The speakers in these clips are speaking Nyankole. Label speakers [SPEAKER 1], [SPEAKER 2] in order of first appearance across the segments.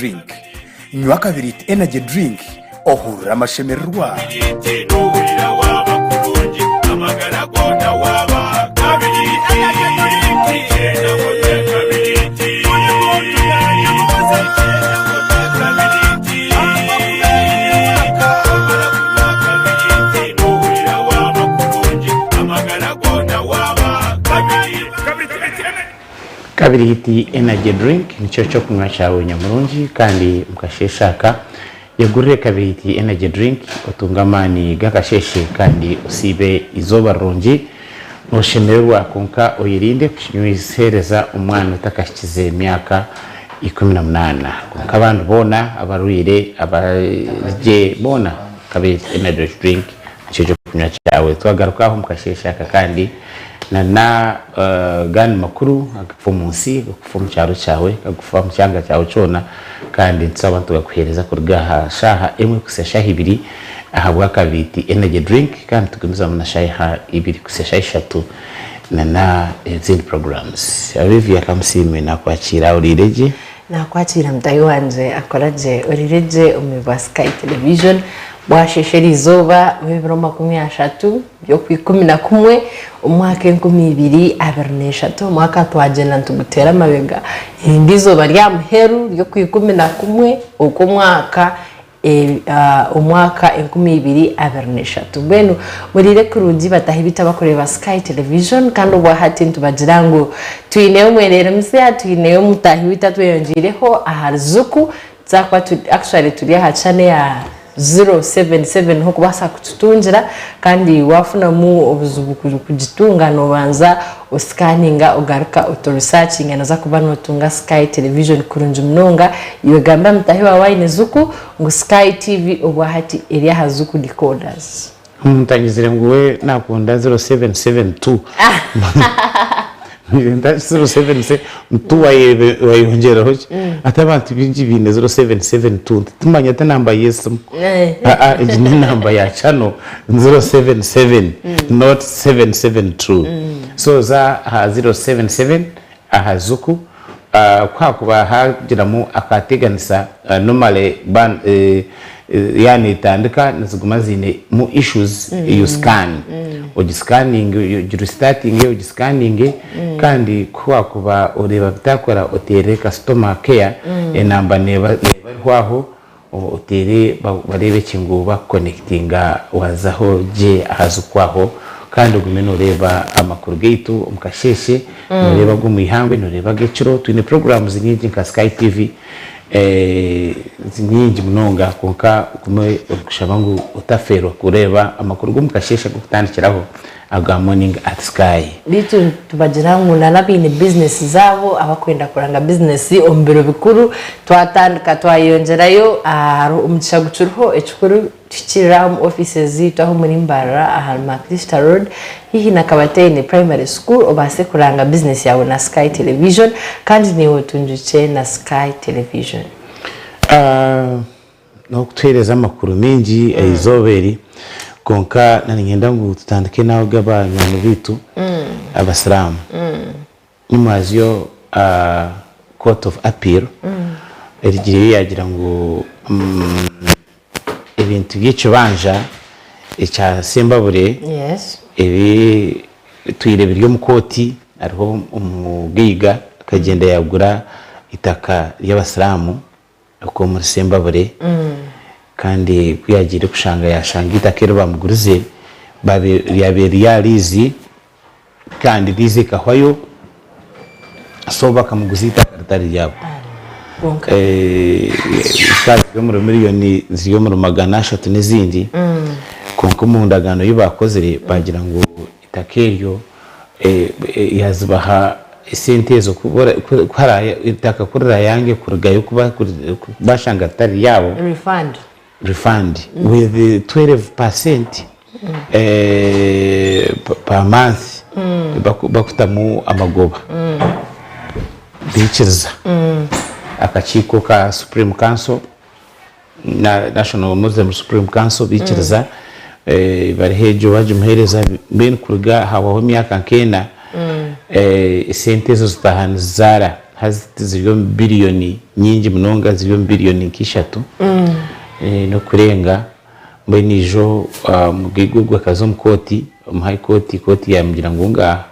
[SPEAKER 1] Drink. Nywa Kabiriiti Energy Drink ohurire amashemererwa.
[SPEAKER 2] Kabiriiti Energy Drink nikyo ky'okunywa kyawe nyamurungi kandi omu kasheeshe aka yegurire Kabiriiti Energy Drink otunge amaani g'akasheeshe kandi osiibe eizooba rirungi noshemererwa kwonka oyerinde kukinywesereza omwana otakahikize myaka 18 kwonka abandi boona abarwaire abarigye boona Kabiriiti Energy Drink Nikyo ky'okunywa kyawe. Twagaruka aha omu kasheeshe aka kandi na n'agandi makuru agakufa omu nsi, agakufa omu kyaro kyawe, agakufa omu kyanga kyawe kyona kandi nitushaba nitugakuheereza kuruga aha shaaha emwe kuhitsya shaaha ibiri ahabwa Kabiiti Energy Drink kandi tugumizamu na shaaha ibiri kuhitsya shaaha ishatu na n'ezindi programs. Olivia Kamusiime nakwakiira oriire gye?
[SPEAKER 3] Naakwakiira mutaahi wangye akora gye oriire gye omu bwa Sky Television bwasheesha eriizooba bw'ebiro 30 by'Okwikumi-na-kumwe omwaka 2023 omwaka twagyenda nituguteera amabega erindi eizooba rya muheru ry'Okwikumi-na-kumwe okw'omwaka omwaka 2023. Mbwenu muriire kurungi batahi beitu abakureeba Sky Television kandi obwahati nitubagira ngu twineyo omwereere musya, twineyo omutaahi weitu atweyongyeireho aha Ruzuku, tuza kuba actually turi aha channel ya 077 niho okubaasa kututungira kandi wafunamu obuzibu kugitunga nobanza osikaninga ogaruka otorisakinga noza kuba notunga Sky Television kurungi munonga. Iwe gambira mutahi wawe ayine Zuku ngu Sky TV obwahati eri aha Zuku Decoders.
[SPEAKER 2] Omuntu agizire ngu we nakunda 0772 0772 wayongyeraho ki? Hati abantu baingi baine 0772 titumanya ti namba y'esimu aa egi n'enamba ya channel 077 not 772 so za aha 077 aha Zuku ku hakuba hagiramu akateganisa normally yaaba netandika niziguma ziinemu issues you scan ogisikaninge ogiresitatinge ogisikaninge kandi ku wakuba oreeba bitakora oteere customer care enamba neeba eriho aho Oteere bareebe ki ngu bakukonekitinga wazaho gye aha zuku aho kandi ogume noreeba amakuru gaitu omu kasheeshe, noreeba ag'omu ihangwe, noreeba ag'ekiro. Twine programs nyingi nka Sky TV nyingi munonga kwonka ogume orikushaba ngu otafeerwa kureeba amakuru g'omu kasheeshe ag'okutandikiraho aga Morning at Sky.
[SPEAKER 3] Beitu nitubagira ngu na n'abaine bizinesi zaabo abakwenda kuranga bizinesi omu biro bikuru twatandika twayeyongyerayo hariho omugisha gukiriho ekikuru tuhikirire aha omu ofiisi zaitu ahu omuri Mbarara ahari Maclister Road haihi na Kabateine Primary School obaase kuranga bizinesi yaawe na Sky Television kandi naiwe otungikye na Sky Television.
[SPEAKER 2] N'okutuheereza amakuru maingi eizooba eri, kwonka niinyenda ngu tutandike n'ago g'abanywani baitu Abasiraamu. Nimwazyo Court of Appeal erigireyo yaagira ngu ebintu by'ekibanja ekya Sembabule ebi bitwire biri omu kooti hariho omugaiga akagyenda yaagura eitaka ry'Abasiraamu Okwo omuri Sembabule kandi ku yaagiire kushanga yaashanga eitaka eri baamugurize ryabaire riri aha liizi kandi liizi ekahwayo so bakamuguza eitaka ritari ryabo. Zikaba ziri omuri miriyoni ziri omuri 300 n'ezindi kwonka omu ndagaano ei baakozire baagira ngu Eitaka eryo yaazibaha esente ezo eitaka ku rirayange kurugayo bashanga ritari ryabo,
[SPEAKER 3] Refund.
[SPEAKER 2] Refund with 12% per month bakutamu amagoba. Baikiriza akakiiko ka Supreme Council. National Muslim Supreme Council baikiriza bariho egyo bagimuheereza mbwenu kuruga hahwaho emyaka nk'ena esente ezo zitaaha nizizaara. Haza ziri omu biriyoni nyingi munonga, ziri omu biriyoni nka ishatu n'okurenga. Mbwenu ijo omugaiga ogwo akaza omu kooti, omu high court, kooti yaamugira ngu ngaaha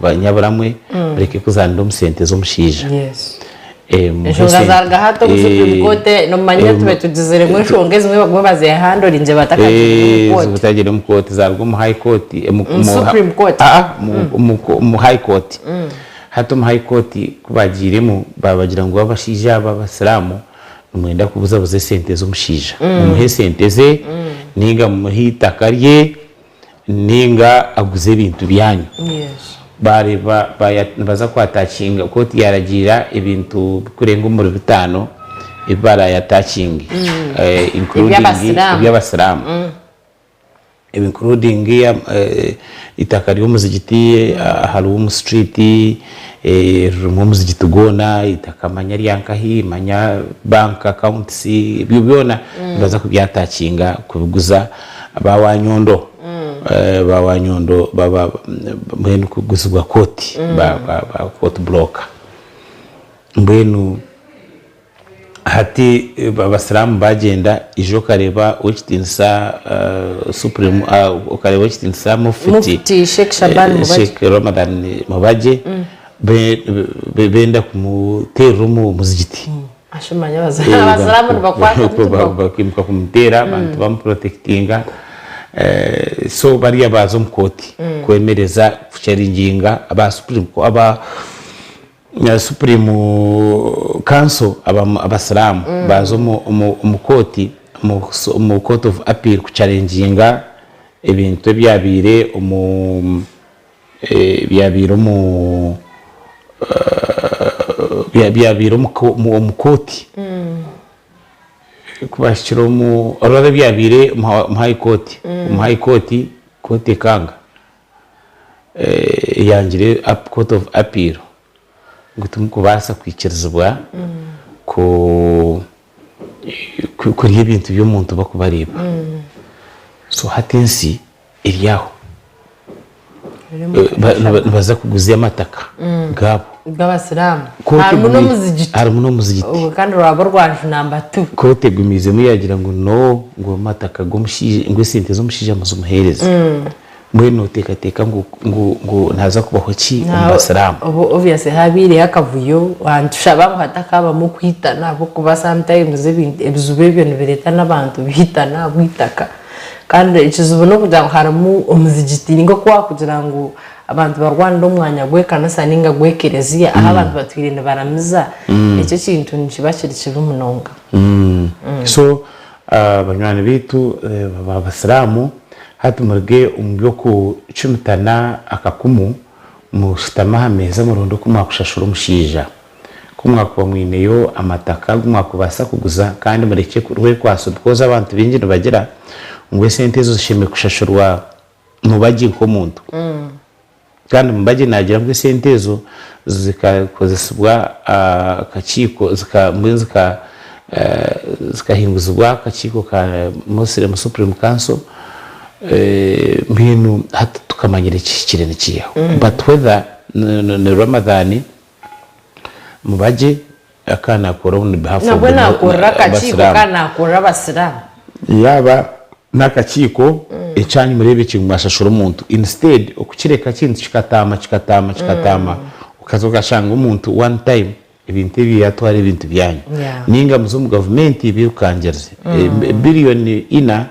[SPEAKER 2] banyaburamwe mureke kuzaanira omu sente z'omushaija.
[SPEAKER 3] Muhe Enshonga sente. zaruga hati omu Supreme Court nomanya tube tugizire ngu enshonga ezimwe bagume bazehandoringye batakagiire omu kooti.
[SPEAKER 2] Zitagiire omu kooti zaruga omu high court.
[SPEAKER 3] Omu Supreme Court.
[SPEAKER 2] Omu high court. Hati omu High Court ku baagiiremu baabagira ngu abashaija aba abasiraamu nimwenda kubuzabuza esente z'omushaija, mumuhe esente ze nainga mumuhe eitaka rye nainga aguze ebintu byanyu. Baareeba nibaza kwatakinga, kooti yaaragiira ebintu birikurenga omuri bitaano ebi baraayatakinge including eby'abasiraamu. Including eitaka ry'omuzigiti ahari Womu Street ririmu omuzigiti gwona, eitaka manya rya nkahi, manya bank accounts, ebyo byona nibaza kubyatakinga kubiguza ba wanyondo, ba wanyondo mbwenu kuguzibwa kooti ba court broker. Mbwenu Hati abasiraamu bagyenda ija okareeba ow'ekitiinisa supreme okareeba ow'ekitiinisa mufti
[SPEAKER 3] Mufti Sheikh Shaban Mubajje.
[SPEAKER 2] Sheikh Ramadan Mubajje benda kumuteerera omu muzigiti.
[SPEAKER 3] Ashimanya abasiraamu nibakwata omutima.
[SPEAKER 2] Bakimuka kumuteera abantu bamuprotekitinga so bariya baaza omu kooti kwemereza kucharenginga aba supreme aba Supreme Council abasiraamu baaza omu kooti omu court of appeal kucharenginga ebintu ebyabaire omu ebyabaire omu ebyabaire omu kooti ku baahikire omu or ebyabaire omu high court omu high court kooti ekanga. Eyangire Court of Appeal ngu timukubaasa kwikirizibwa kurya ebintu by'omuntu bakubareeba. So hati ensi eri aho. Nibaza kuguzya amataka gaabo.
[SPEAKER 3] G'abasiraamu. Harimu n'omuzigiti.
[SPEAKER 2] Harimu n'omuzigiti.
[SPEAKER 3] Obwo kandi rwaba orwanju namba tu.
[SPEAKER 2] Kooti egumiizemu yaagira ngu no, ngu amataka g'omushaija, ngu esente z'omushaija muzimuheereze. Mbwenu noteekateeka ngu ngu ngu nihaza kubaho ki omu basiraamu?
[SPEAKER 3] Obu obviously habaireho akavuyo nitushaba ngu hatakabamu okwitana ahabw'okuba sometimes ebintu ebizibu ebyo nibireeta n'abantu baitana ahabw'eitaka kandi ekizibu n'okugira ngu harimu omuzigiti ninga oku waakugira ngu abantu barwanire omwanya gw'ekanisa ninga gw'ekereziya ahu abantu batwire nibaramiza ekyo ekintu nikiba kiri kibi munonga.
[SPEAKER 2] So Banywani baitu b'Abasiraamu, hati muruge omu by'okucumitana akakumu, mushutame aha meeza muronde oku mwakushashura omushaija. Ku mwakuba mwineyo amataka agu mwakubaasa kuguza kandi murekye rwekwaso because abantu baingi nibagira ngu esente ezo zishemereire kushashurwa Mubagye nk'omuntu. Kandi Mubagye naagira ngu esente ezo zikakozesibwa akakiiko mbwenu zikahinguzibwa akakiiko ka Muslim Supreme Council mbwenu hati tukamanyira ekihikire nikiiha. But whether ni Ramadhan Mubagye akaba naakora on behalf of
[SPEAKER 3] Nabwo
[SPEAKER 2] the
[SPEAKER 3] naakorera akakiiko
[SPEAKER 2] Abasiraamu.
[SPEAKER 3] kandi naakorera abasiraamu.
[SPEAKER 2] Yaaba n'akakiiko ekyanyu mureebe ngu mwashashura omuntu instead okukireka ekintu kikataama kikataama kikataama okaza okashanga omuntu one time ebintu ebyo yatwara ebintu byanyu
[SPEAKER 3] Yeah.
[SPEAKER 2] ninga muze omu gavumenti ebirukangirize billion ina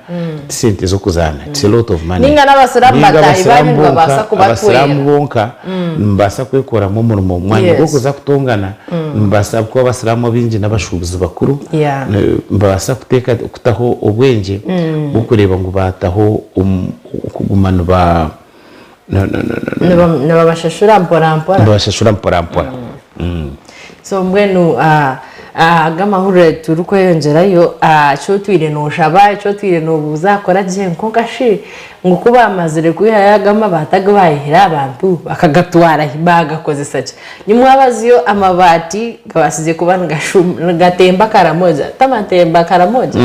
[SPEAKER 2] ti sente z'okuzaana it's a lot of money
[SPEAKER 3] Ninga n'abasiraamu
[SPEAKER 2] Ninga
[SPEAKER 3] bataahi banyu
[SPEAKER 2] abasiraamu
[SPEAKER 3] nibabaasa
[SPEAKER 2] bonka
[SPEAKER 3] kubatwera.
[SPEAKER 2] abasiraamu bonka nimubaasa kwekoramu omurimo omu mwanya
[SPEAKER 3] Yes.
[SPEAKER 2] gw'okuza kutongana nimubaasa ahabw'okuba abasiraamu abaingi n'abashuubuzi bakuru
[SPEAKER 3] Yeah.
[SPEAKER 2] nibabaasa kuteeka kutaho obwengye bw'okureeba ngu baataho kuguma niba
[SPEAKER 3] Nibabashashura mpora mpora.
[SPEAKER 2] Nibabashashura mpora mpora.
[SPEAKER 3] So mbwenu aga amahurire turikweyongyerayo, eki otwire nooshaba, eki otwire noobuuza kora gye kwonka shi ngu ku baamazire kwihayo ago amabaati agu baayihire aha bantu bakagatwara hi? Baagakozesa ki? Nimwabaziyo amabaati gabaasize kuba nigatemba Karamoja, tamatemba Karamoja?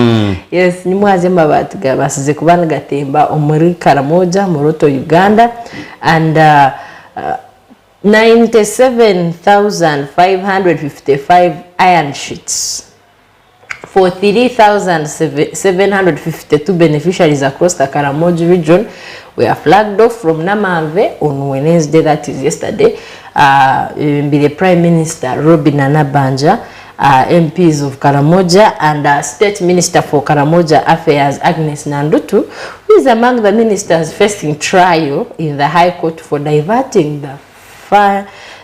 [SPEAKER 3] Yes, nimwazi amabaati gabaasize kuba nigatemba omuri Karamoja, Moroto, Uganda and. 97,555 iron sheets for 3,752 beneficiaries across the Karamoja region were flagged off from Namanve on Wednesday, that is yesterday, uh, Prime Minister Robinah Nabbanja, MPs of Karamoja and State Minister for Karamoja Affairs Agnes Nandutu, who is among the ministers facing trial in the High Court for diverting the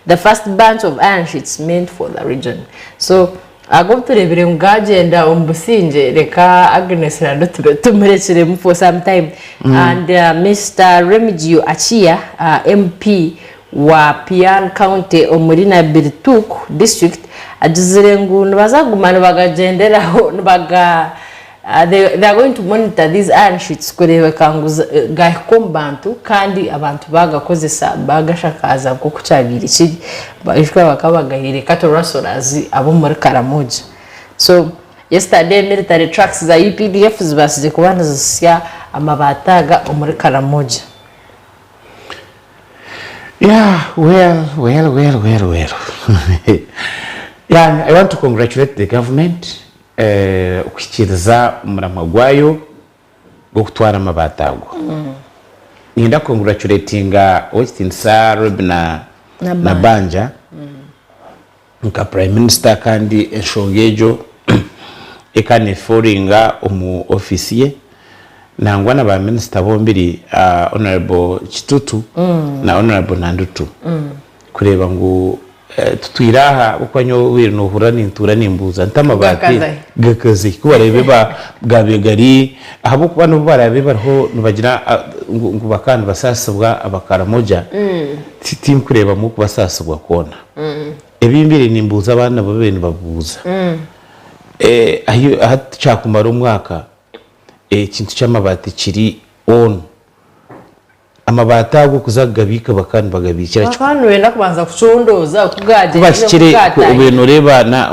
[SPEAKER 3] the first bunch of iron sheets meant for the region. So ago turebire ngu gagyenda omu busingye reka Agnes Nandutu tumurekiremu for some time. And Mr Remigio Achia, MP wa Pian County omuri Nabilatuk district agizire ngu nibaza kuguma nibagagyenderaho nibaga they, they are going to monitor these iron sheets kureebeka ngu gahika omu bantu kandi abantu bagakozesa bagashakaaza nk'oku kyabaire kiri. Ijuka bakaba bagahaire cattle rustlers ab'omuri Karamoja. So yesterday military trucks za UPDF zibaasize kuba nizisya amabaati aga omuri Karamoja.
[SPEAKER 2] Yeah, well, well, well, well, well. Yeah, I want to congratulate the government okuhikiiriza omuramwa gwayo gw'okutwara amabaati ago. Niinyenda kukongratulatinga Owekitiinisa Robinah Nabbanja nka Prime Minister kandi enshonga egyo ekaba neforinga omu ofiisi ye nangwa na ba minisita bombiri Honourable Kitutu na Honourable Nandutu kureeba ngu tutwire aha ahabw'okuba nyowe obaire nohurira nintuura nimbuuza nti amabaati gakazahi ku baraabe gaabaire gari ahabw'okuba n'obu baraabe bariho nibagira ngu bakaba nibasaasibwa abakaramoja tinkureebamu okubasaasibwa kwona. Ebi mbaire nimbuuza abandi nabo babaire nibabuuza hati kyakumara omwaka ekintu ky'amabaati kiri on. Amabaati ago kuza kugabiika bakaba nibagabiikira ki?
[SPEAKER 3] Bakaba nibenda kubanza kucondooza oku
[SPEAKER 2] Ku
[SPEAKER 3] gaagyenzire, oku
[SPEAKER 2] bahikire
[SPEAKER 3] gaatahire.
[SPEAKER 2] obaire nooreeba na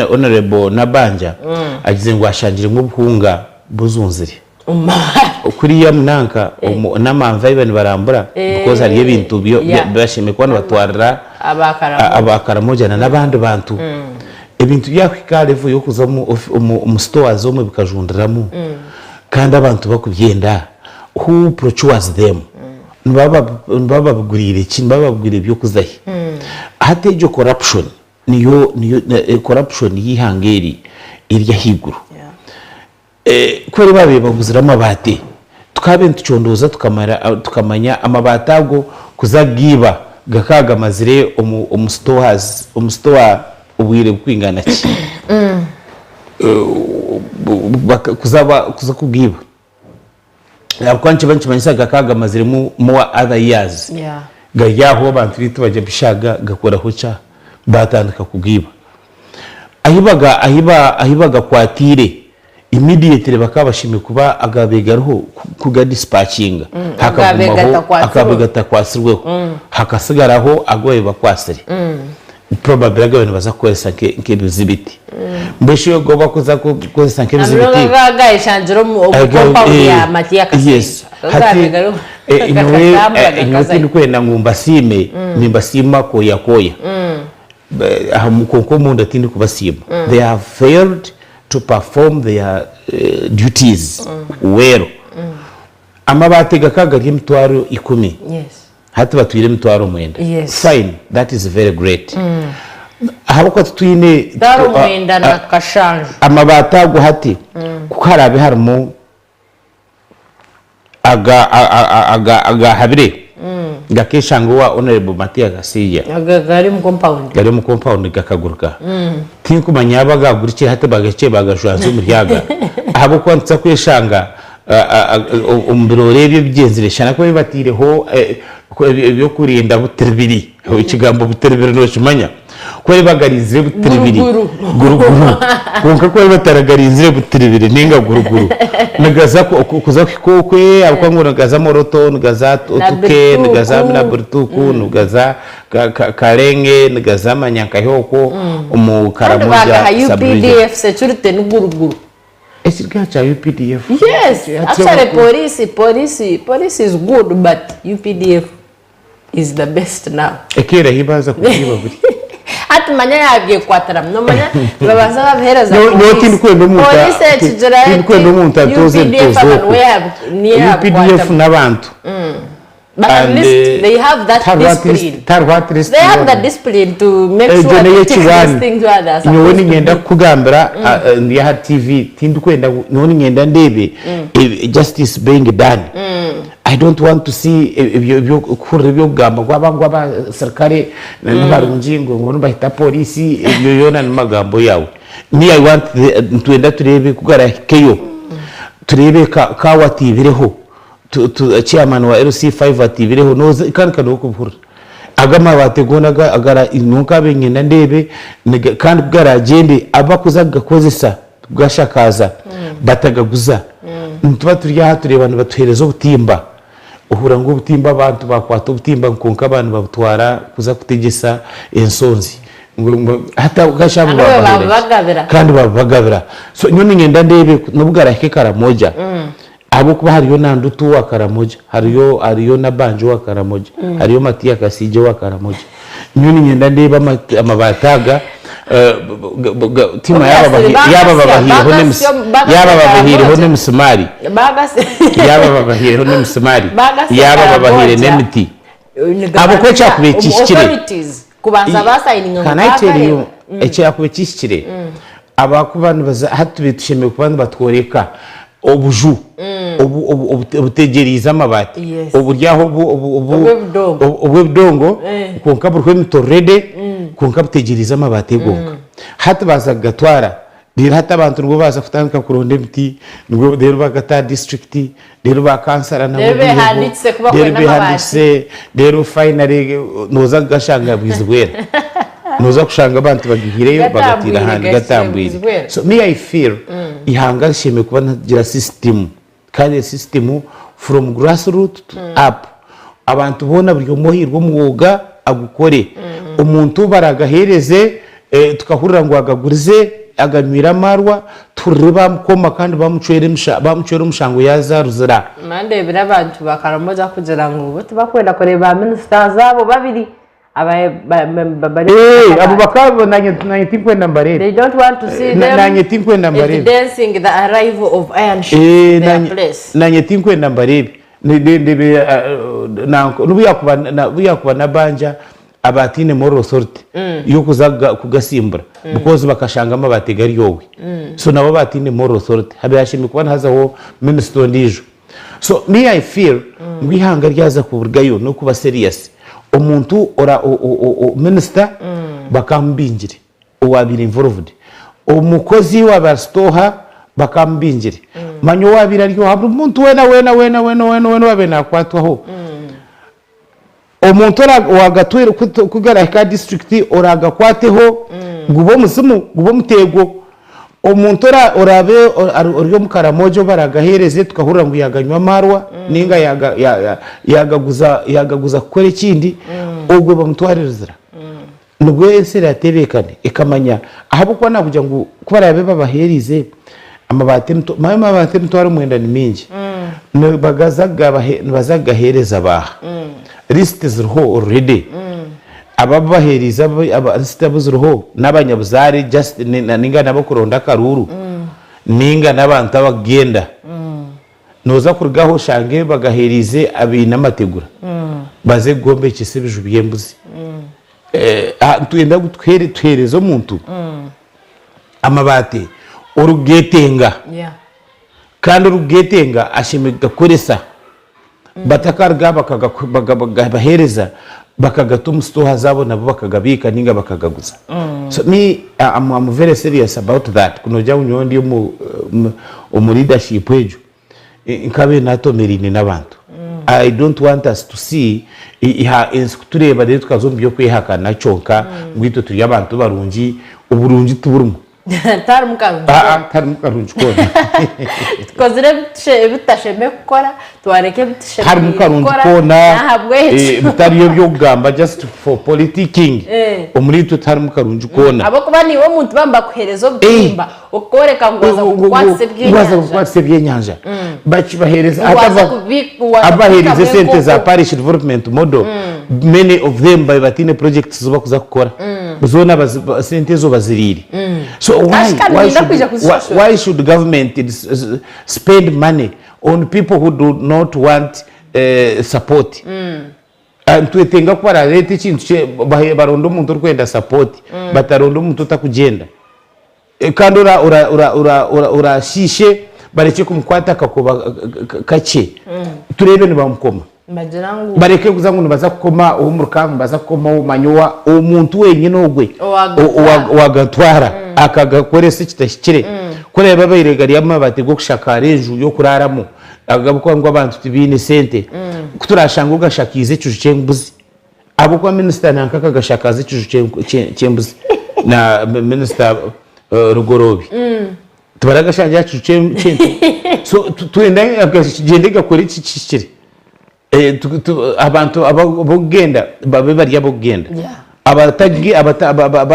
[SPEAKER 2] Honourable Nabbanja agizire ngu ashangiremu obuhunga buzunzire.
[SPEAKER 3] Omu mabaati.
[SPEAKER 2] Kuriya nanka n'amanva ahu bariyo nibarambura because hariyo ebintu bibashemereire kuba nibatwarira
[SPEAKER 3] Aba Karamoja.
[SPEAKER 2] aba Karamoja na n'abandi bantu. Ebintu byahika aha level y'okuza omu stores omwe bikajundiramu kandi abantu bakubyenda. Who procures them? Nibaba babiguriire ki? Nibaba babiguriire by'okuza hi? Hati egyo corruption niyo niyo corruption y'eihanga eri eri ahaiguru. Ku bari baabaire baguzire amabaati, tukaabaire nitucondooza tukamanya amabaati ago kuza kugaiba gakaba gamazire omu stores omu store obwire burikwingana ki? Kuza kugaiba. Ahabw'okuba nikiba nikimanyisa gakaba gamaziremu more other years
[SPEAKER 3] Yeah.
[SPEAKER 2] gari aho abantu baitu bagya bishaaga gakoraho kya batandika kugiiba. Ahi baga ahi ba ahi bagakwatiire immediately bakaba bashemereire kuba agabaire gariho kuga dispatchinga
[SPEAKER 3] Agabaire
[SPEAKER 2] hakagumaho
[SPEAKER 3] gatakwatsirweho.
[SPEAKER 2] agabaire gatakwatsirweho hakasigaraho agu babaire bakwatsire. Probably agabaire nibaza kukoresa nk'ebizibiti. Mbwenu shi ogu bakuza kukozesa nk'ebizibiti.
[SPEAKER 3] Nabwo gaba gayeshangire omu compound ya Matia Kasempa.
[SPEAKER 2] Hati nyowe tindikwenda ngu mbasiime, nimbasiima koya koya. Kwonka omunda tindikubasiima. They have failed to perform their duties well. Amabaati gakaba gari emitwaro ikumi. Hati batwire emitwaro mwenda.
[SPEAKER 3] Yes.
[SPEAKER 2] Fine, that is very great. Ahabw'okuba titwine
[SPEAKER 3] Mitwaro mwenda na kashanju.
[SPEAKER 2] Amabaati ago hati ku haraabe harimu aga aga agahabire gakeshanga owa Honourable Matia Gasiija.
[SPEAKER 3] Aga gari omu compound.
[SPEAKER 2] Gari omu compound gakaguruka. Tinkumanya yaaba gagurukire hati bagahikire bagajwanzya omuri aga ahabw'okuba nituza kweshanga Omu birooro ebyo ebigyenzire shana ku bataireho eby'okurinda butiribiri, ekigambo butiribiri nookimanya? Ku bari bagarinzire butiribiri guruguru kwonka ku bari bataragarinzire butiribiri nainga guruguru nigaza kuza kuhika okwe ahabw'okuba ngu nigaza Moroto, nigaza Otuke, nigaza Naburituku, nigaza Karenge, nigaza manya nkahi okwo omu
[SPEAKER 3] Kandi
[SPEAKER 2] Karamoja
[SPEAKER 3] bagaha
[SPEAKER 2] sub-region.
[SPEAKER 3] UPDF security ni guruguru.
[SPEAKER 2] Ekirika kya UPDF.
[SPEAKER 3] Yes, actually police, police, police is good but UPDF. is the best now.
[SPEAKER 2] Ekeera ahi baaza kugiiba buri.
[SPEAKER 3] Hati manya yabyekwatiramu nomanya nibabanza babihereza
[SPEAKER 2] Nyowe nyowe
[SPEAKER 3] police.
[SPEAKER 2] tindikwenda omuntu a-
[SPEAKER 3] Police ekigira eti
[SPEAKER 2] tindikwenda omuntu atooze
[SPEAKER 3] UPDF
[SPEAKER 2] ebitoozi
[SPEAKER 3] abantu
[SPEAKER 2] okwe.
[SPEAKER 3] we yabi- niyo
[SPEAKER 2] UPDF
[SPEAKER 3] yabikwatamu.
[SPEAKER 2] n'abantu.
[SPEAKER 3] But at
[SPEAKER 2] And,
[SPEAKER 3] least
[SPEAKER 2] eh,
[SPEAKER 3] they have that
[SPEAKER 2] tariho at least-
[SPEAKER 3] discipline.
[SPEAKER 2] tariho at least
[SPEAKER 3] They have
[SPEAKER 2] yona.
[SPEAKER 3] the discipline to make
[SPEAKER 2] Egyo
[SPEAKER 3] sure they take these
[SPEAKER 2] n'ey'ekiwaani.
[SPEAKER 3] things where they are
[SPEAKER 2] Nyowe
[SPEAKER 3] supposed to
[SPEAKER 2] niinyenda
[SPEAKER 3] be.
[SPEAKER 2] kukugambira ah, ah, ndi aha TV tindikwenda ngu- nyowe niinyenda ndeebe eh, justice being done. I don't want to see ebyo ebyo kuhurira eby'okugamba ngu aba ngu abaserukare nibarungi ngu ngu nibahita polisi ebyo byona nimagambo yaawe. Me I want the nitwenda tureebe ku garahikeyo tureebe ka kawatiibireho tu tu chairman wa LC5 atiibireho noza kandi ka n'okubihurira. Ago amabaati goona aga agara nyowe nkaaba niinyenda ndeebe niga kandi ku garagyende abakuza kugakozesa kugashakaaza batagaguza. Nituba turi aha tureeba nibatuheereza obutimba, ohurira ngu obutimba abantu baakwata obutimba kwonka abantu nibabutwara kuza kutegyesa ensonzi. Hati okashusha ngu
[SPEAKER 3] Kandi
[SPEAKER 2] babaheereza
[SPEAKER 3] babubagabira.
[SPEAKER 2] kandi babubagabira. So nyowe niinyenda ndeebe n'obu garahika Karamoja ahabw'okuba hariyo na Ndutu owa Karamoja, hariyo hariyo Nabbanja owa Karamoja, hariyo Matia Kasiija owa Karamoja. Nyowe niinyenda ndeebe amabaati aga Tiima yaaba yaaba babahaireho n'emisi yaaba babahaireho n'emisimaari yaaba babahaireho n'emisimaari yaaba babahaire n'emiti ahabw'okuba ekyakubaire kihikire Can I tell you ekyakubaire kihikire abakuba nibaza hati tubaire tushemereire kuba nibatworeka obuju obutegyereize amabaati oburi aho obw'ebidongo kwonka buriho emiti already kwonka butegyereize amabaati gonka. Hati baaza kugatwara reero hati abantu nibwo baaza kutandika kuronda emiti reero bagata aha disiturikiti reero ba kansara nabo
[SPEAKER 3] Reero
[SPEAKER 2] baiheho
[SPEAKER 3] behandiikise ku
[SPEAKER 2] reero
[SPEAKER 3] bakwenda amabaati.
[SPEAKER 2] behandiikise reero finally nooza kugashanga bwizi bwera. Nooza kushanga abantu bagihireyo bagatiire
[SPEAKER 3] Gatambwire
[SPEAKER 2] ahandi
[SPEAKER 3] gahikire
[SPEAKER 2] gatambwire.
[SPEAKER 3] bwizi bwera.
[SPEAKER 2] So me I feel ihanga rishemereire kuba nirigira system kandi eyo system from grass root to up. Abantu boona buri omwe ohairwe omwoga agukore. Omuntu baragaheereze tukahurira ngu agagurize aganywire amaarwa tuhurire bamukoma kandi bamucwera bamucwera omushango yaaza Ruzira.
[SPEAKER 3] Ndeebire abantu ba Karamoja kugira ngu bo tibakwenda kureeba ba ministers abo babiri.
[SPEAKER 2] Eh, abo bakaba nanye nanye tinkwenda mbarebe.
[SPEAKER 3] They don't want to see them
[SPEAKER 2] Nanye tinkwenda mbarebe.
[SPEAKER 3] evidencing the arrival of iron sheets
[SPEAKER 2] Eh,
[SPEAKER 3] in their
[SPEAKER 2] nanye
[SPEAKER 3] place.
[SPEAKER 2] nanye tinkwenda mbarebe. Ndebe nanko n'obu yakuba n'obu yakuba Nabanja aba ataine moral authority y'okuza kugasimbura because bakashanga amabaati gari owe. So nabo aba ataine moral authority. Habe hashemereire kuba nihazaho minisita ondiijo. So me I feel ngu eihanga ryaza kurugayo n'okuba serious omuntu ora minister bakamubingire owabaire involved, omukozi owabaire asitooha bakamubingire, manya owabaire ari oha buri muntu weena weena weena weena weena owabaire nakwatwaho. Omuntu owaagatwire ku garahika aha disiturikiti oraagakwateho gube omuzimu gube omuteego. Omuntu oraabe ori omu Karamoja ou baraagaheereze tukahurira ngu yaaganywa amaarwa nainga yaagaguza kukora ekindi, ogwo bamutware Luzira. Nibwo ensi eraatebeekane ekamanya ahabw'okuba naakugira ngu ku baraabe babaheerize amabaati manya amabaati emitwaro mwenda ni mingi nibaza kugaheereza baaha? Lisiti ziriho already abu baheerize lisiti abu ziriho n'abanyabuzaare just nainga n'abakuronda akaruuru nainga n'abantu abakugyenda. Nooza kuruga aho oshange bagaheerize abaine amategura baze kugombekyesa ebiju by'embuzi. Nitwenda ngu tuheereze omuntu amabaati orikugeetenga kandi orikugeetenga ashemereire kugakoresa batakaruga aha bakagabaheereza bakagata omu sitooha zaabo nabo bakagabiika nainga bakagaguza. So me am very serious about that ku noogira ngu nyowe ndi omu leadership egyo nkabaire natomeraine n'abantu. I don't want us to see ensi kutureeba reero tukaza omu by'okwehakana kyonka ngu itwe turi abantu barungi, oburungi tiburimu.
[SPEAKER 3] Tiharimu karungi
[SPEAKER 2] koona. Tiharimu karungi koona.
[SPEAKER 3] Tukozire ebi tutashemereire kukora, twareka ebi tushemereire
[SPEAKER 2] Tiharimu karungi
[SPEAKER 3] kukora,
[SPEAKER 2] koona
[SPEAKER 3] n'ahabw'ekyo.
[SPEAKER 2] bitari eby'okugamba just for politicking. Omuri itwe tiharimu karungi koona.
[SPEAKER 3] Ahabw'okuba naiwe omuntu baaba nibakuheereza obutimba, okooreka ngu waaza kukwatisa
[SPEAKER 2] Ngu waaza
[SPEAKER 3] ebyenyanja.
[SPEAKER 2] kukwatisa ebyenyanja. Bakibaheereza
[SPEAKER 3] Ngu waaza
[SPEAKER 2] hati
[SPEAKER 3] waza
[SPEAKER 2] abaheerize
[SPEAKER 3] kubikamu
[SPEAKER 2] esente za
[SPEAKER 3] enkoko.
[SPEAKER 2] parish development model. Many of them babaire bataine projects ezi bakuza kukora. Zoona bazi- ba- sente ezo baziriire. So why,
[SPEAKER 3] Ashika
[SPEAKER 2] why,
[SPEAKER 3] nibaija
[SPEAKER 2] should,
[SPEAKER 3] kwija
[SPEAKER 2] why,
[SPEAKER 3] kuzishashura.
[SPEAKER 2] why should government spend money on people who do not want support? Nitwetenga ku barareeta ekintu kye bahe- baronde omuntu orikwenda support bataronda omuntu otakugyenda. Kandi ora ora ora ora ora orashiishe barekye kumukwata akakoba kakye tureebe nibamukoma.
[SPEAKER 3] Nibagira ngu.
[SPEAKER 2] Bareke kuza ngu nibaza kukoma ow'omuruka nibaza kukoma ow'omanya owa omuntu wenyine ogwe
[SPEAKER 3] Owagatwara.
[SPEAKER 2] owagatwara akagakoresa ekitahikire. Ku oraabe abaire gari amabaati g'okushakaara enju y'okuraaramu ahabw'okuba ngu abantu tibaine sente, ku turaashange ogashakaize ekiju ky'embuzi Ahabw'okuba minisita nanka akagashakaaza ekiju ky'embuzi na minisita Rugoroobi tibaragashangire aha kiju ky'ente. So twenda kigyende gakore ekihikire. Abantu ab'okugenda babe bari ab'okugenda.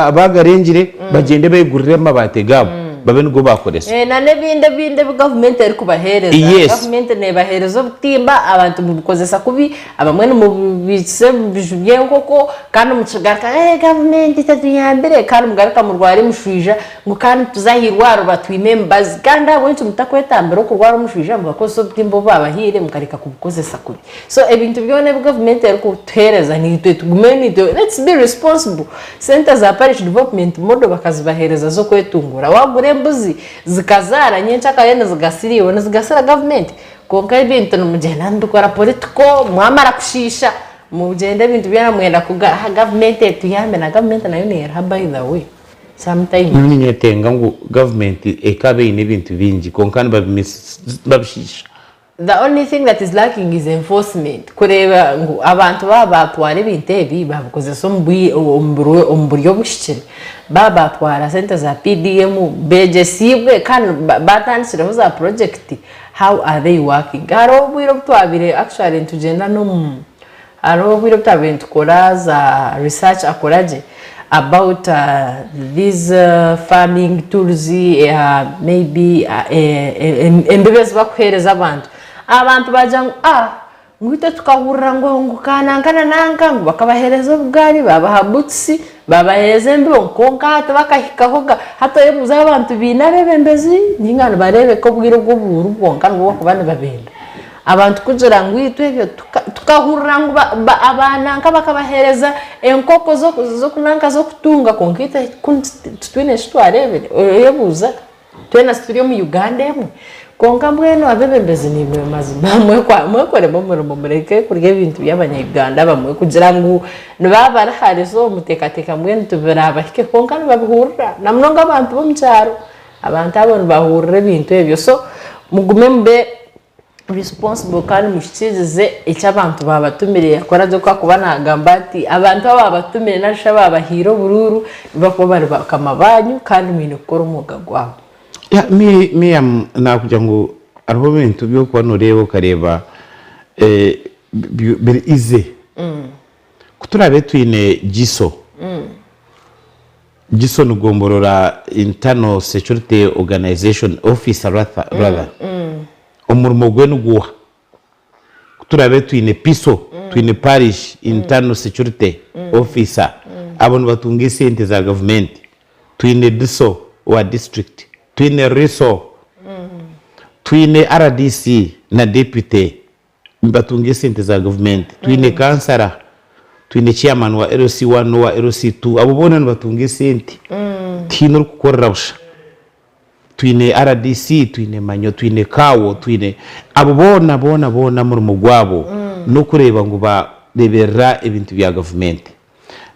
[SPEAKER 2] Abagarengire bagyende beegurire amabaati gaabo babe nigo baakoresa.
[SPEAKER 3] Na n'ebindi ebindi ebi gavumenti erikubaheereza.
[SPEAKER 2] Yes.
[SPEAKER 3] Gavumenti neebaheereza obutimba abantu mubukozesa kubi, abamwe nimububiikisa ebiju by'enkoko kandi mukigaruka ee gavumenti tetuyambire kandi mugaruka murwara emishwija ngu kandi tuze aha irwariro batwime emibazi. Kandi ahabw'enki mutakwetambira okurwara omushwija mukakozesa obutimba obu baabahaire mukareka kubukozesa kubi. So ebintu byona ebi gavumenti erikutuheereza naitwe tugume naitwe let's be responsible. Sente za parish development model bakazibaheereza z'okwetunguura. Waagura embuzi zikazaara nyencakare nizigasira iwe, nizigasira gavumenti. Kwonka ebintu nimugyenda mubikora political, mwamara kushiisha mugyenda ebintu byona mwenda kuha gavumenti etuyambe na gavumenti nayo neeruha by the way sometimes.
[SPEAKER 2] Nyowe ninyetenga ngu gavumenti ekaaba eine ebintu bingi kwonka nibabishiisha.
[SPEAKER 3] The only thing that is lacking is enforcement kureeba ngu abantu baaba baatwara ebintu ebi baabikozesa omu buryo obuhikire, baaba baatwara sente za PDM beegyesiibwe kandi baatandikireho za purojekiti how are they working? Hariho obwire obu twabaire actually nitugyenda n'omu Hariho obwire obu twabaire nitukora za research akora gye about these farming tools maybe embibo ezi barikuheereza abantu. Abantu baagira ngu ah ngu itwe tukahurira ngu kananka na nanka ngu bakabaheereza obugaari, baabaha butusi, baabaheereza embibo kwonka hati bakahikaho ga. Hati oyebuuza abantu baine abeebembezi nainga nibareebeka obwire obw'obuhuuru bwonka nibwo barikuba nibabenda. Abantu kugira ngu itwe ebyo tukahurira ngu abananka bakabaheereza enkoko z'okunanka z'okutunga kwonka itwe kunu titwine eki twareebire. Oyebuuza twena tituri omu Uganda emwe? Kwonka mbwenu abeebembezi naimwe mazima mwekoremu omurimo mureke kurya ebintu by'abanya-Uganda abamwe kugira ngu nibaba bari hare so muteekateeka mbwenu tibiraabahike kwonka nibabihurira na munonga abantu b'omu kyaro. Abantu abo nibahurira ebintu ebyo so mugume mube responsible kandi muhikiirize eki abantu baabatumire. Yakora gye ku akuba naagamba ati abantu abaabatumire nari shi abaabahaire oburuuru nibakuba bari bakama baanyu kandi mwine kukora omwoga gwabo.
[SPEAKER 2] Yeah, me, me am nakugira ngu hariho ebintu by'okuba noreeba okareeba eh, biri easy. Ku turaabe twine GISO, GISO ni gomborora Internal Security Organization Officer rather, omurimo gwe niguha? Ku turaabe twine PISO, twine Parish Internal Security Officer, abo nibatunga esente za gavumenti. Twine DISO owa district, twine RISO, twine RDC na Deputy. Nibatunga esente za gavumenti. Twine kansara, twine chairman wa LC one n'owa LC two, abo boona nibatunga esente. Tihaine orikukorera busha. Twine RDC, twine Manyo, twine Kawo, twine abo boona boona boona omurimo gwabo n'okureeba ngu bareeberera ebintu bya gavumenti.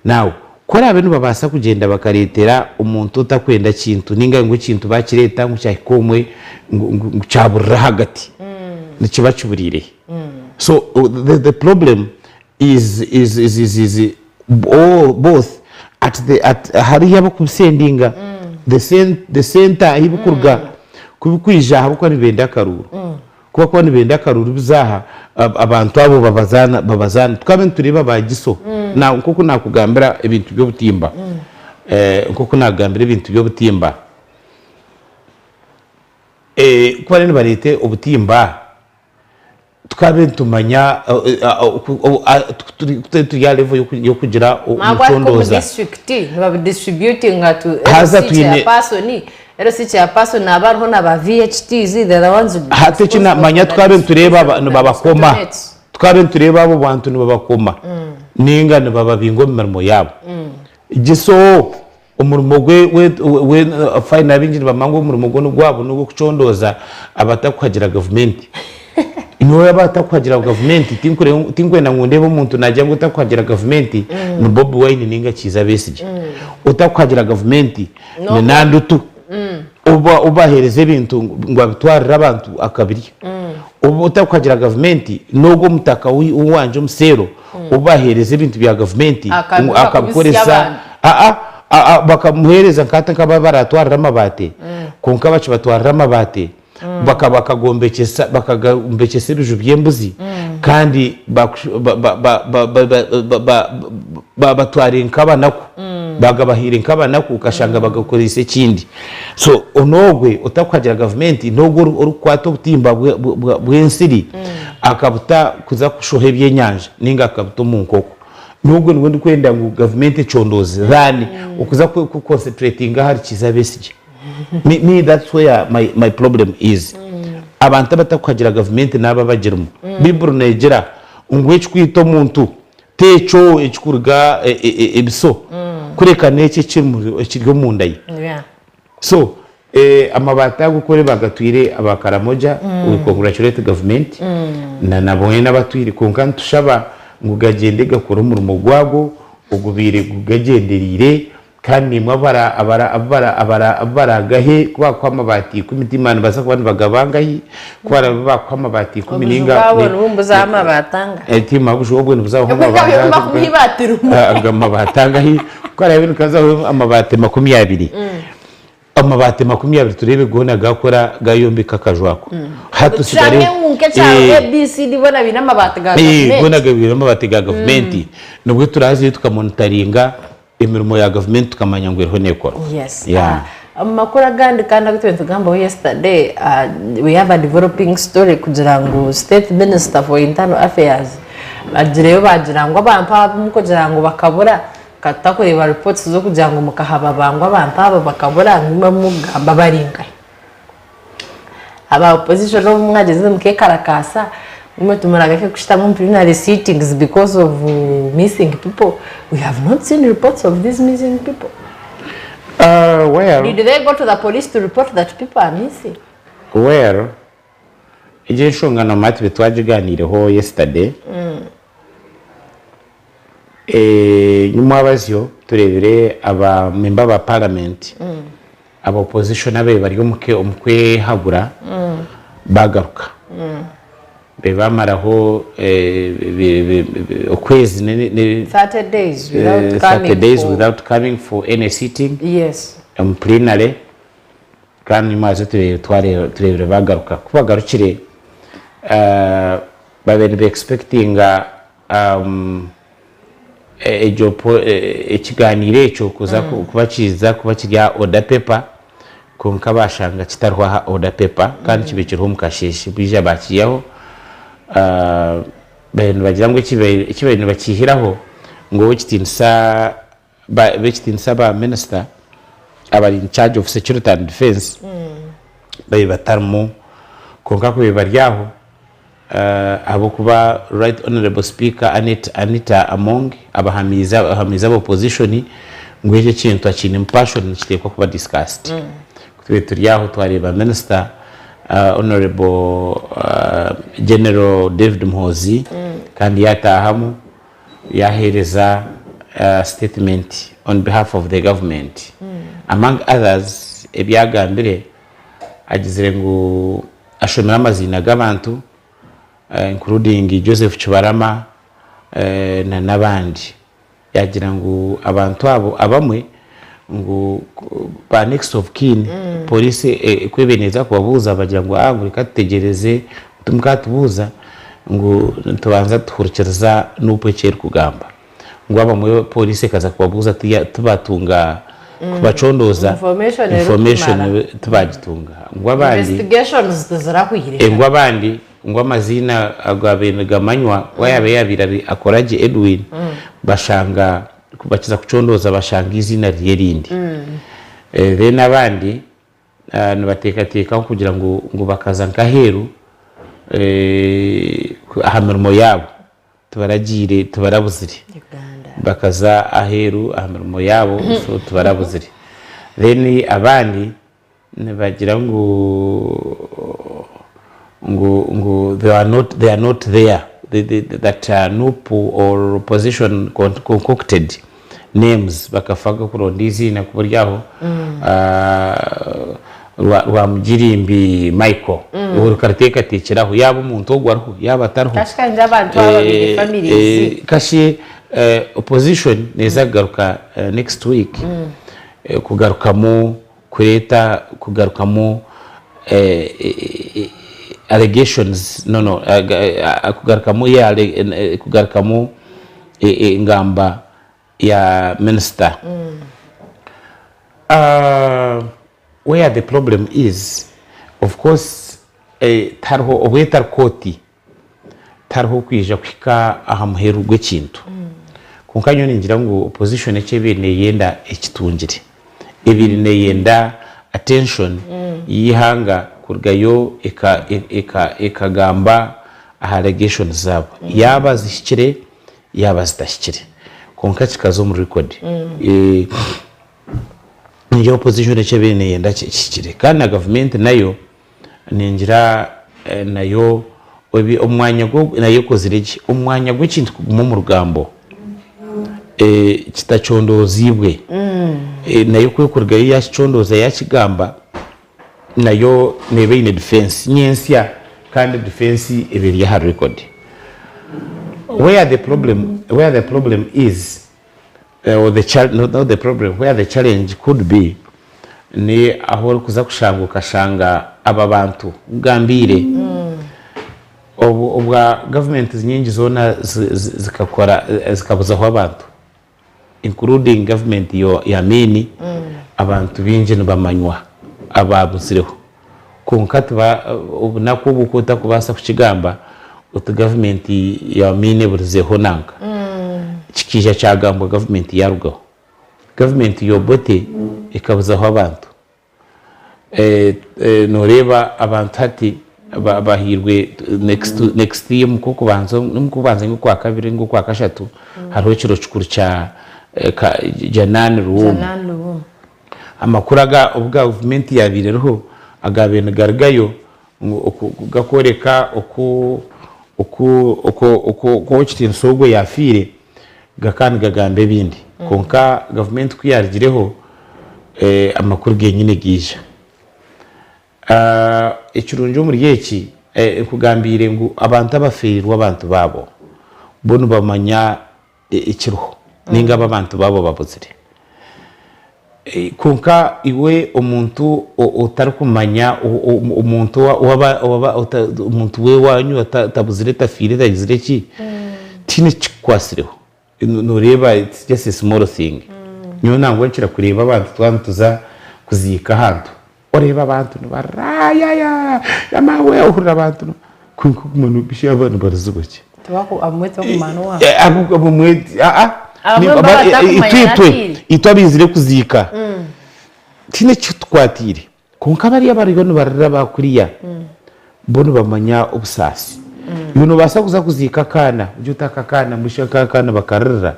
[SPEAKER 2] Now, ku baraabe nibabaasa kugyenda bakareetera omuntu otakwenda kintu nainga ngu ekintu baakireeta ngu kyahika omwe ngu ngu kyaburira ahagati, nikiba kiburiire hi? So the the problem is is is is is all both at the at hariyo abakubisendinga the cen the centre ahi bikuruga ku bikwija ahabw'okuba nibenda akaruuru. Ku bakuba nibenda akaruru biza aha abantu abo babazaana babazaana. Tukaba nitureeba ba Giso na nk'oku naakugambira ebintu by'obutimba nk'oku naakugambira ebintu by'obutimba ku bariyo nibareeta obutimba. Tukabe nitumanya turi aha level y'okugira
[SPEAKER 3] Nangwa ariko omu
[SPEAKER 2] omucondooza.
[SPEAKER 3] district nibabidistributinga to
[SPEAKER 2] Haza
[SPEAKER 3] LC
[SPEAKER 2] twine
[SPEAKER 3] chairperson, LC chairperson naaba ariho na ba VHTs they are the ones
[SPEAKER 2] Hati eki
[SPEAKER 3] responsible
[SPEAKER 2] namanya
[SPEAKER 3] for the
[SPEAKER 2] tukabe nitureeba
[SPEAKER 3] distribution of the
[SPEAKER 2] nibabakoma
[SPEAKER 3] mosquito nets.
[SPEAKER 2] tukabe nitureeba abo bantu nibabakoma ninga nibababinga omu mirimo yaabo. Giso Omurimo gwe we we fine abaingi nibamanya ngu omurimo gwe gwabo n'ogw'okucondooza abatakuhagira gavumenti. Nyowe abatakuhagira gavumenti tinkure tinkwenda ngu ndeebe omuntu naagira ngu otakuhagira gavumenti ni Bobi Wine ninga Kiiza Besigye. Otakuhagira gavumenti ni Nandutu. Oba obaheereza ebintu ngu abitwarire abantu akabirya. Oba otakuhagira gavumenti n'ogwo omutaka owangye omuseero obaheereza ebintu bya gavumenti
[SPEAKER 3] Akabiba kubisya
[SPEAKER 2] akabikoresa
[SPEAKER 3] abantu.
[SPEAKER 2] aa aa bakamuheereza nka hati nk'abu baratwarira amabaati kwonka bakibatwarira amabaati baka bakagombekyesa bakagombekyesa ebiju by'embuzi kandi baku ba ba ba ba ba ba ba babatwariire nk'abanaku bagabahaire nk'abanaku okashanga bagakoreise ekindi so n'ogwe otakuhagira gavumenti n'ogwo orikukwata obutimba bw'ensiri akabuta kuza kushoha ebyenyanja ninga akabuta omu nkoko n'ogwo niwe ndikwenda ngu gavumenti econdooze than okuza ku concentratinga ahari Kiiza Besigye me, me that's where my, my problem is abantu abatakuhagira gavumenti n'abo abagirimu Baiburi neegira ngu ekikwita omuntu T'ekyo ekikuruga ebiso, kureka n'ekyo ekiri omunda ye. So, amabaati ago ku oreba gatwire aba Karamoja, we congratulate government na na boona abatwire kwonka nitushaba ngu gagyende gakore omurimo gwago ogubaire gugagyendereire Kandi naimwe abu baraagahe, ku baakuha amabaati ikumi, tiimanya nibabaasa kuba nibagaba angahi, ku baraabe baakuha amabaati ikumi
[SPEAKER 3] Obuju
[SPEAKER 2] nainga
[SPEAKER 3] bwabo nibwo nibuzaho amabaati angahi?
[SPEAKER 2] Tiimanya obuju obwo nibuzaho
[SPEAKER 3] Bakuha eibaati rimwe.
[SPEAKER 2] amabaati angahi, ku karaabe nikazaho amabaati 20. Amabaati 20 tureebe goona gaakora gaayombeka akaju ako. Hati
[SPEAKER 3] Tushange
[SPEAKER 2] tusigare
[SPEAKER 3] ngu nk'ekyaro ABCD boona baine amabaati ga gavumenti.
[SPEAKER 2] Goona gaine amabaati ga gavumenti, nibwo turaazeyo tukamonitaringa emirimo ya gavumenti tukamanya ngu eriho neekorwa.
[SPEAKER 3] Yes.
[SPEAKER 2] Yeah.
[SPEAKER 3] Omu makuru agandi kandi agu twine tugambaho yesterday, we have a developing story kugira ngu State Minister for Internal Affairs bagireyo bagira ngu abantu abamu kugira ngu bakabura ka tutakureeba reports z'okugira ngu mukahababa ngu abantu aba bakabura ngu imwe mukugamba bari nkahi. Aba opposition obu mwagyezire mukekarakaasa imwe timuragaruke kushutama omu plenary sittings because of missing people, we have not seen reports of these missing people.
[SPEAKER 2] Well,
[SPEAKER 3] Did they go to the police to report that people are missing?
[SPEAKER 2] Well, egyo enshonga noomanya tube twagigaaniireho yesterday. Nyimwabazyo tureebire aba member ba parliament aba opposition ababaire bari omu kwehagura bagaruka bamaraho okwezi
[SPEAKER 3] 30 days without
[SPEAKER 2] 30
[SPEAKER 3] coming
[SPEAKER 2] days
[SPEAKER 3] for
[SPEAKER 2] without coming for any sitting
[SPEAKER 3] yes
[SPEAKER 2] omu plenary kandi nyimwabazyo tureebire bagaruka ku bagarukire babaire niba expectinga Egyo ekiganiiro ekyo kuza kuba kiza kuba kiri aha order paper kwonka bashanga kitariho aha order paper kandi kibaire kiriho omu kasheeshe baija bakiihaho babaire nibagira ngu ekibaire nibakiihiraho ngu ow'ekitiinisa b'ekitiinisa ba minisita abari in charge of security and defence babaire batarimu kwonka ku babaire bari aho Ahabw'okuba Right Honourable Speaker Annet Anita Among abahamiize ahamiize aba opposition ngu ekyo ekintu akiinemu passion nikiteekwa kuba discussed. Ku tubaire turi aho twareeba Minister Honourable General David Muhoozi kandi yaataahamu yaaheereza statement on behalf of the government. Among others ebi yaagambire agizire ngu Ashomire amaziina g'abantu including Joseph Kibarama na n'abandi. Yaagira ngu abantu abo abamwe ngu ba next of kin poriisi ku ebaire neeza kubabuuza bagira ngu ngu reka tutegyereze timukatubuuza ngu nitubanza tuhurikiriza Nup eki erikugamba. Ngu abamwe poriisi ekaza kubabuuza tibatunga kubacondooza
[SPEAKER 3] Information
[SPEAKER 2] information
[SPEAKER 3] erikumara.
[SPEAKER 2] tibagitunga. Ngu abandi
[SPEAKER 3] Investigations tizirahwire.
[SPEAKER 2] Ngu abandi ngu amaziina agaabaire nigamanywa ku yaabaire yaabaire ari Akoragye Edwin, bashanga ku bakiza kucondooza bashanga eiziina riri erindi. Then abandi nibateekateeka kugira ngu ngu bakaza nk'aheeru aha mirimo yaabo tibaragiire tibarabuzire. Bakaza aheeru aha mirimo yaabo so tibarabuzire. Then abandi Nibagira ngu ngu ngu they are not they are not there the, the, that nup or opposition concocted names bakafa kuronda eiziina kuba ori aho Rwamugirimbi Michael orikateekateekyeraho yaaba omuntu ogwo ariho yaaba atariho.
[SPEAKER 3] Kashi kandi abantu aba baine families.
[SPEAKER 2] Kashi opposition neeza kugaruka next week kugarukamu kureeta kugarukamu allegations no no kugarukamu kugarukamu engamba ya minisita. Where the problem is of course tihariho obu etari kooti tihariho kwija kuhika aha muheru gw'ekintu. Kwonka nyowe ningira ngu opposition eki ebaire neyenda ekitungire. Ebaire neyenda attention y'eihanga kurugayo ekagamba aha allegations zaabo. Yaaba zihikire, yaaba zitahikire. Kwonka kikaza omu record. Ningira opposition eki ebaire neyenda kihikire. Kandi na gavumenti nayo Ningira nayo omwanya nayo ekozire gye, omu mwanya gw'ekintu kuguma omu rugambo kitacondooziibwe, nayo ku erikurugayo yaakicondooza yaakigamba, nayo neeba eine defense nyentsya kandi defense eba eri aha record. Where the problem, where the problem is, or the not the problem, where the challenge could be, Ni ahu orikuza kushanga okashanga aba bantu nkugambiire obu obwa gavumenti nyingi zoona zikakora zikabuzaho abantu including gavumenti ya Amin abantu baingi nibamanywa abaabuzireho kwonka tiba obunaku obu ku otarikubaasa kukigamba oti gavumenti ya Amin eburizeho nanka kikaija kyagambwa gavumenti yaarugaho. Gavumenti ya Obote ekabuzaho abantu. Noreeba abantu hati bahairwe next year omu kw'okubanza omu kw'okubanza ninga okwakabiri ninga okwakashatu hariho ekiro kikuru kya Janan Luwum. Amakuru aga obu gavumenti yabaire eriho agabaire nigarugayo gakworeka oku oku oku oku ow'ekitiinisa ogwo yaafiire gakaba nigagamba ebindi. Kwonka gavumenti ku yaarugireho, amakuru genyine gaija. Ekirungi omuri eki, nkugambiire ngu abantu abafeerirwe abantu baabo, bo nibamanya ekiriho ninga abu abantu baabo babuzire. Kwonka iwe omuntu otarikumanya omuntu omuntu w'owaanyu atabuzire tafiire tagizire ki, tihaine ekikukwatsireho. Nooreeba it's just a small thing. Nyowe nangwa nkira kureeba abantu twaba nituza kuziika ahantu, oreeba abantu nibarira ayaya maawe ohurira abantu kwonka oguma noshusha aba nibarizibwa ki?
[SPEAKER 3] Abamwe tibakumanya owaabo.
[SPEAKER 2] Abamwe aa
[SPEAKER 3] Abamwe baba
[SPEAKER 2] itwe
[SPEAKER 3] batakumanya
[SPEAKER 2] itwe
[SPEAKER 3] n'akaire.
[SPEAKER 2] itwe abaizire kuziika tihaine ekitukwatiire kwonka bariya abariyo nibarira ba kuriya bo nibamanya obusaasi. Iwe noobaasa kuza kuziika akaana ogire oti aka akaana mbwenu shi aka akaana bakaririra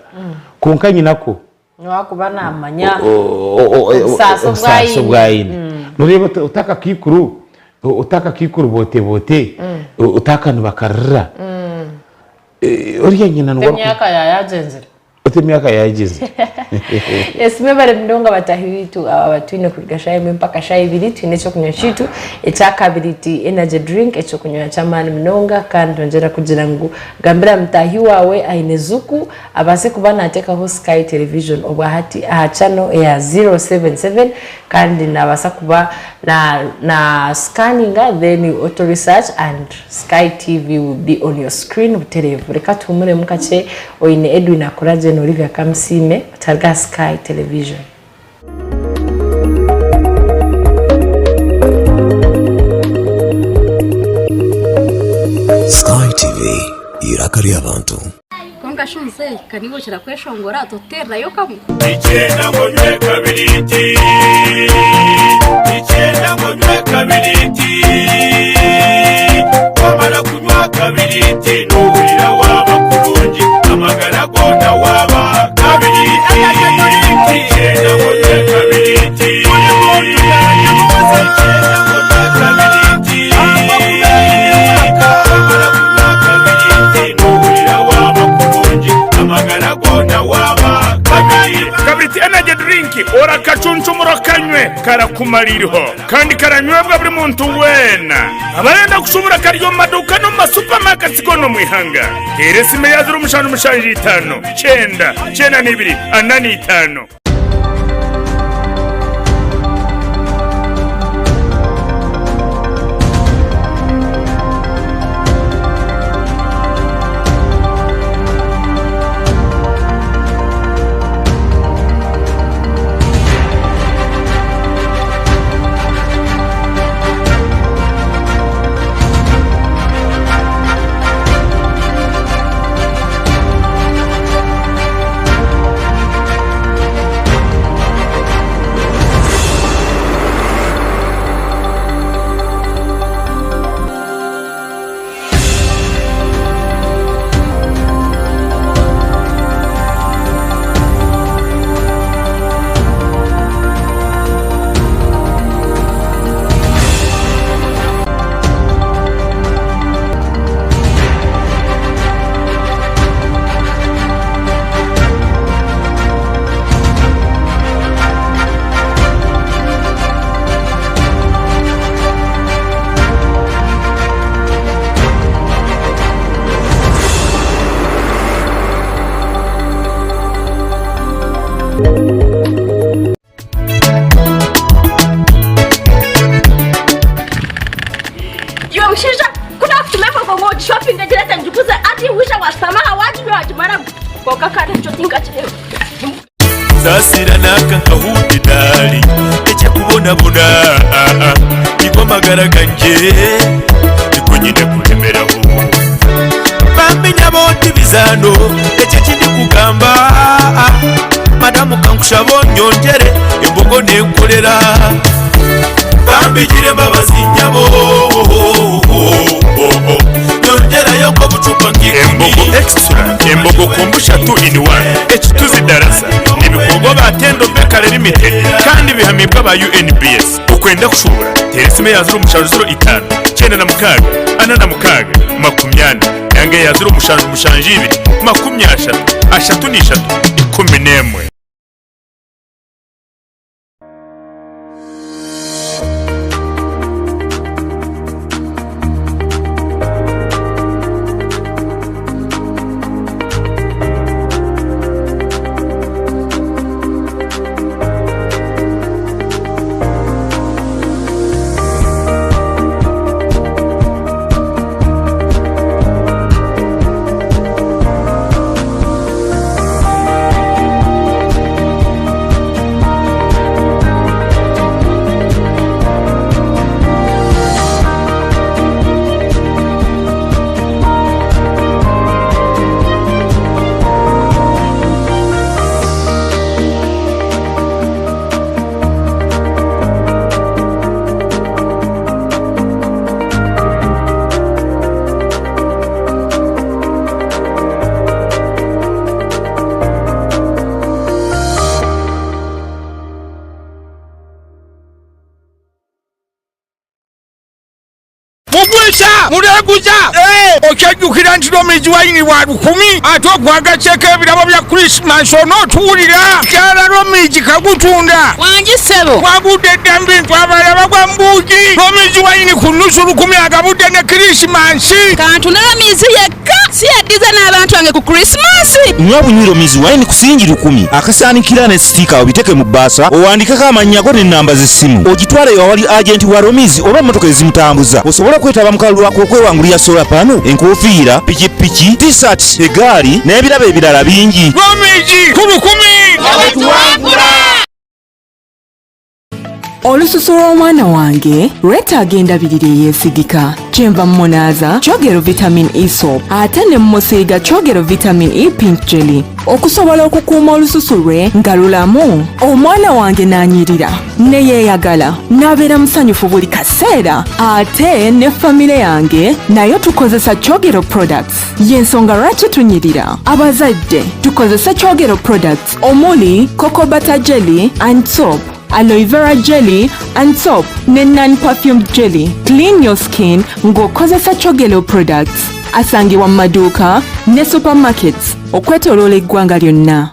[SPEAKER 2] kwonka nyinako
[SPEAKER 3] Niwakuba namanya obusaasi
[SPEAKER 2] obusaasi obu aine. Noreeba oti oti akakaikuru oti akakaikuru bote bote oti aka nibakarira oriya nyina
[SPEAKER 3] Oti
[SPEAKER 2] niwe
[SPEAKER 3] emyaka yayagyenzire.
[SPEAKER 2] Oti emyaka yayagyenzire.
[SPEAKER 3] Yes mwebare munonga batahi baitu abatwine kuruga shaaha emwe mpaka shaaha ibiri twine ekyokunywa kyaitu ekyakabiriti energy drink ekyokunywa kyamaani munonga kandi nongyera kugira ngu gambira mutaahi waawe aine zuku Abaase kuba nateekaho Sky Television obwahati aha channel eya 077 kandi nabaasa kuba na na scanninga then you auto research and Sky TV will be on your screen butereevu. Reka tuhumuremu kakye oine Edwin Akuragye na Olivia Kamusiime otari aha Sky Television.
[SPEAKER 4] Amaka ry'abantu.
[SPEAKER 5] Kwonka shi muzeeyi, ka niiwe okira kweshongora, totuteererayo kamwe?
[SPEAKER 6] Nikyenda ngu onywe kabiriiti Nikyenda ngu onywe kabiriiti Wamara kunywa kabiriiti Nohurira waaba kurungi Amagara goona waaba kabiriiti Nikyenda ngu onywe kabiriiti Buri muntu yaanywa Nikyenda ngu onywe kabiriiti Wamara kunywa kabiriiti Nohurira waaba kurungi Amagara goona waaba kabiriiti.
[SPEAKER 7] Kabiriiti Energy Drink orakacuncumura okanywe karakumara iriho kandi karanywebwa buri muntu weena. Abarenda kushubura kari omu maduuka n'omu ma supermarkets goona omu ihanga. Teera esimu eya 0775 9 92 45.
[SPEAKER 5] Iwe mushaija ku naakutuma embogo ngu ogishopinge ogireete ngiguze hati waija waashutama aha waaginywa waagimaramu kwonka kandi ekyo tinkakireeba.
[SPEAKER 6] Saasira nanka nkahunda edaari eky'okubonabona Nigwo magara gangye nigwo nyine kuremeraho Bambi nyabo ti bizaano ekyo eki ndikugamba Madamu kankushaba onyongyere embogo nenkorera Bambi gira embabazi nyabo Nyongyerayo nk'obucupa nk'ikumi.
[SPEAKER 7] Embogo Extra, Embogo Kombucha 2 in 1, Ekituzi Darasa nibikorwa aba Tendo Bakery Limited kandi bihamibwe aba UNBS. Okwenda kushubura, teera esimu eya 0705 96 46 40 nanga eya 0772 30 33 11.
[SPEAKER 8] Mugwisa muleeguza okyajjukira nti Romizi wayini wa lukumi ate ogwagaseeko ebirabo bya Krisimansi onootuwulira? Kyala Romizi kagutunda.
[SPEAKER 9] Wangi ssebo.
[SPEAKER 8] Wagudde dda mu bintu abalala bagwa mu buugi. Romizi wayini ku nnusu lukumi agabudde ne Krisimansi.
[SPEAKER 9] Kantunde Romizi yekka si yaddiza n'abantu bange ku Krisimansi.
[SPEAKER 10] Nywa bunywi Romizi wayini ku siringi lukumi, akasaanikira ne sitiika obiteeke mu bbaasa owandiikeko amannya go n'ennamba z'essimu ogitwale awali agenti wa Romizi oba emmotoka ezimutambuza osobole okwetaba mu kalulu ak'okwewangulira solar pano, enkofiira, pikipiki, T-shirt, egaali n'ebirabo ebirala bingi.
[SPEAKER 8] Romizi ku lukumi!
[SPEAKER 9] Nga bwe tuwangula!
[SPEAKER 4] Olususu lw'omwana wange lwetaaga endabirira eyeesigika. Kyenva mmunaaza Kyogero Vitamin E Soap ate ne mmusiiga Kyogero Vitamin E Pink Jelly okusobola okukuuma olususu lwe nga lulamu. Omwana wange n'anyirira ne yeeyagala n'abeera musanyufu buli kaseera ate ne famire yange nayo tukozesa Kyogero products. Y'ensonga lwaki tunyirira. Abazadde tukozese Kyogero products omuli Cocoa Butter Jelly and Soap, Aloe Vera Jelly and Soap ne Non-Perfumed Jelly. Clean your skin ng'okozesa Kyogero products. Asangibwa mu maduuka ne supermarkets okwetoloola eggwanga lyonna.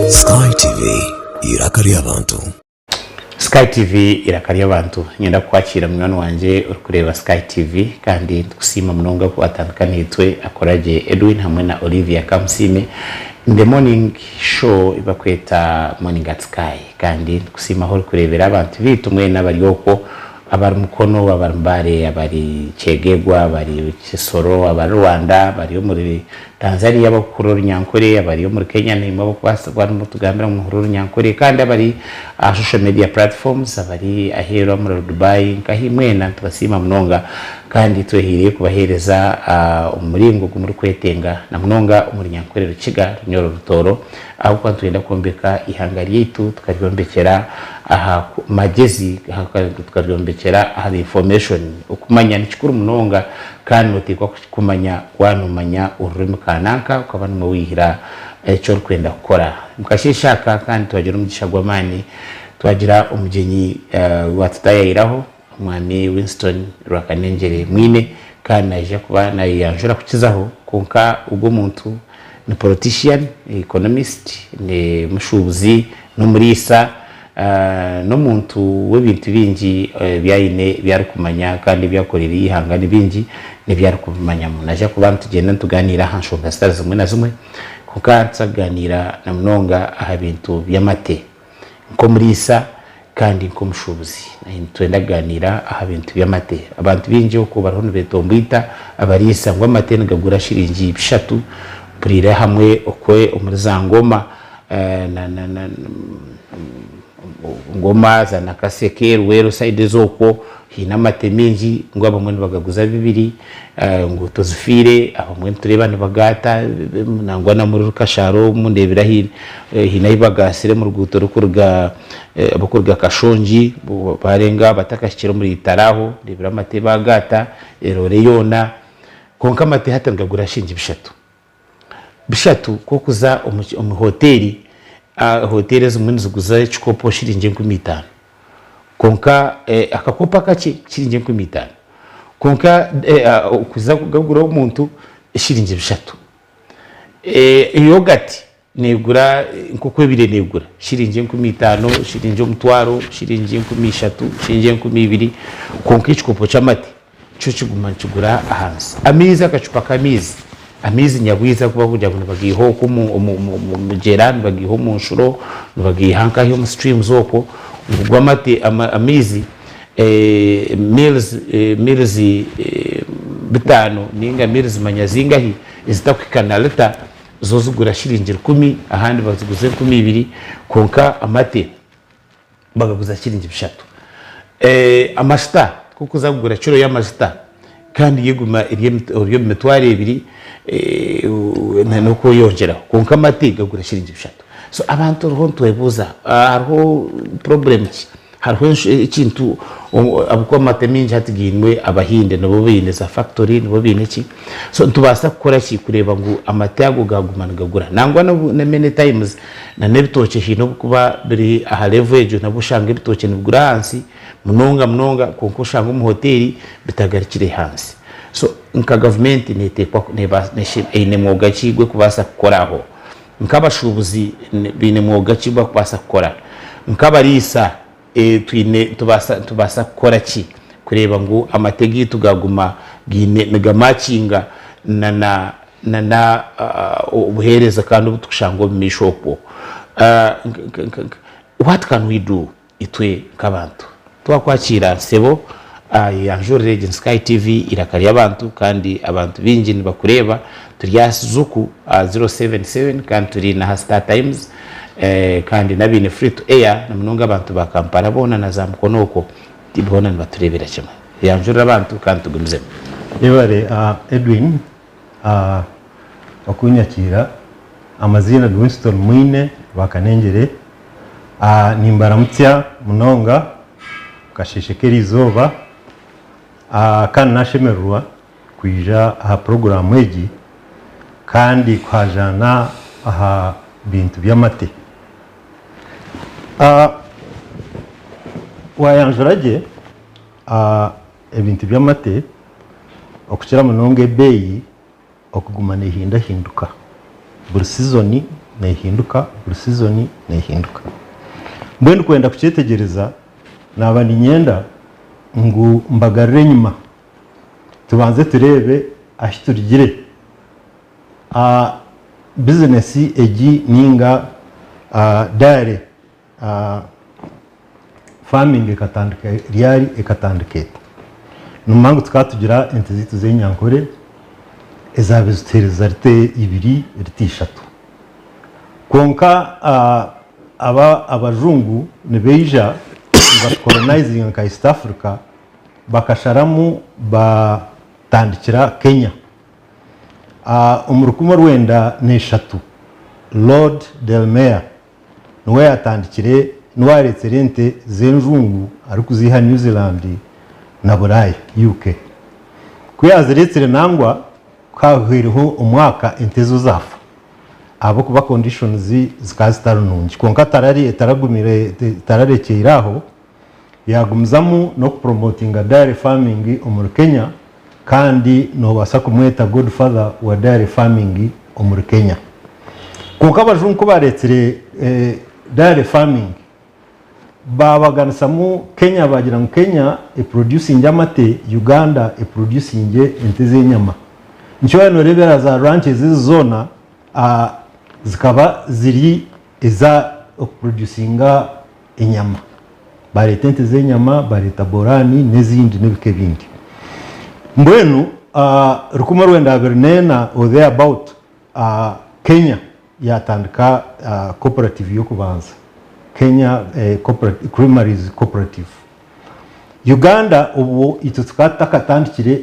[SPEAKER 11] Sky TV, iraka ry'abantu.
[SPEAKER 2] Sky TV iraka ry'abantu nyenda kukwakira munywani wangye orikureeba Sky TV kandi nitukusiima munonga ku watandika naitwe akoragye Edwin hamwe na Olivia Kamusiime in the morning show ebakweta Morning at Sky kandi nitukusiima ahu orikureebera abantu beitu mwena abari okwo abari Mukono abari Mbale abari Kyegegwa abari Kisoro abari Rwanda abari omuri Tanzania abarikuhurira Orunyankore, abari omuri Kenya naimwe abarikubaasa kuba nimutugambira ngu muhurire Orunyankore kandi abari aha social media platforms, abari aheeru omuri Dubai nkahi mwena nitubasiima munonga kandi twehaireyo kubaheereza omu muringo ogu murikwetenga na munonga omu Runyankore Rukiga, Runyoro Rutooro ahabw'okuba nitwenda kwombeka eihanga ryaitu tukaryombekyera aha magyezi, tukaryombekyera ahari information. Okumanya nikikuru munonga kandi noteekwa Kumanya waaba noomanya orurimi kananka okaba nimwo waihira eki orikwenda kukora. Omu kasheeshe aka kandi twagira omugisha gw'amaani twagira omugyenyi waatutayaayiraho Omwami Winston Rwakanengyere Mwine kandi naija kuba naayeyanjura kukizaho kwonka ogwo omuntu ni politician, economist, ni mushuubuzi, n'omuriisa. N'omuntu w'ebintu bingi ebi aine ebi arikumanya kandi ebi akoreire eihanga ni bingi n'ebi arikubimanyamu. Naija kuba nitugyenda nitugaaniira aha nshonga zitari zimwe na zimwe kwonka nituza kugaaniira na munonga aha bintu by'amate nk'omuriisa kandi nk'omushuubuzi. Nitwenda kugaaniira aha bintu by'amate. Abantu baingi okwo bariho nibetomboita abariisa ngu amate nigagura shiringi bishatu mpuriire hamwe okwe omuri za Ngoma na na na Ngoma za Nakaseke, Luweero side ezo okwo haine amate maingi ngu abamwe nibagaguza bibiri ngu tozifiire abamwe nitureeba nibagaata nangwa na muri Rukashara omu ndeebire ahi haine ahi bagaasire omu ruguuto rurikuruga abarikuruga Kashongi barenga batakahikire omuri Itara aho ndeebire amate bagaata eroore yoona kwonka amate hati nigagura shiringi bishatu. Bishatu k'okuza omu hoteeri, hoteeri ezimwe niziguza ekikopo shiringi 5000 kwonka akakopo akakye shiringi 5000 kwonka kuza kugagura omuntu shiringi bishatu. Yogati Neegura nk'oku ebaire neegura, shiringi 5000, shiringi omutwaro, shiringi 3000, shiringi 2000, kwonka ekikopo ky'amate kyo kiguma nikigura ahansi. Amaizi, akacupa k'amaizi, amaizi nyabwizi agu barikugira ngu nibagaiha okwo omu migyera, nibagaiha omu nshuro, nibagaiha nkahi omu streams okwo, ngu go amate, amaizi mils, mils bitaano ninga mils manya zingahi ezitakuhika na lita, Zo zigura shiringi rukumi, ahandi baziguza 2000, kwonka amate bagaguza shiringi bishatu. Amashuta ku orikuza kugura kiro y'amashuta kandi yo eguma eri omu mitwaro ebiri n'okweyongyeraho kwonka amate gagura shiringi bishatu. So abantu hariho nitwebuuza hariho problem ki? Hariho ekintu ahabw'okuba amate maingi hati gainwe abahinde nibo baine za fakitori nibo baine ki so nitubaasa kukora ki kureeba ngu amate ago gaaguma nigagura nangwa na many times na n'ebitookye haine obu kuba biri aha level egyo nabwo oshanga ebitookye nibigura ahansi munonga munonga kwonka oshanga omu hoteeri bitagarukire hansi so nka gavumenti neeteekwa eine mwoga ki gw'ekubaasa kukora aho? Nk'abashuubuzi baine mwoga ki ogu barikubaasa kukora? Nk'abariisa twine nitubaasa kukora ki kureeba ngu amate gaitu gaaguma gaine nigamakinga na na obuheereza kandi obu turikushanga omu maisho okwo? What can we do itwe nk'abantu? Twakwakiira sebo. Yanjurire egi ni Sky TV eiraka ry'abantu kandi abantu baingi nibakureeba. Turi aha Zuku 077 kandi turi n'aha Star Times kandi n'abaine free to air na munonga abantu ba Kampala boona na za Mukono okwo boona nibatureebera kimwe. Yanjurira abantu kandi tugumizemu.
[SPEAKER 12] Yebare Edwin okunyakiira. Amaziina ni Winston Mwine Rwakanengyere. Nimbaramutsya munonga omu kasheeshe k'eriizooba kandi nashemererwa kwija aha puroguraamu egi kandi kuhajaana aha bintu by'amate. Waayanjura gye ebintu by'amate okukira munonga ebeeyi okuguma nehindahinduka buri sizoni nehinduka buri sizoni nehinduka. Mbwenu kwenda kukyetegyereza naba niinyenda ngu mbagarure enyima tubanze tureebe ahu turugire. Bizinesi egi ninga dairy Farming ekatandika ryari ekatandika eta? Nomanya ngu tukaba tugira ente zaitu z'enyankore ezaabaire zituheereza rita ibiri rita ishatu. Kwonka aba abajungu nibaija nibatukolonizinga nka East Africa bakasharamu batandikira Kenya. Omu rukumi orwenda n'eshatu Lord Delamere Niwe yaatandikire, niwe yaareetsire ente z'enjungu arikuziiha New Zealand na Buraaya, UK. Ku yaazireetsire nangwa ku haahweireho omwaka ente ezo zaafa ahabw'okuba conditions zikaba zitari nungi. Kwonka taragumire, tararekyeire aho, yaagumizamu n'okupromotinga dairy farming omuri Kenya kandi noobaasa kumweta godfather wa dairy farming omuri Kenya. Kwonka abajungu ku baareetsire dairy farming, baabaganisamu Kenya baagira ngu Kenya eproducingye amate, Uganda eproducingye ente z'enyama. Nikyo waaba nooreebera za ranches ezi zoona zikaba ziri eza okuproducinga enyama. Bareeta ente z'enyama, bareeta Borani n'ezindi n'ebika ebindi. Mbwenu 1924 or there about, Kenya yaatandika cooperative y'okubanza, Kenya Creameries Cooperative. Uganda obwo itwe tukaba tutakatandikire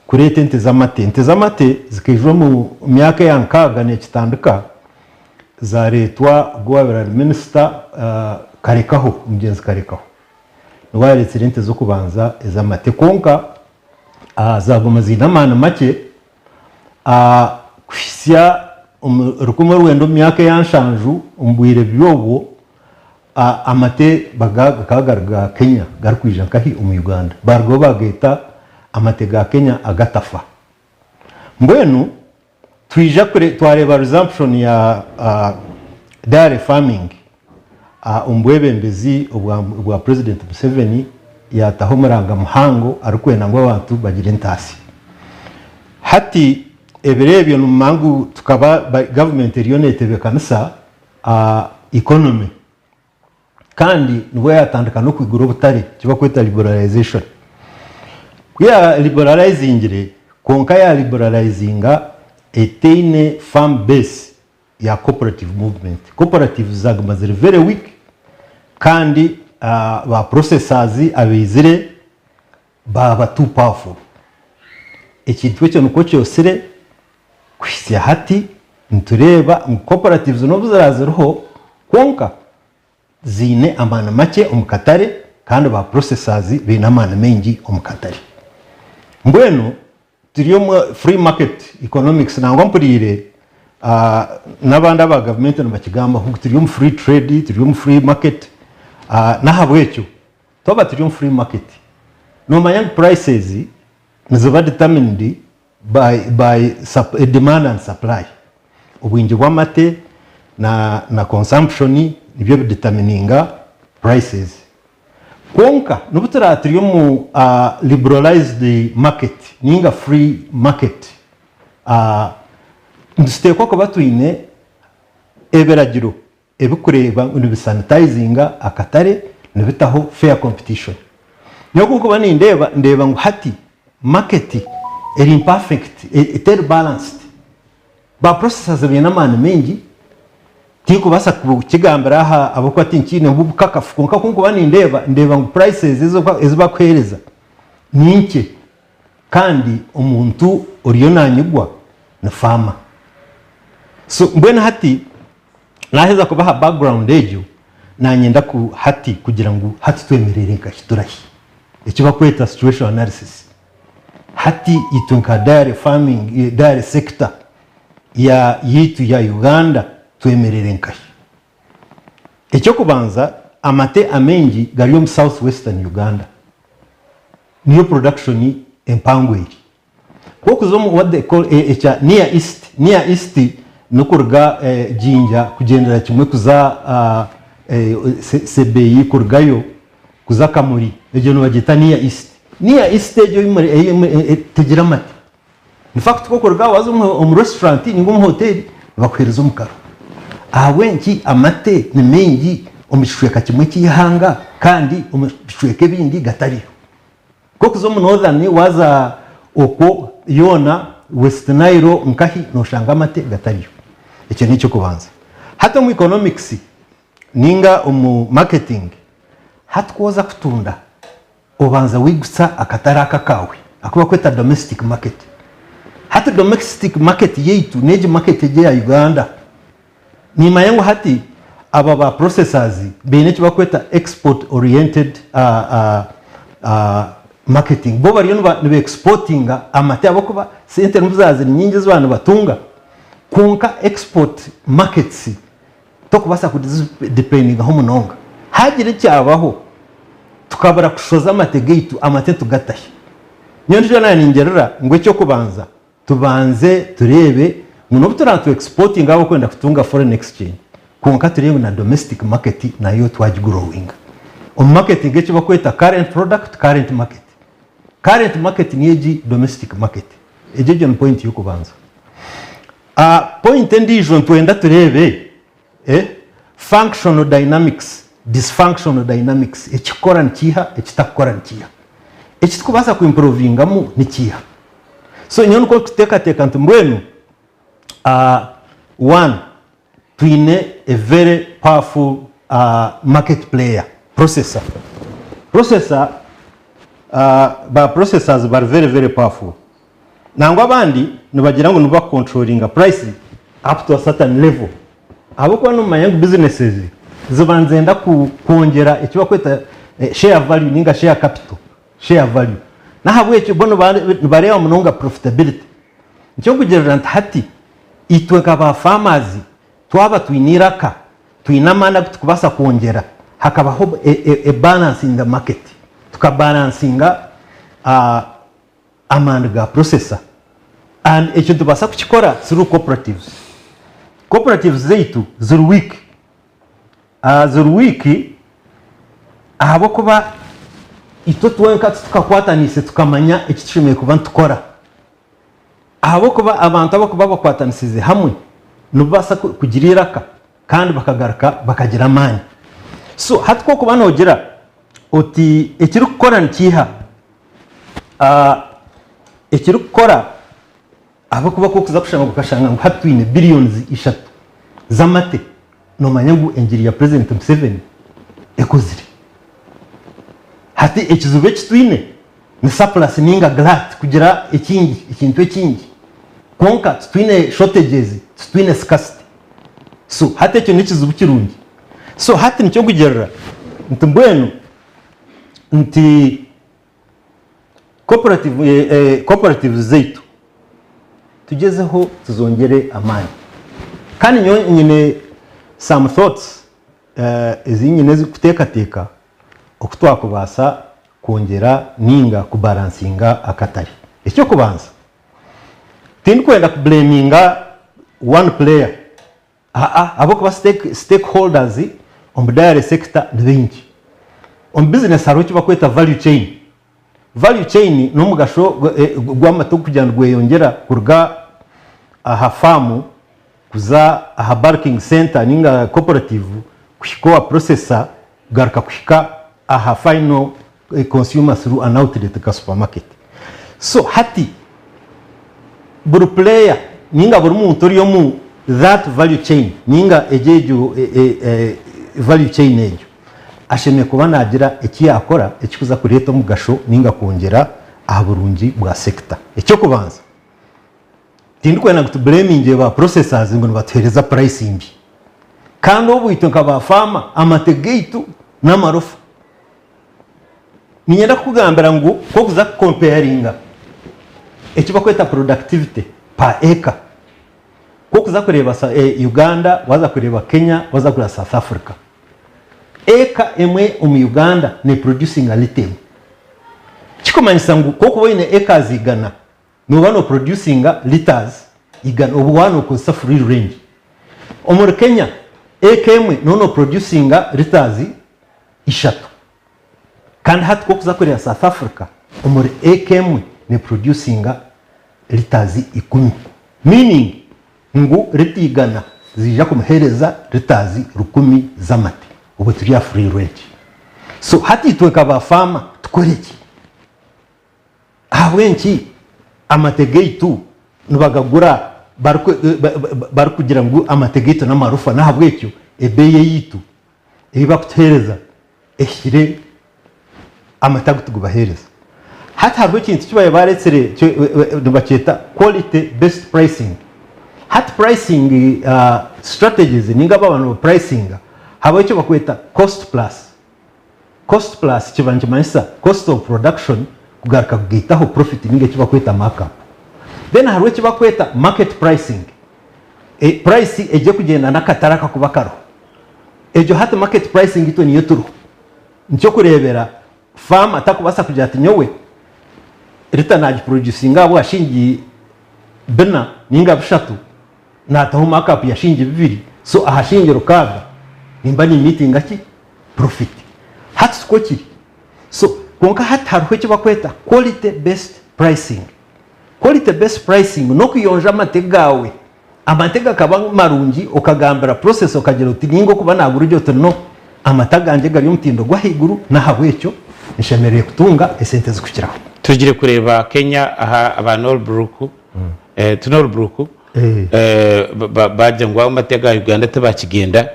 [SPEAKER 12] kureeta ente z'amate. Ente z'amate zikaija omu myaka eya nkaaga neekitandika, zaareetwa ogwo owaabaire ari minisita Karekaho, omugyenzi Karekaho. Niwe yaareetsire ente z'okubanza ez'amate kwonka zaaguma ziine amaani makye kuhitsya omu 1900 omu myaka eya nshanju omu bwire by'obwo amate gakaba gari ga Kenya garikwija nkahi omu Uganda. Baarugaho baageeta amate ga Kenya agatafa. Mbwenu twija twareeba resumption ya dairy farming omu bwebembezi obwa President Museveni yaataho omuranga muhango arikwenda ngu abantu bagire entaasya. Hati ebiro ebyo nimumanya ngu tukaba gavumenti eriyo neetebeekanisa economy kandi nibwo yatandika n'okwigura obutare eki barikweta liberalization. Ku ya liberalizingire kwonka ya liberalizinga etaine firm base ya cooperative movement. Cooperatives zaguma ziri very weak kandi ba processors abaizire baaba too powerful. Ekintu ekyo nikwo kyosire Kuhitsya hati nitureeba ngu cooperatives n'obu ziraba ziriho kwonka ziine amaani makye omu katare kandi ba processors baine amaani maingi omu katare. Mbwenu turi omu free market economics nangwa mpuriire n'abandi aba gavumenti nibakigambaho ngu turi omu free trade, turi omu free market n'ahabw'ekyo twaba turi omu free market noomanya ngu prices niziba determined by by demand and supply obwingi bw'amate na na consumption nibyo bidetermininga prices kwonka n'obu turaba turi omu liberalized market ninga free market nituteekwa kuba twine ebiragiro ebikureeba ngu nibisanitayizinga akatare nibitaho fair competition. Nyowe ku nkuba nindeeba, ndeeba ngu hati market eri imperfect, teri balanced. Ba processors baine amaani maingi, tinkubaasa kukigambira aha ahabw'okuba tinkiine bukakafu kwonka ku nkuba nindeeba, ndeeba ngu prices ezi bakuheereza ni nkye kandi omuntu oriyo nanyigwa ni farmer. So mbwenu hati naheza kubaha background egyo, nanyenda ku hati kugira ngu hati twemerere nkahi turahi? Eki bakweta situation analysis. Hati itwe nka dairy farming, dairy sector ya yaitu ya Uganda twemerere nkahi? Eky'okubanza amate amaingi gari omu South Western Uganda. Niyo production empango eri. Ku okuza omu what they call ekya Near East, Near East n'okuruga Jinja kugyendera kimwe kuza Sebei kurugayo kuza Kamuli, egyo nibagyeta Near East. Near East egyo tegira amate. In fact ku okuruga aho waza omu restaurant ninga omu hoteri nibakuhereza omukaro. Ahabw'enki amate ni maingi omu kicweka kimwe ky'eihanga kandi omu bicweka ebindi gatariyo? Ku okuza omu Northern waaza okwo yoona West Nile nkahi noshanga amate gatariyo. Ekyo n'eky'okubanza. Hati omu economics ninga omu marketing hati ku oza kutunda obanza waigutsa akatare aka akaawe aku barikweta domestic market. Hati domestic market yaitu n'egi market egi eya Uganda Nimanya ngu hati aba ba processors baine eki barikweta export oriented marketing. Bo bariyo niba exportinga amate ahabw'okuba sente nizo zaaba ziri nyingi ezi baba nibatunga kwonka export markets tokubaasa kuzidipendingaho munonga. Haagira ekyabaho tukabura kushoza amate gaitu, amate tugatahe. Nyowe nikyo naaba ningirira ngu eky'okubanza Tubanze tureebe ngu n'obu turaabe tu exportinga ahabw'okwenda kutunga foreign exchange, kwonka tureebe ngu na domestic market nayo twagigrowinga. Omu marketing eki barikweta current product, current market. Current market niyo egi domestic market. Egyo egyo ni point y'okubanza. Point endiijo nitwenda tureebe functional dynamics, dysfunctional dynamics, ekikukora nikiiha, ekitakukora nikiiha. Eki turikubaasa ku improvingamu nikiiha. So nyowe nikwo ndikuteekateeka nti mbwenu one twine a very powerful market player, processor. Processor, ba processors bari very very powerful. Nangwa abandi nibagira ngu nibo bakucontrollinga price up to a certain level ahabw'okuba nomanya ngu businesses ziba nizenda kwongyera eki barikweta share value ninga share capital, share value. N'ahabw'ekyo bo nibareeba munonga profitability. Nikyo nkugirira nti hati itwe nka ba farmers twaba twine eiraka, twine amaani agu turikubaasa kwongyera hakabaho a balance in the market, tukabalansinga amaani ga processor and ekyo nitubaasa kukikora through cooperatives. Cooperatives zaitu ziri weak, ziri weak ahabw'okuba itwe twenka titukakwataniise tukamanya eki tushemereire kuba nitukora. Ahabw'okuba abantu abarikuba bakwatanisize hamwe nibabaasa kugira eiraka kandi bakagaruka bakagira amaani. So hati ku orikuba noogira oti ekirikukora nikiiha? Ekirikukora ahabw'okuba ku orikuza kushanga okashanga ngu hati twine billions ishatu z'amate, noomanya ngu engiri ya President Museveni ekozire. Hati ekizibu eki twine ni surplus ninga glut kugira ekingi, ekintu ekingi. Kwonka titwine shortages, titwine scarcity. So hati ekyo n'ekizibu kirungi. So hati nikyo nkugirira nti mbwenu nti cooperative, cooperatives zaitu tugyezeho tuzongyere amaani. Kandi nyowe nyine some thoughts ezi nyine ezikuteekateeka oku twakubaasa kwongyera ninga kubalansinga akatare. Eky'okubanza, tindikwenda kubleminga one player aa ahabw'okuba stakeholders omu dairy sector ni baingi. Omu business hariho eki barikweta value chain. Value chain n'omugasho gw'amate kugira ngu gweyongyera kuruga aha faamu kuza aha bulking centre ninga cooperative kuhika owa processor kugaruka kuhika aha final. consumer through an outlet nka supermarket. So hati buri player ninga buri muntu ori omu that value chain ninga egyo egyo value chain egyo ashemereire kuba nagira eki yakora ekikuza kureeta omugasho ninga kwongyera aha burungi bwa sector. Eky'okubanza Tindikwenda ngu tu blaminge ba processors ngu nibatuhereza price mbi. Kandi obwo itwe nka ba farmer amate gaitu namarofa. Niinyenda kukugambira ngu ku okuza ku comparinga eki bakweta productivity per acre, ku okuza kureeba Uganda, waza kureeba Kenya, waza kureeba South Africa, acre emwe omu Uganda ne producinga litre emwe. Kikumanyisa ngu ku okuba oyine acres igana, Nooba nooproducinga litres igana obwo waaba nookozesa free range. Omuri Kenya, eka emwe nooba nooproducinga litres ishatu. Kandi hati ku orikuza kureeba South Africa, omuri eka emwe neproducinga litres ikumi. Meaning ngu lita igana ziija kumuheereza litres rukumi z'amate. Obwo turi aha free range. So hati itwe nka ba farmer tukore ki? Ahabw'enki amate gaitu nibagagura barikugira ngu amate gaitu n'amarufa n'ahabw'ekyo ebeeyi eyaitu ei barikutuheereza ehikire amate agu turikubaheereza. Hati hariho ekintu eki baabaire bareetsire nibakyeta quality based pricing. Hati pricing strategies ninga abo abantu nibapurayisinga hariho eki barikweta cost plus. Cost plus kiba nikimanyisa cost of production kugaruka kugaitaho profit ninga eki bakweta mark up. Then hariho eki bakweta market pricing, price egyo ekugyenda n'akatare akakuba kariho. Egyo hati market pricing itwe niyo turiho. Nikyokureebera farmer takubaasa kugira ati nyowe lita nagiproducinga ahabwa shilingi bina ninga bishatu nataho mark up ya shilingi bibiri so aha shilingi rukaaga nimba ni meetinga ki? Profit. Hati tikwo kiri. So kwonka hati hariho eki bakweta quality based pricing. Quality based pricing n'okuyonja amate gaawe, amate gakaba marungi okagambira process okagira oti ninga okuba nagura ogira oti no amate agangye gari omutindo gw'ahaiguru n'ahabw'ekyo nshemereire kutunga esente ezikukiraho.
[SPEAKER 2] Tugire kureeba Kenya aha aba Norbrook, ti Norbrook? Baagira ngu amate aga Uganda tibakigyenda,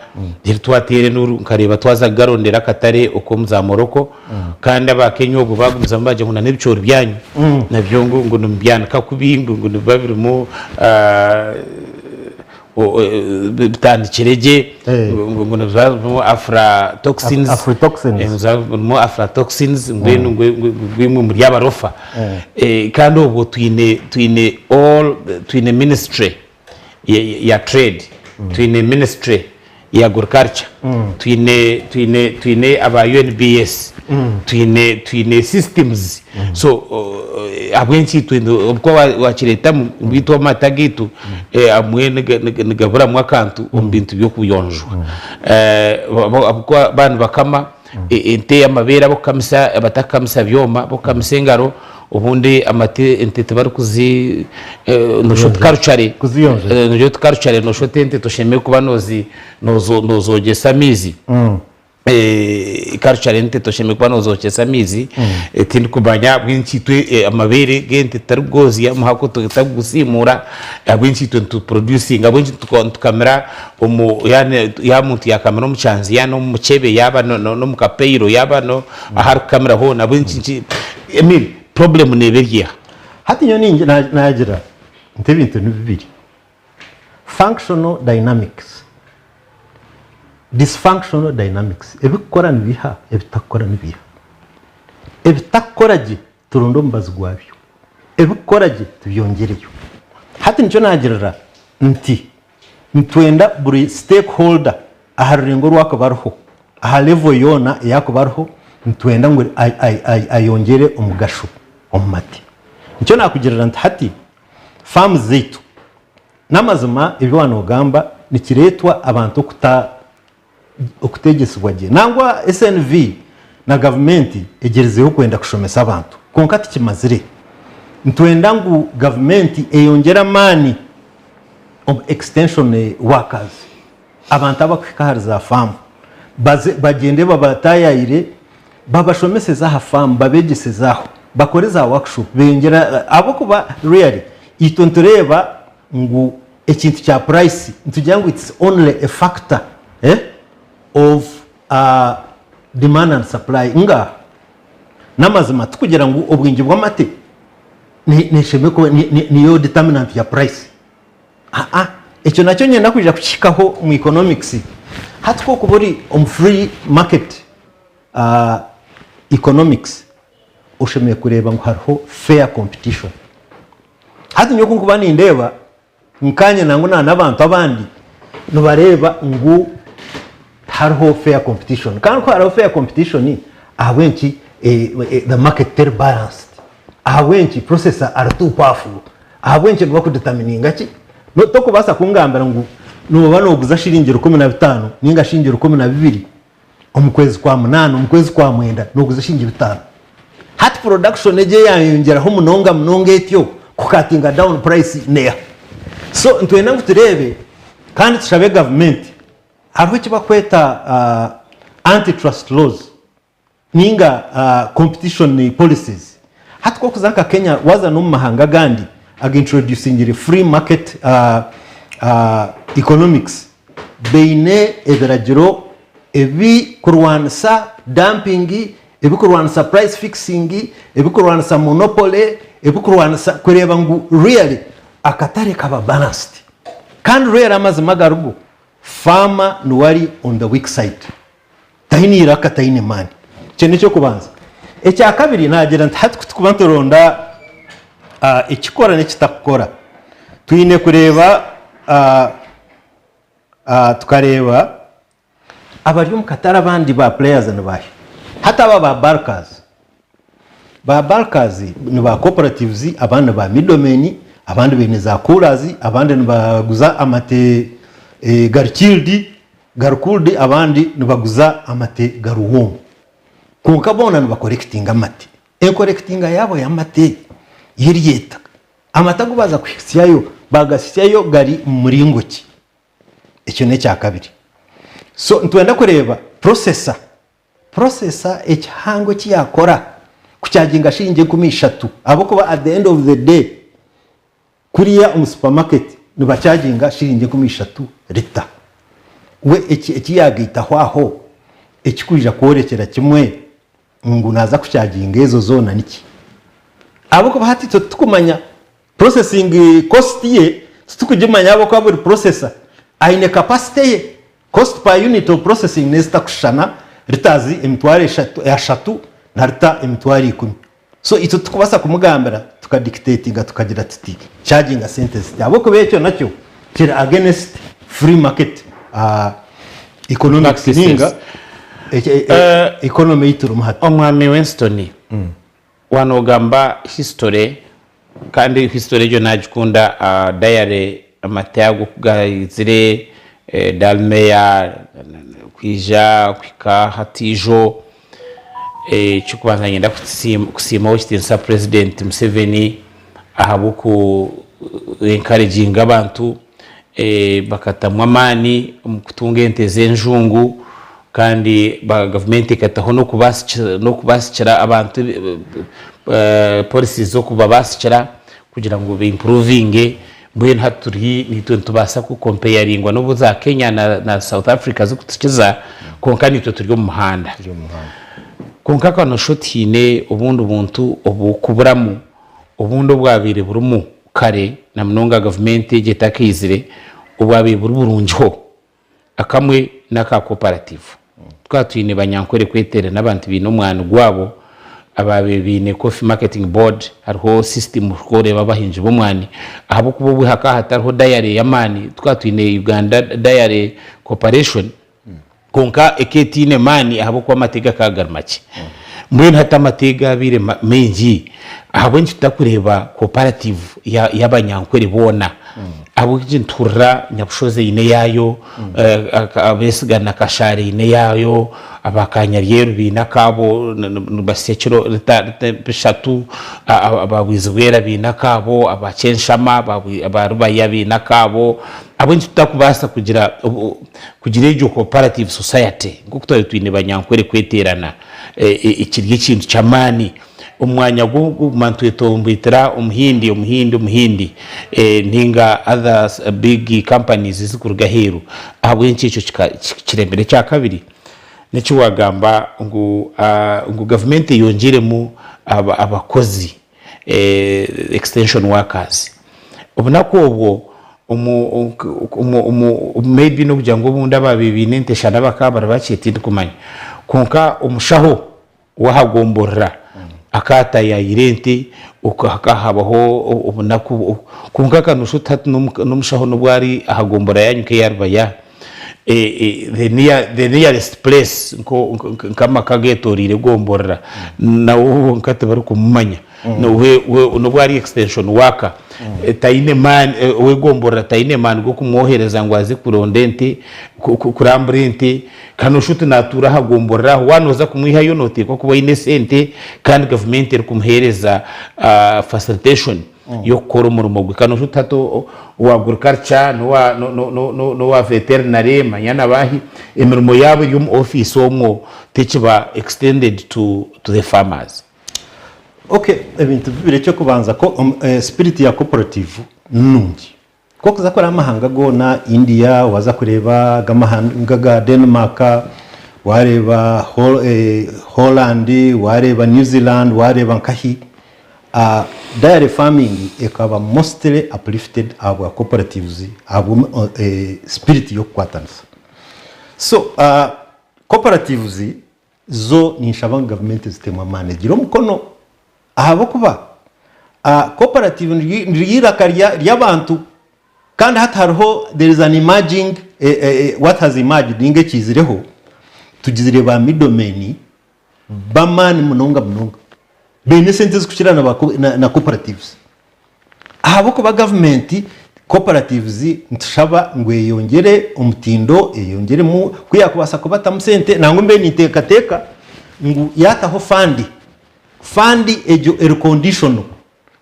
[SPEAKER 2] reero twateera enduuru nkareeba twaza kugarondera akatare ok'omu za Morocco kandi aba Kenya obwo baagumizamu baagira ngu n'ebicoori byanyu nabyo ngu nimubyanika kubi ngu nibiba birimu bitandikire gye ngu nibiba birimu aflatoxins, birimu aflatoxins mbwenu ngu imwe muri abarofa. Kandi obwo twine twine all twine ministry ya trade, twine ministry ya agriculture, twine twine twine aba UNBS, twine twine systems so ahabw'enki itwe obu wakireetamu ngu itwe amata gaitu amwe nigaburamu akantu omu bintu by'okuyonjwa ahabw'okuba baaba nibakama Ente y'amabeere ab'okukamisa abatakukamisa byoma ab'okukamisa engaro obundi amate ente tibarikuzi noshusha oti karucare nogira oti karucare noshusha oti ente toshemereire kuba nozi nozogyesa amaizi karucare ente toshemereire kuba nozogyesa amaizi tindikumanya ahabw'enki itwe amabeere g'ente tutarikugozya omuhako tutarikugusiimuura ahabw'enki itwe nituproducinga ahabw'enki nitukamira Omu yaani yaaba omuntu yaakamira omu kyanzi yaaba n'omu mukyebe yaaba n'omu kapeiro yaaba no ahu arikukamira hoona ahabw'enki nki I mean problem neeba eri eha?
[SPEAKER 12] Hati nyowe ningi naagira nti ebintu ni bibiri, functional dynamics, dysfunctional dynamics, ebikukora nibiha, ebitakukora nibiha. Ebitakukora gye Turonde omubazi gwabyo. Ebikukora gye tubyongyereyo. Hati nikyo naagirira nti nitwenda buri stakeholder aha rurengo oru akuba ariho, aha level yoona ei akuba ariho, nitwenda ngu ayongyere omugasho omu mate. Nikyo naakugirira nti hati faamu zaitu, n'amazima ebi waaba noogamba nikireetwa abantu okuta Okuteegyesibwa gye. Nangwa SNV na gavumenti egyerizeho kwenda kushomesa abantu kwonka tikimazire. Nitwenda ngu gavumenti eyongyere amaani omu extension workers, abantu abakuhika ahari za faamu baze bagyende babataayaayire. Babashomeseze aha faamu, babeegyeseze aho, bakore za workshop beyongyere ahabw'okuba really itwe nitureeba ngu ekintu kya price nitugira ngu it's only a factor eh of demand and supply nga n'amazima tikugira ngu obwingi bw'amate niyo determinant ya price. Aa, ekyo nakyo niinyenda kwija kukihikaho omu economics. Hati ku orikuba ori omu free market economics, oshemereire kureeba ngu hariho fair competition. Hati nyowe oku ndikuba nindeeba, nkaanye nangwa na n'abantu abandi nibareeba ngu tihariho fair competition. Kandi ku hariho fair competition, ahabw'enki the market teri balanced? Ahabw'enki processor ari too powerful? Ahabw'enki nibakudetermininga ki? No, tokubaasa kungambira ngu nooba nooguza shiringi 15 nainga shiringi 12 omu kwezi kwa munaana, omu kwezi kwa mwenda nooguza shiringi bitaano. Hati production egyo eyayongyeraho munonga munonga etyo kukatinga down price neeha? So nitwenda ngu tureebe kandi tushabe gavumenti hariho eki bakweta anti trust laws. Ninga competition policies. Hati ku orikuza nka Kenya waaza n'omu mahanga agandi aga introducingire free market economics baine ebiragiro ebikurwanisa dumping, ebikurwanisa price fixing, ebikurwanisa monopoly, ebikurwanisa kureeba ngu really akatare kaba balanced. Kandi really amazima agarigo farmer niwe ari on the weak side. Taine iraka, taine maani. Ekyo n'eky'okubanza. Ekya kabiri, naagira nti hati ku turikuba nituronda ekikora n'ekitakukora, twine kureeba tukareeba abari omu katare abandi ba players ni baahi. Hati aba ba bulkers, ba bulkers ni ba cooperatives, abandi ni ba middlemen, abandi baine za coolers, abandi nibaguza amate gari chilled, Gari cooled abandi nibaguza amate gari warm kwonka boona nibakorekitinga amate. Enkorekitinga yaabo y'amate yo eri eta? Amate agu baaza kuhitsyayo bagasitsyayo gari mu muringo ki? Ekyo n'ekyakabiri. So nitwenda kureeba processor, processor ekihango eki yaakora kukyaginga shiringi 3000 ahabw'okuba at the end of the day Kuriya omu supermarket nibakyaginga shiringi 3000 lita. We eki eki yagaitaho aho ekikwija kworekyera kimwe ngu naza kukyaginga ezo zoona niki? Ahabw'okuba hati itwe titukumanya processing cost ye titukugimanya ahabw'okuba buri processor aine capacity ye. Cost per unit of processing nezitakushushana litres emitwaro ashatu na lita 10,000. So itwe titukubaasa kumugambira tukadictatinga tukagira tuti charginga sente ziti ahabw'okuba ekyo nakyo kiri against free market economics
[SPEAKER 2] Practices.
[SPEAKER 12] ninga economy ei turimu hati.
[SPEAKER 2] Omwami Winston, waanogamba history kandi history egyo nagikunda, diary amate ago ku gaizire, Dalmeya kwija kuhika hati ijo, Eky'okubanza niinyenda kusiima ow'ekitiinisa Purezidenti Museveni ahabw'oku enkareginga abantu bakatamu amaani omu kutunga ente z'enjungu kandi gavumenti ekataho n'okubaasikira abantu polisi z'okubabaasikira kugira ngu baimpuruvinge. Mbwenu hati turi naitwe nitubaasa kukompeyaringwa n'obu za Kenya na South Africa zikutukiza kwonka naitwe turi omu muhanda. Kwonka kanoshusha oti haine obundi buntu obukuburamu obundi obwabaire burimu kare na munonga gavumenti egi etakaizire obwabaire buri burungiho. Akamwe n'aka cooperative. Twaba twine Banyankore kweteerana abantu baine omwani gwabo abaabaire baine Coffee Marketing Board, hariho system orikureeba abahingi b'omwani ahabw'okuba obwe hakaba hatariho dairy y'amaani, twaba twine Uganda Dairy Corporation kwonka ekaba etaine maani ahabw'okuba amate gakaba gari makye. Mbwenu hati amate gaabaire maingi ahabw'enki tutakureeba cooperative y'Abanyankore boona? Ahabw'enki nituhurira Nyabushozi eine eyaayo, Abeesiga na Kashaari eine eyaayo, aba Kanyaryeru baine akaabo nibasya ekiro lita bishatu, aba Bwizibwera baine akaabo, aba Kyenshama, aba Rubaya baine akaabo. Ahabw'enki tutakubaasa kugira kugira egyo cooperative society nk'oku twaba twine Banyankore kweteerana kiri ekintu ky'amaani omu mwanya gw'okuguma nitwetomboitera omuhindi omuhindi omuhindi ninga other big companies ezirikuruga aheeru ahabw'enki ekyo kiremire? Ekyakabiri n'eki waagamba ngu ngu gavumenti eyongyeremu abakozi extension workers. Obunaku obwo maybe n'okugira ngu obundi abaabaire baine ente shana bakaba bari bakye tindikumanya kwonka omushaho w'aha gomborora akaatayayira ente hakaba habaho obunaku kwonka kanu shi hati n'omushaho n'obu ari aha gomborora yaanyu nk'eya Rubaya the nearest place nk'amaka ageetoreire gomborora nawe kwonka tibarikumumanya n'obu ari extension worker taine maani ow'egomborora taine maani g'okumwohereza ngu aze kuronda ente kurambura ente kandi noshusha oti natuura aha gomborora aho waaba nooza kumwihayo noteekwa kuba oine esente kandi gavumenti erikumuheereza facilitation y'okukora omurimo gwe. Kandi noshusha oti hati owa agriculture n'owa veterinary manya na baahi emirimo yaabo eri omu ofiisi omwo tekiba extended to the farmers.
[SPEAKER 12] Ok ebintu bibiri ekyokubanza spirit ya cooperative ni nungi Ku orikuza kureeba amahanga goona, India, waaza kureeba aga amahanga ga Denmark, waareeba Holland, waareeba New Zealand, waareeba nkahi, dairy farming ekaba mostly uplifted ahabwa cooperatives, ahabwa spirit y'okukwatanisa. So cooperatives zo ninshaba ngu gavumenti zitemu amaani egire omukono ahabw'okuba cooperative niryo eiraka ry'abantu kandi hati hariho there is an emerging what has emerged ninga ekiizireho tugizire ba middlemen b'amaani munonga munonga baine esente ezikukira na cooperatives. Ahabw'okuba gavumenti cooperatives nitushaba ngu eyongyere omutindo, eyongyeremu ku yaakubaasa kubatamu sente nangwa mbwenu ninteekateeka ngu yaataho fandi, fandi egyo eri conditional,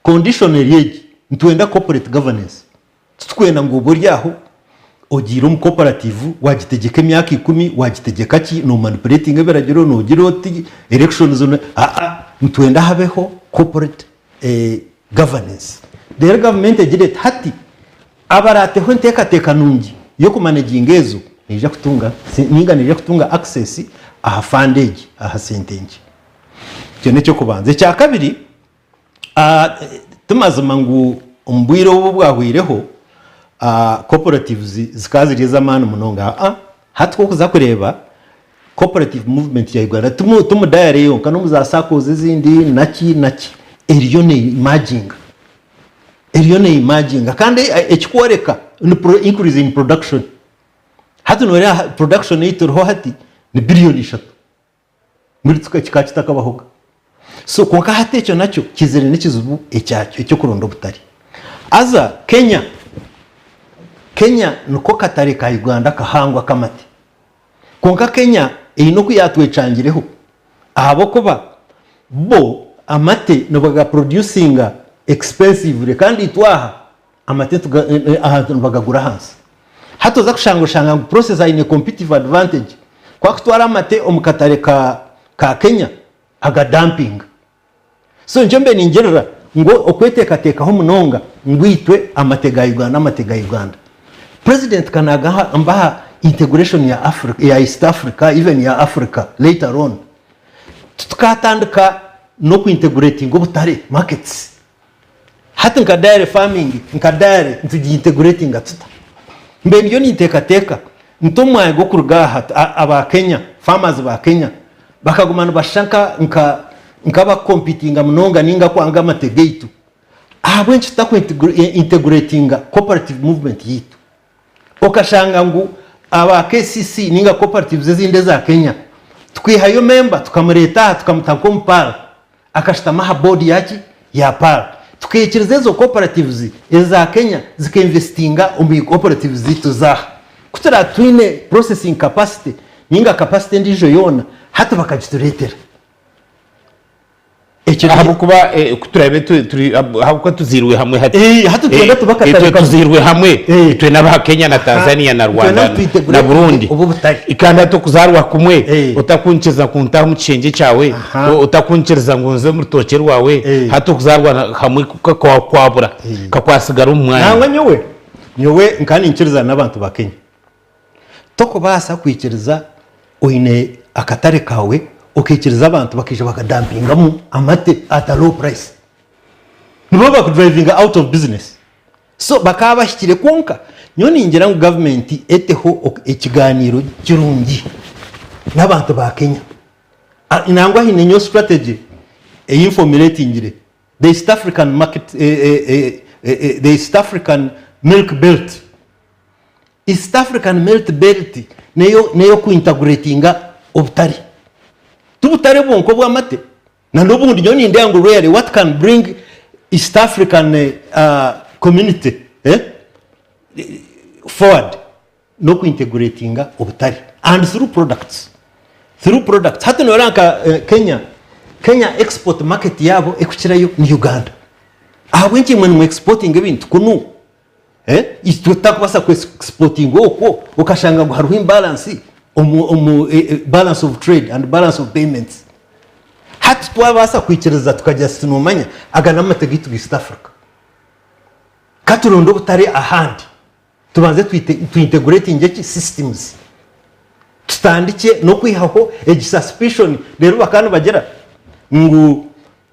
[SPEAKER 12] condition eri egi, nitwenda corporate governance, titurikwenda ngu obe ori aho ogiire omu cooperative waagitegyeka emyaka ikumi, waagitegyeka ki, noomanipuletinga ebiragiro, noogira oti, elections, aa nitwenda habeho corporate governance. Reero gavumenti egire eti hati abaraateho enteekateeka nungi y'okumanaginga ezo neija kutunga ninga neija kutunga access aha fund egi, aha sente egi. Ekyo n'eky'okubanza. Ekyakabiri, ti mazima ngu omu bwire obu obwahweireho cooperatives zikaba ziri ez'amaani munonga. Aa, hati ku orikuza kureeba Cooperative movement ya Uganda ti mu diary yonka n'omu za SACCOs ezindi naki naki eriyo ne emerginga eriyo ne emerginga kandi ekikworeka ni increase in production hati noreeba production ei turiho hati ni billion ishatu mbwenu kikaba kitakabahoga so kwonka hati ekyo nakyo kizire n'ekizibu ekyakyo eky'okuronda obutare haza Kenya Kenya niko katare ka Uganda kahango ak'amate. Kwonka Kenya eine oku yaatwechangireho ahabw'okuba bo amate nibagaproducinga expensively kandi itwe aha amate aha nibagagura ahansi. Hati oza kushanga oshanga ngu processor aine competitive advantage ku akutwara amate omu katare ka ka Kenya agadampinga. So nikyo mbe ningirira ngu okweteekateekaho munonga ngu itwe amate ga Uganda amate ga Uganda. President ka nagamba aha integration ya Africa, ya East Africa even ya Africa later on, titukatandika n'oku integratinga obutare, markets. Hati nka dairy farming, nka dairy nitugi integratinga tuta? Mbe ndiyo ninteekateeka nti omwanya gw'okuruga aha aba Kenya, farmers ba Kenya bakaguma nibashusha nka nka nk'abakukompitinga munonga ninga kwanga amate gaitu, ahabw'enki tutaku integratinga cooperative movement yaitu? Okashanga ngu aba KCC ninga cooperatives ezindi eza Kenya tukaihayo member tukamureeta aha tukamuta nk'omu PAL akashutama aha board yaki? Ya PAL. Tukaikiriza ezo cooperatives eza Kenya zika investinga omu cooperatives zaitu ez'aha. Ku turaabe twine processing capacity ninga capacity endiijo yoona hati bakagitureetera.
[SPEAKER 2] Ahabw'okuba eh, ku turaabe tu- turi ahabw'okuba tuziirwe hamwe hati.
[SPEAKER 12] Hati twena
[SPEAKER 2] Eh,
[SPEAKER 12] tuba akatare
[SPEAKER 2] itwe
[SPEAKER 12] kamwe.
[SPEAKER 2] tuziirwe hamwe itwe n'aba Kenya na Tanzania na
[SPEAKER 12] Twena
[SPEAKER 2] Rwanda
[SPEAKER 12] twiteguye
[SPEAKER 2] na Burundi.
[SPEAKER 12] obu butare.
[SPEAKER 2] Kandi hati okuzaarwa kumwe otakunkiriza kuntaaha omu kishengye kyawe, otakunkiriza ngu nze omu rutookye rwawe, hati okuzaarwa hamwe kwabura, kakwasigara omu mwanya.
[SPEAKER 12] Nangwa nyowe, nyowe nkaba ninkiriza n'abantu ba Kenya. Tokubaasa kwikiriza oine akatare kaawe okaikiriza abantu bakaija bakadampingamu amate at a low price. Nibo bakudrivinga out of business. So bakaba bahikire kwonka nyowe ningira ngu gavumenti eteho ekiganiiro kirungi n'abantu ba Kenya. Nangwa haine nyowe strategy ei nformulatingire, the East African market, the East African milk belt. East African Milk Belt n'ey'okuintegratinga obutare. Ti butare bwonka obw'amate, na n'obundi nyowe nindeeba ngu really what can bring East African community forward n'okuintegratinga obutare and through products. Through products. Hati noreeba nka Kenya, Kenya export market yaabo ekukirayo ni Uganda. Ahabw'enki imwe nimu exportinga ebintu kunu Itwe tutakubaasa ku exportinga okwo okashanga ngu hariho imbalance omu omu balance of trade and balance of payments. Hati twabaasa kwikiriza tukagira tuti noomanya aga n'amate gaitu ga East Africa. Ka turonde obutare ahandi tubanze tu integratingye ki systems. Tutandikye n'okwihaho egi suspicion reero bakaba nibagira ngu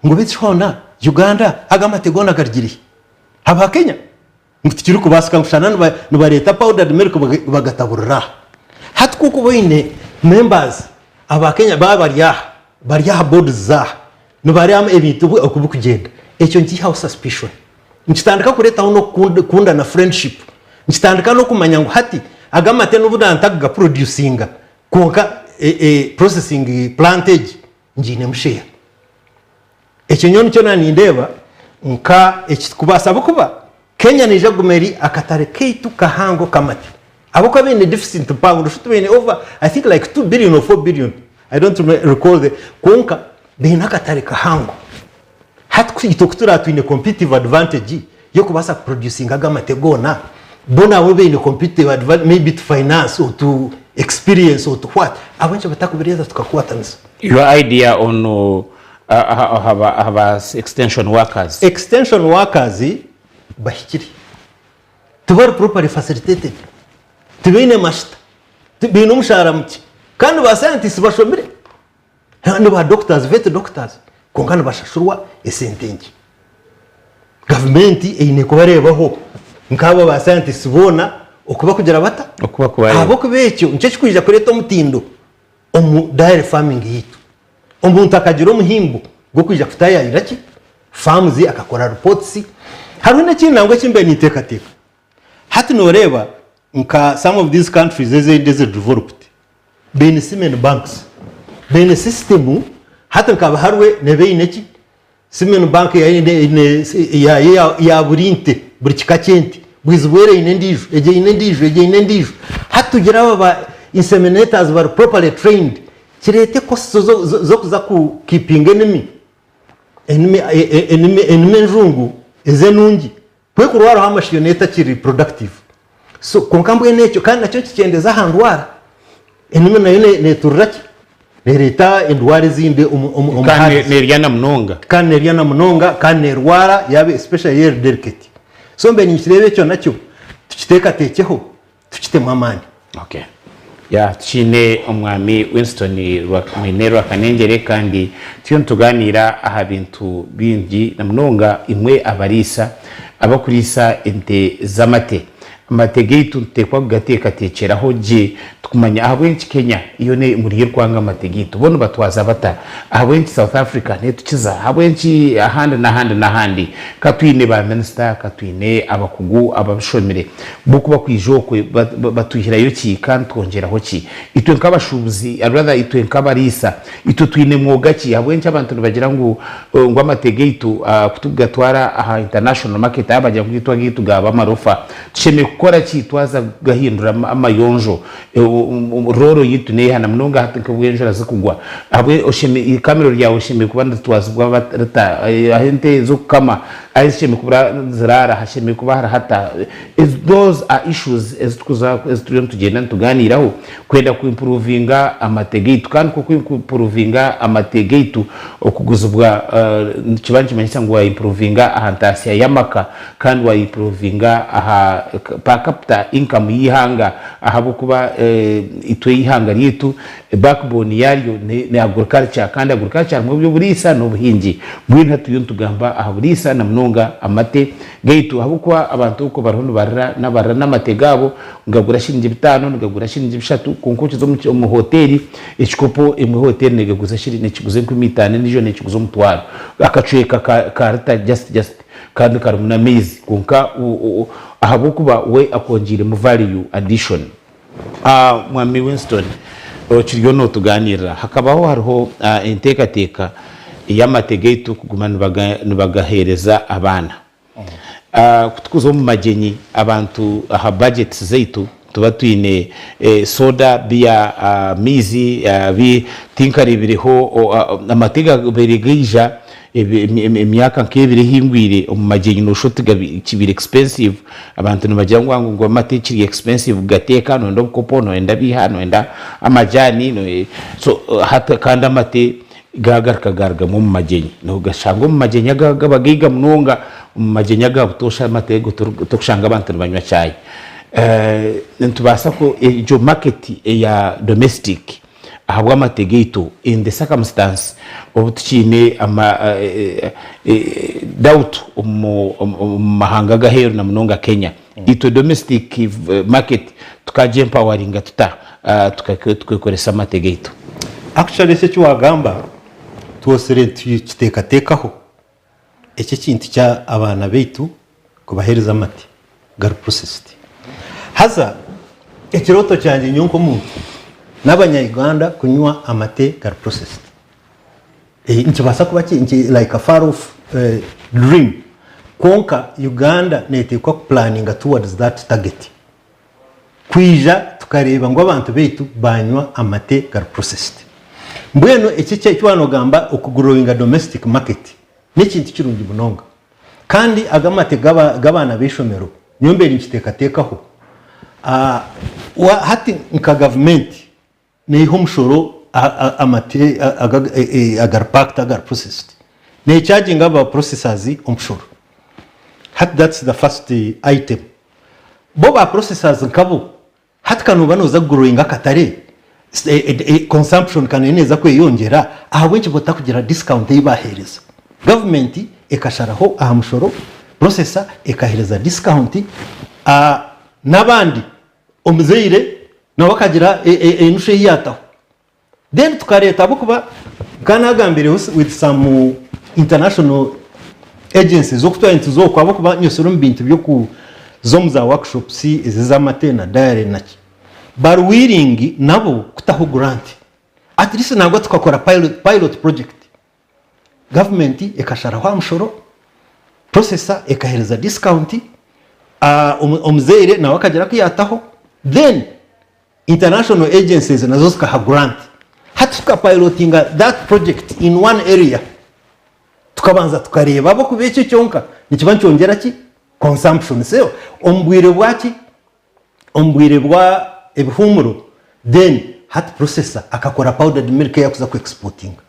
[SPEAKER 12] ngu beitu hoona Uganda aga amate goona garugire hi? Aba Kenya ngu tikirikubaasika ngu shana nibareeta powdered milk bagataburira aha. Hati ku orikuba oine members aba Kenya baaba bari aha, bari aha boards zaaha, nibareeba ebintu oku birikugyenda, ekyo nikiihaho suspicion. Nikitandika kureetaho n'okukundana, friendship. Nikitandika n'okumanya ngu hati aga amate n'obu naantakugaproducinga kwonka processing plant egi ngiinemu share. Ekyo nyowe nikyo nanindeeba nka ekirikubaasa ahabw'okuba Kenya neija kuguma eri akatare kaitu kahango k'amate ahabw'okuba baine deficit mpango noshusha oti baine over I think like 2 billion or 4 billion I don't recall the kwonka baine akatare kahango. Hati itwe ku turaba twine competitive advantage y'okubaasa kuproducinga ago amate goona, bo nabo baine competitive advantage maybe to finance or to experience or to what, ahabw'enki batakubireeta tukakwatanisa?
[SPEAKER 2] Your idea on aha ba extension workers.
[SPEAKER 12] Extension workers bahikire. Tibari properly facilitated. Tibaine mashita. Baine omushaara mukye. Kandi ba scientists bashomire. Ni ba doctors, vet doctors kwonka nibashashurwa esente nkye. Gavumenti eine kubareebaho nk'abo ba scientists boona oku bakugira bata?
[SPEAKER 2] Oku bakubareeba.
[SPEAKER 12] Ahabw'okuba ekyo nikyo kirikwija kureeta omutindo omu dairy farming yaitu. Omuntu akagira omuhimbo gw'okwija kutaayaayira ki? Farms akakora reports. Hariho n'ekindi nangwa eki mbaire ninteekateeka. Hati nooreeba nka some of these countries ezindi eziri developed baine semen banks, baine system hati nka Biharwe neeba eine ki? Semen bank eine yaayo ya buri nte, buri kika ky'ente. Bwizibwera eine endiijo, egi eine endiijo, egi eine endiijo. Hati tugire aba ba inseminators bari properly trained kireete costs z'okuza ku keepinga enimi, enimi enimi enjungu ez'enungi. Ku ekurwaraho amasyo neyo etakiri productive. So kwonka mbwenu ekyo kandi nakyo nikikyendeza aha ndwara. Enimi nayo neturira ki? Nereeta endwara ezindi omu omu omu
[SPEAKER 2] Kandi
[SPEAKER 12] herds.
[SPEAKER 2] nerya na munonga.
[SPEAKER 12] Kandi nerya na munonga kandi nerwara yaaba especially eri delicate. So mbe ninkireeba ekyo nakyo tukiteekateekyeho tukitemu amaani.
[SPEAKER 2] Okay. Ya tukiine omwami Winston Mwine Rwakanengyere kandi turiyo nitugaaniira aha bintu bingi na munonga imwe abariisa abakuriisa ente z'amate. Amate gaitu nituteekwa kugateekateekyeraho gye tukumanya ahabw'enki Kenya yo muriyo erikwanga amate gaitu bo nibatwaza bata? Ahabw'enki South Africa netukiza? Ahabw'enki ahandi n'ahandi n'ahandi? Ka twine ba minisita, ka twine abakugu ababishomire Bo ku bakwija okwe batwihirayo ki kandi twongyeraho ki? Itwe nk'abashuubuzi, rather itwe nk'abariisa, itwe twine mwoga ki? Ahabw'enki abantu nibagira ngu ngu amate gaitu ku tukugatwara aha international market aha bagira ngu itwe agaitu gaaba amarofa? Tushemereire kukora ki twaza kugahindura amayonjo? Rooro yaitu neeha na munonga hati nk'obu enjura zikugwa. Ahabwe eikamiro ryawe rishemereire kuba niritwazibwa rita? Ahu ente z'okukama ahu zishemereire kuba ziraara hashemereire kuba hari hata? Those are issues ezi turikuza ezi turiyo nitugyenda nitugaaniiraho kwenda ku improvinga amate gaitu kandi ku oku improvinga amate gaitu okuguzibwa nikiba nikimanyisa ngu wa improvinga aha ntaasya y'amaka kandi wa improvinga aha per capita income y'eihanga ahabw'okuba itwe eihanga ryaitu backbone yaaryo ni agriculture kandi agriculture harimu eby'oburiisa n'obuhingi. Mbwenu hati turiyo nitugamba aha buriisa na munonga amate gaitu ahabw'okuba abantu okwo bariho nibarira nabarira n'amate gaabo nigagura shiringi bitaano nigagura shiringi bishatu kwonka okiza omu hoteeri ekikopo emwe hoteeri negaguza shiringi nekiguza enkumi itaano endiijo nekiguza omutwaro akacweka ka rita just just kandi karimu n'amaizi kwonka ahabw'okuba we akongiiremu value addition. Mwami Winston, okiriyo notugaanirira, hakabaho hariho enteekateeka y'amate gaitu kuguma nibagaheereza abaana. Ku tukuza omu magyenyi, abantu aha budgets zaitu nituba twine soda, beer, amaizi, tinkareebireho amate gabaire gaija Emyaka nk'ebiri ehingwire omu magyenyi nooshusha oti kibaire expensive, abantu nibagira ngu ngu amate kiri expensive kugateeka, nooyenda obukopo, nooyenda biiha, nooyenda amajaani, so hati kandi amate gaagaruka gaarugamu omu magyenyi. Noogashanga omu magyenyi ag'abagaiga munonga, omu magyenyi aga butoosha amate ago torikushanga abantu nibanywa chai. Nitubaasa ku egyo market eya domestic ahabw'amate gaitu in the circumstance obu tukiine ama doubt omu mahanga ag'aheeru na munonga Kenya. Itwe domestic market tukagi empoweringa tuta tukekoresa amate gaitu?
[SPEAKER 12] Actually eki eki wagamba twosire nitukiteekateekaho Eki ekintu kya abaana baitu kubahereza amate gari processed. Haza ekirooto kyangye nyowe nk'omuntu n'abanya Uganda kunywa amate gari processed. Nikibaasa kuba like a far off dream kwonka Uganda neteekwa ku planninga towards that target. Kwija tukareeba ngu abantu baitu banywa amate gari processed. Mbwenu eki eki waaba nogamba oku growinga domestic market n'ekintu kirungi munonga. Kandi aga amate g'abaana b'eishomero nyowe mbaire ninkiteekateekaho. Hati nka gavumenti neiha omushoro aha amate agari packed agari processed. Necharginga aba processors omushoro. Hati that's the first item. Bo ba processors nkabo hati ka nooba nooza kugrowinga akatare, consumption ka neyo neeza kweyongyera, ahabw'enki bo batakugira discount ei baheereza? Gavumenti ekasharaho aha mushoro, processor ekaheereza discount, n'abandi omuzaire nawe akagira enushu ei yaataho. Then tukareeta ahabw'okuba nka naagambireho with some international agencies oku twaba nituza okwo ahabw'okuba nyosire omu bintu by'okuza omu za workshops ezi ez'amate na dairy na ki. Bari willing nabo kutaho grant. At least nangwa tukakora pilot, pilot project. Gavumenti ekasharaho aha mushoro, processor ekahereza discount, omuzaire nawe akagira aku yaataho then International agencies nazo zikaha grant. Hati tuka pilotinga that project in one area tukabanza tukareeba ahabw'okuba ekyo kyonka nikiba nikyongyera ki? Consumption. So omu bwire bwa ki? Omu bwire bwa ebihuumuro then hati processor akakora powdered milk ei arikuza ku exportinga.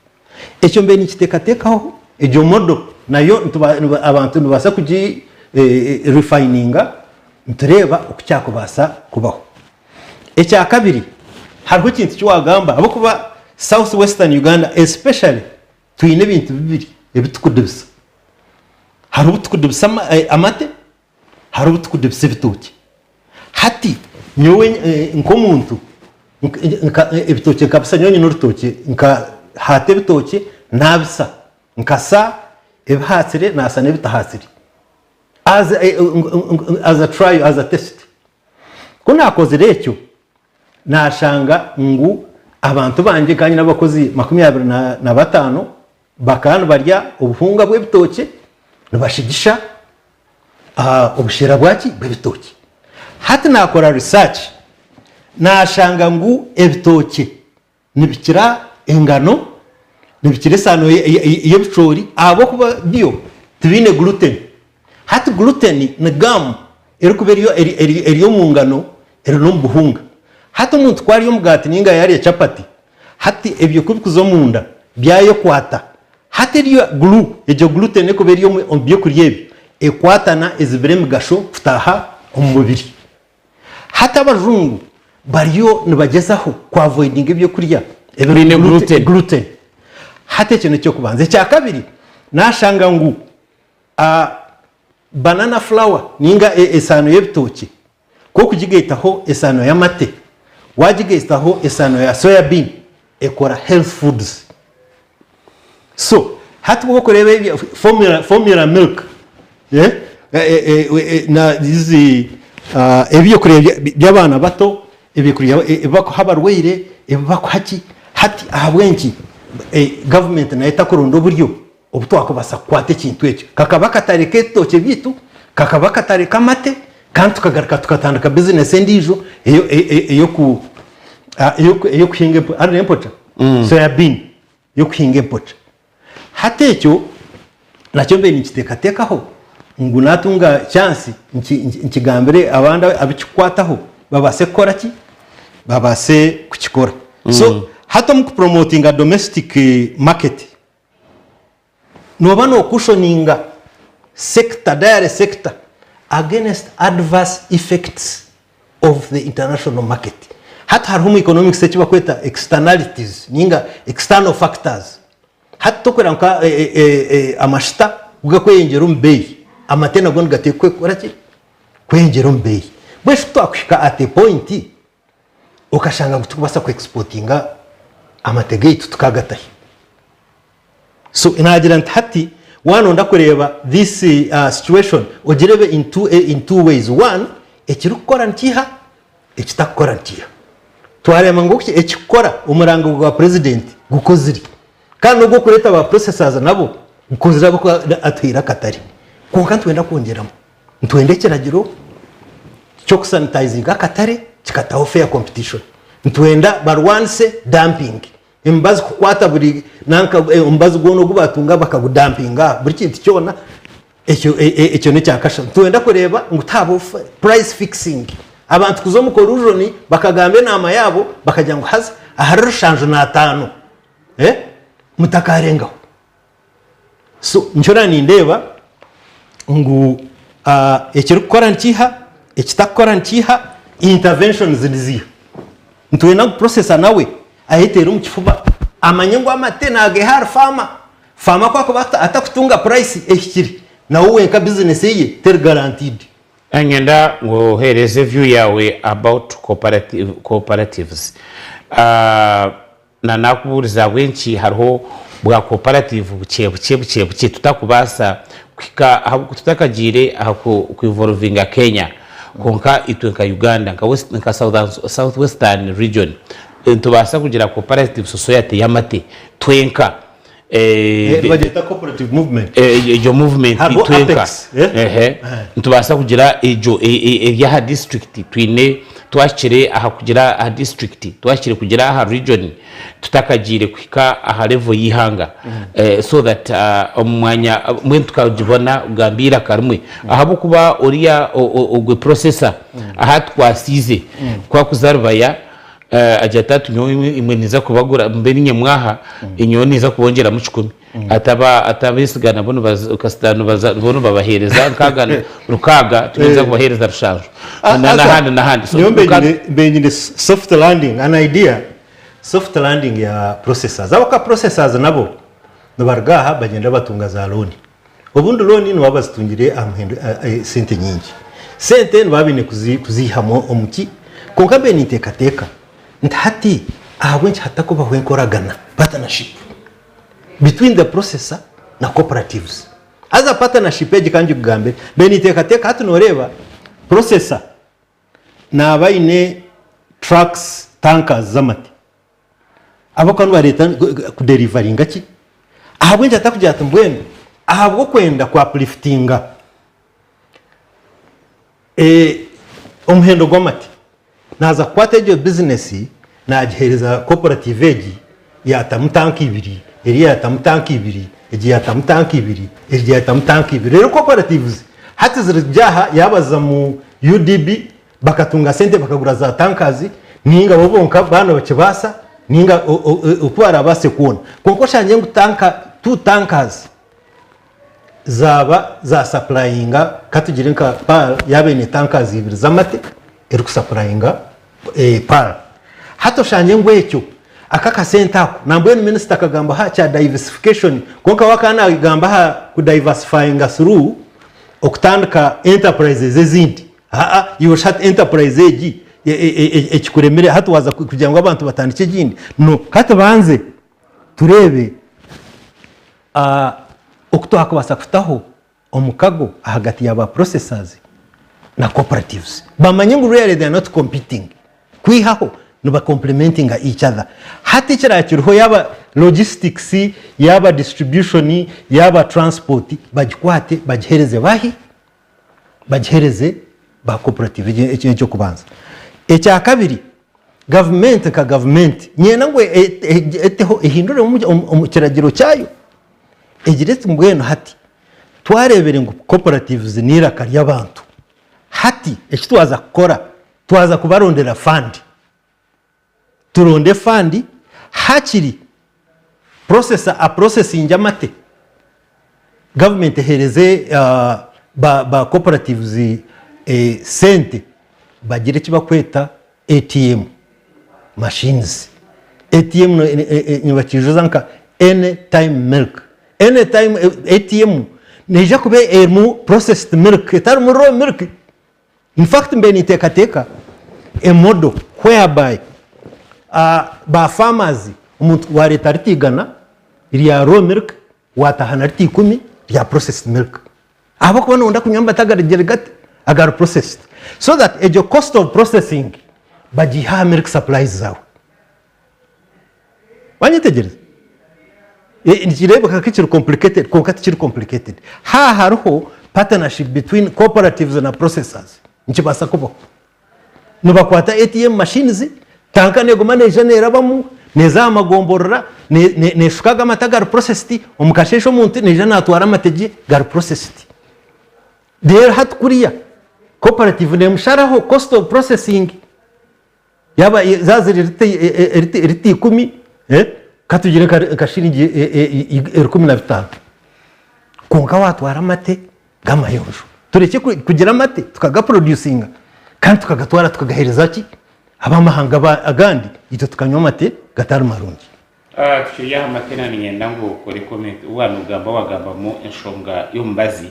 [SPEAKER 12] Ekyo mbaire ninkiteekateekaho, egyo model nayo abantu nibabaasa kugi refininga nitureeba oku kyakubaasa kubaho. Ekyakabiri, hariho ekintu eki waagamba ahabw'okuba South Western Uganda especially twine ebintu bibiri ebi turikudibisa. Hariho obu turikudibisa amate, hariho obu turikudibisa ebitookye. Hati nyowe nk'omuntu ebitookye nkabisa, nyowe nyine orutookye nkahaata ebitookye naabisa, nkasa ebihaatsire naasa n'ebitahaatsire as a trial, as a test. Ku naakozire ekyo, naashanga ngu abantu bangye nkaba nyine abakozi 25 bakaba nibarya obuhunga bw'ebitookye nibashigisha obushera bwaki? Bw'ebitookye. Hati naakora research naashanga ngu ebitookye nibikira engano, nibikira esaano y'ebicoori ahabw'okuba byo tibiine gluten. Hati gluten ni gum erikuba eri omu ngano eri n'omu buhunga. Hati omuntu ku arya omugaati nainga yaarya chapati, hati ebyo ku bikuza omunda byayekwata. Hati eryo glue, egyo gluten erikuba eri omu by'okurya ebyo ekwatana ezibira emigasho kutaaha omu mubiri. Hati abajungu bariyo nibagyezaho ku avoidinga ebyokurya
[SPEAKER 2] Biine gluten.
[SPEAKER 12] gluten. Hati ekyo n'eky'okubanza. Ekyakabiri, nashanga ngu banana flour ninga esaano y'ebitookye ku okugigaitaho esaano y'amate, wagigaitaho esaano ya soya bean ekora health foods. So hati ku orikureeba ebya formula, formula milk eh, eh, eh, eh, na izi ah, ebyokurya bya- by'abaana bato, ebyokurya eh, ebi bakuha abarwaire, ebi bakuha ki, hati ahabw'enki eh, gavumenti nayo etakuronda oburyo obu twakubaasa kukwata ekintu ekyo kakaba akatare k'ebitookye byaitu, kakaba akatare k'amate, kandi tukagaruka tukatandika bizinesi endiijo eyo- e- e- eyoku ah, eyoku- ey'okuhinga empo- hariho empoca soya bean y'okuhinga empoca. Hati ekyo nakyo mbaire ninkiteekateekaho ngu naatunga chance nkigambire abandi abu kirikukwataho babaase kukora ki? Babaase kukikora. So hati omu kupromotinga domestic market, nooba nookushoninga sector, dairy sector against adverse effects of the international market. Hati hariho omu economics eki barikweta externalities ninga external factors. Hati tokureba nka amashita ku garikweyongyera omu beeyi, amate nago nigateekwa kukora ki? Kweyongyera omu beeyi. Mbwenu shi ku twakuhika at a point okashanga ngu tikubaasa ku exportinga amate gaitu tukagatahi? So naagira nti hati waaba noyenda kureeba this situation ogireebe in two ways, one ekirikukora nikiiha, ekitakukora nikiiha. Twareeba ngu ekikukora omurango gwa president gukozire kandi n'ogw'okureeta ba processors nabo gukozire ahabw'okuba atuhaire akatare kwonka nitwenda kwongyeramu. Nitwenda ekiragiro ky'okusanitizinga akatare kikataho fair competition. Nitwenda barwanise dumping. Emibazi kukwata buri nanka omubazi gwona ogu batunga bakagudampinga aha buri kintu kyona ekyo ekyo n'ekyakashatu. Nitwenda kureeba ngu tihabaho price fixing. Abantu kuza omu collusion bakagamba enaama yaabo bakagira ngu haza ahari rushanju n'ataano mutakarengaho. So nikyo naaba nindeeba ngu ekirikukora nikiiha, ekitakukora nikiiha, interventions niziiha. Nitwenda ngu processor nawe ayeteere omu kifuba amanye ngu amate naageha ahari faama, faama ku akuba atakutunga price ehikire nawe wenka business eye teri guaranteed.
[SPEAKER 2] Niinyenda ngu oheereze view yaawe about cooperatives. Na naakubuuriza ahabw'enki hariho bwa cooperative bukye bukye bukye bukye tutakubaasa kuhika aha tutakagiire aha ku evolvinga Kenya kwonka itwe nka Uganda nka west nka south western region nitubaasa kugira cooperative society y'amate twenka.
[SPEAKER 12] Nibagyeta cooperative movement.
[SPEAKER 2] Egyo movement
[SPEAKER 12] Hariho
[SPEAKER 2] twenka
[SPEAKER 12] Apex, eh?
[SPEAKER 2] Ehe. Nitubaasa kugira egyo eri aha district twine twahikire aha kugira aha district twahikire kugira aha region tutakagiire kuhika aha level y'eihanga so that omu mwanya mbwenu tukagibona kugamba eiraka rimwe ahabw'okuba oriya ogwe processor ahu atukwasiize ku akuza Rubaya Agira ati, Hati nyowe imwe ninza kubagura, mbe niinye mwaha, nyowe ninza kubongyeramu kikumi. Ati aba ati abeesiga nabo nibaza kasita nibaza bo nibabaheereza nkaaga rukaaga, ati nyowe ninza kubaheereza rushanju.
[SPEAKER 12] Ah,
[SPEAKER 2] Na
[SPEAKER 12] Asa,
[SPEAKER 2] n'ahandi n'ahandi. So
[SPEAKER 12] nyowe
[SPEAKER 2] ruka
[SPEAKER 12] mbe mbe nyine soft landing, an idea, soft landing ya processors. Ahabw'okuba processors nabo nibaruga aha bagyenda batunga za loan. Obundi loan nibaba bazitungire aha muhendo sente nyingi. Sente nibaba baine kuziihamu omu ki? Kwonka mbaire ninteekateeka nti hati ahabw'enki hatakubaho enkoragana, partnership, between the processor na cooperatives. Haza partnership egi ka ngikugambire, mbaire ninteekateeka hati nooreeba processor naaba aine trucks, tankers z'amate. Ahabw'okuba nibareeta kuderivaringa ki? Ahabw'enki atakugira ati mbwenu ahabw'okwenda ku upliftinga Omuhendo gw'amate. Naaza kukwata egyo bizinesi naagiheereza cooperative egi yaatamu tanka ibiri, eriya yaatamu tanka ibiri, egi yaatamu tanka ibiri, egi yaatamu tanka ibiri. Reero cooperatives hati ziri aha yaaba ziza mu UDB bakatunga sente bakagura za tankers ninga bo bonka baaba nibakibaasa ninga oku baraabaase kwona. Kwonka oshangye ngu tanka, two tankers zaaba za sapurayinga katugire nka Pearl yaaba eine tankers ibiri z'amate erikusapurayinga Pearl. Hati oshangye ngu ekyo aka akasente ako nambwenu minisita akagamba aha kya diversification kwonka we akaba nagamba aha ku diversifyinga through okutandika enterprises ezindi. Aa iwe shi hati enterprise egi ekikuremire hati waaza kugira ngu abantu batandikye egindi? No, katubanze tureebe Oku twakubaasa kutaho omukago ahagati ya ba processors na cooperatives bamanye ngu really they are not competing kwihaho niba complementinga each other. Hati ekiraba kiriho yaaba logistics, yaaba distribution, yaaba transport bagikwate bagihereze bahi? Bagihereze ba cooperative ekyo n'ekyokubanza. Ekyakabiri gavumenti nka gavumenti niinyenda ngu eteho ehindure omu kiragiro kyayo egire eti mbwenu hati twareebire ngu cooperatives n'eiraka ry'abantu hati eki twaza kukora twaza kubarondera fandi turonde fandi hakiri processor aprocesinge amate gavumenti ehereze ba cooperatives sente bagire eki bakweta ATM machines. ATM nibakijuza nka any time milk. Any time ATM neija kuba erimu processed milk etarimu raw milk. In fact mbaire ninteekateeka a model whereby ba farmers omuntu wareeta rita igana rya raw milk waataha na rita ikumi rya processed milk. Ahabw'okuba noyenda kunywa amate agarugire gati? Agari processed. So that egyo cost of processing bagiihe aha milk supplies zaawe. Wanyetegyereza? Nikireebeka nk'ekiri complicated kwonka tikiri complicated. Haaha hariho partnership between cooperatives na processors nikibaasa kubaho. Nibakwata ATM machines, tanka neeguma neija neerabamu, neeza aha magomborora, neeshuka aga amate agari processed, omu kasheeshe omuntu naija naatwara amate gye gari processed. Reero hati kuriya cooperative neemusharaho cost of processing, yaaba zaaba ziri rita ikumi, katugire nka shiringi 15, kwonka waatwara amate g'amayonjo. Turekye kugira amate tukagaproducinga kandi tukagatwara tukagaheereza ki? Ab'amahanga agandi itwe tukanywa amate gatari marungi.
[SPEAKER 2] Tukiri aha mate na niinyenda ngu okore comment waaba nogamba wagambamu enshonga y'omubazi.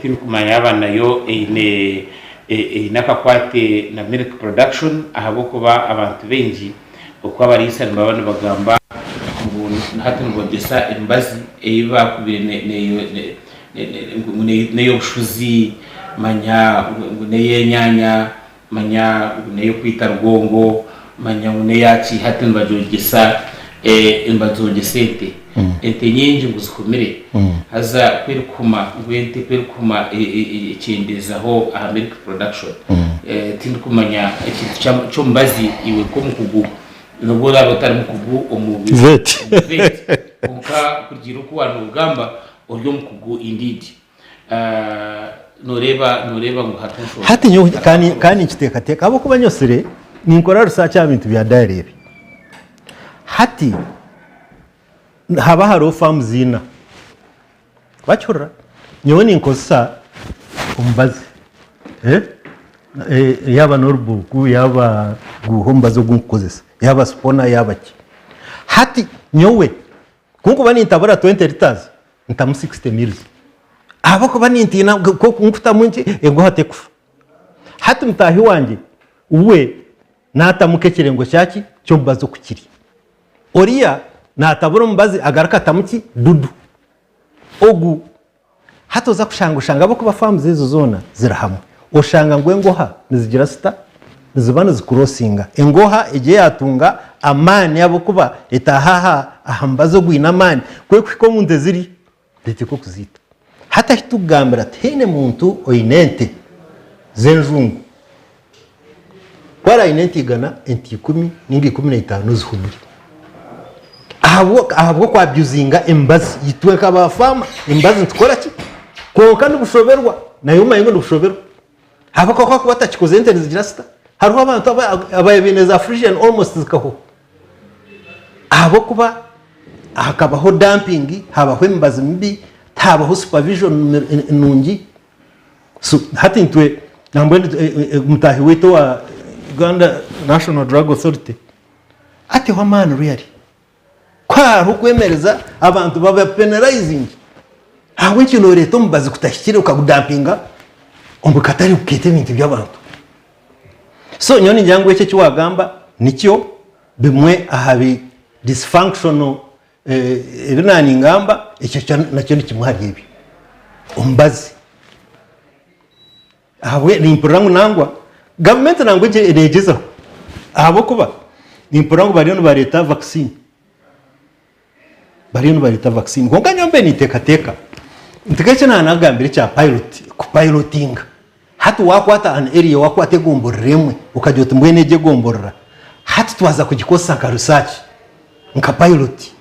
[SPEAKER 2] Tindikumanya yaaba nayo eine eine akakwate na milk production ahabw'okuba abantu baingi Oku abariisa nibaba nibagamba ngu hati nibogyesa emibazi ei baakubire ngu n'ey'obushuzi, manya ngu n'ey'enyaanya, manya ngu n'ey'okwita rugongo, manya ngu n'eya ki, hati nibagyogyesa nibagyogyesa ente. Ente nyingi ngu zihumire. Haza ku erikuhuma ngu ente ku erikuhuma ekyendeezaho aha milk production. Tindikumanya ekintu ky'omubazi iwe nk'omukugu n'obu oraabe otari mukugu omu
[SPEAKER 12] Vet.
[SPEAKER 2] vet kwonka kurugiirira oku waaba noogamba ori omukugu indeed. Nooreeba nooreeba ngu hariho enshonga.
[SPEAKER 12] Hati nyowe kandi kandi nkiteekateeka ahabw'okuba nyosire ninkora research aha bintu bya dairy ebi. Hati haba hariho faamu ina. Wakihurira? Nyowe ninkozesa omubazi yaaba n'orubuuku yaaba guuha omubazi ogu ndikukozesa yaaba sipona yaaba ki. Hati nyowe ku ndikuba nintabura twente litres ntamu sixty mils ahabw'okuba nintiina ku nkutamu nkye engoha tekufa. Hati mutaahi wangye we naatamu nk'ekirengo kyaki ky'omubazi oku kiri. Oriya naatabura omubazi agaruka atamu ki? Dudu. Ogu hati oza kushanga oshanga ahabw'okuba faamu ezo zoona ziri hamwe, oshanga ngu engoha nizigira zita? Niziba nizikurosinga. Engoha egyo yaatunga amaani ahabw'okuba etaaha aha aha mubazi ogwine amaani, ku erikuhika omu nte ziri, neteekwa okuziita. Hati ahi turikugambira tihaine muntu oine ente z'enjungu. Ku araabe aine ente igana, ente ikumi nainga 15 zihumire. Ahabw'okwabyuzinga emibazi. Itwe nka ba faama emibazi nitukora ki? Kwonka nibushoberwa, nayo omanye ngu nibushoberwa. Ahabw'okuba ku akuba atakikoze ente nizigira zita? Hariho abantu ababaire baine za Friesian almost zikahwaho. Ahabw'okuba hakabaho dumping, habaho emibazi mibi, tihabaho supervision nungi. So hati nitwe nambwenu mutaahi waitu owa Uganda National Drug Authority ateho amaani really. Ku hariho okwemereza abantu baba penalizing ahabw'enki noreeta omubazi gutahikire okagudampinga omu katare gukeeta ebintu by'abantu. So nyowe ningira ngu ekyo eki wagamba nikyo bimwe aha bi dysfunctional ebi naningamba ekyo nakyo ni kimwe ahari ebyo. Omubazi Ahabwe nimpurira ngu nangwa gavumenti nangwa egye negyezaho ahabw'okuba nimpurira ngu bariyo nibareeta vaccine bariyo nibareeta vaccine kwonka nyowe mbe ninteekateeka nti nk'eki naanagambire ekya pilot kupilotinga hati waakwata an area waakwata egomborora emwe okagira oti mbwenu egi egomborora hati twaza kugikozesa nka research Nka pilot,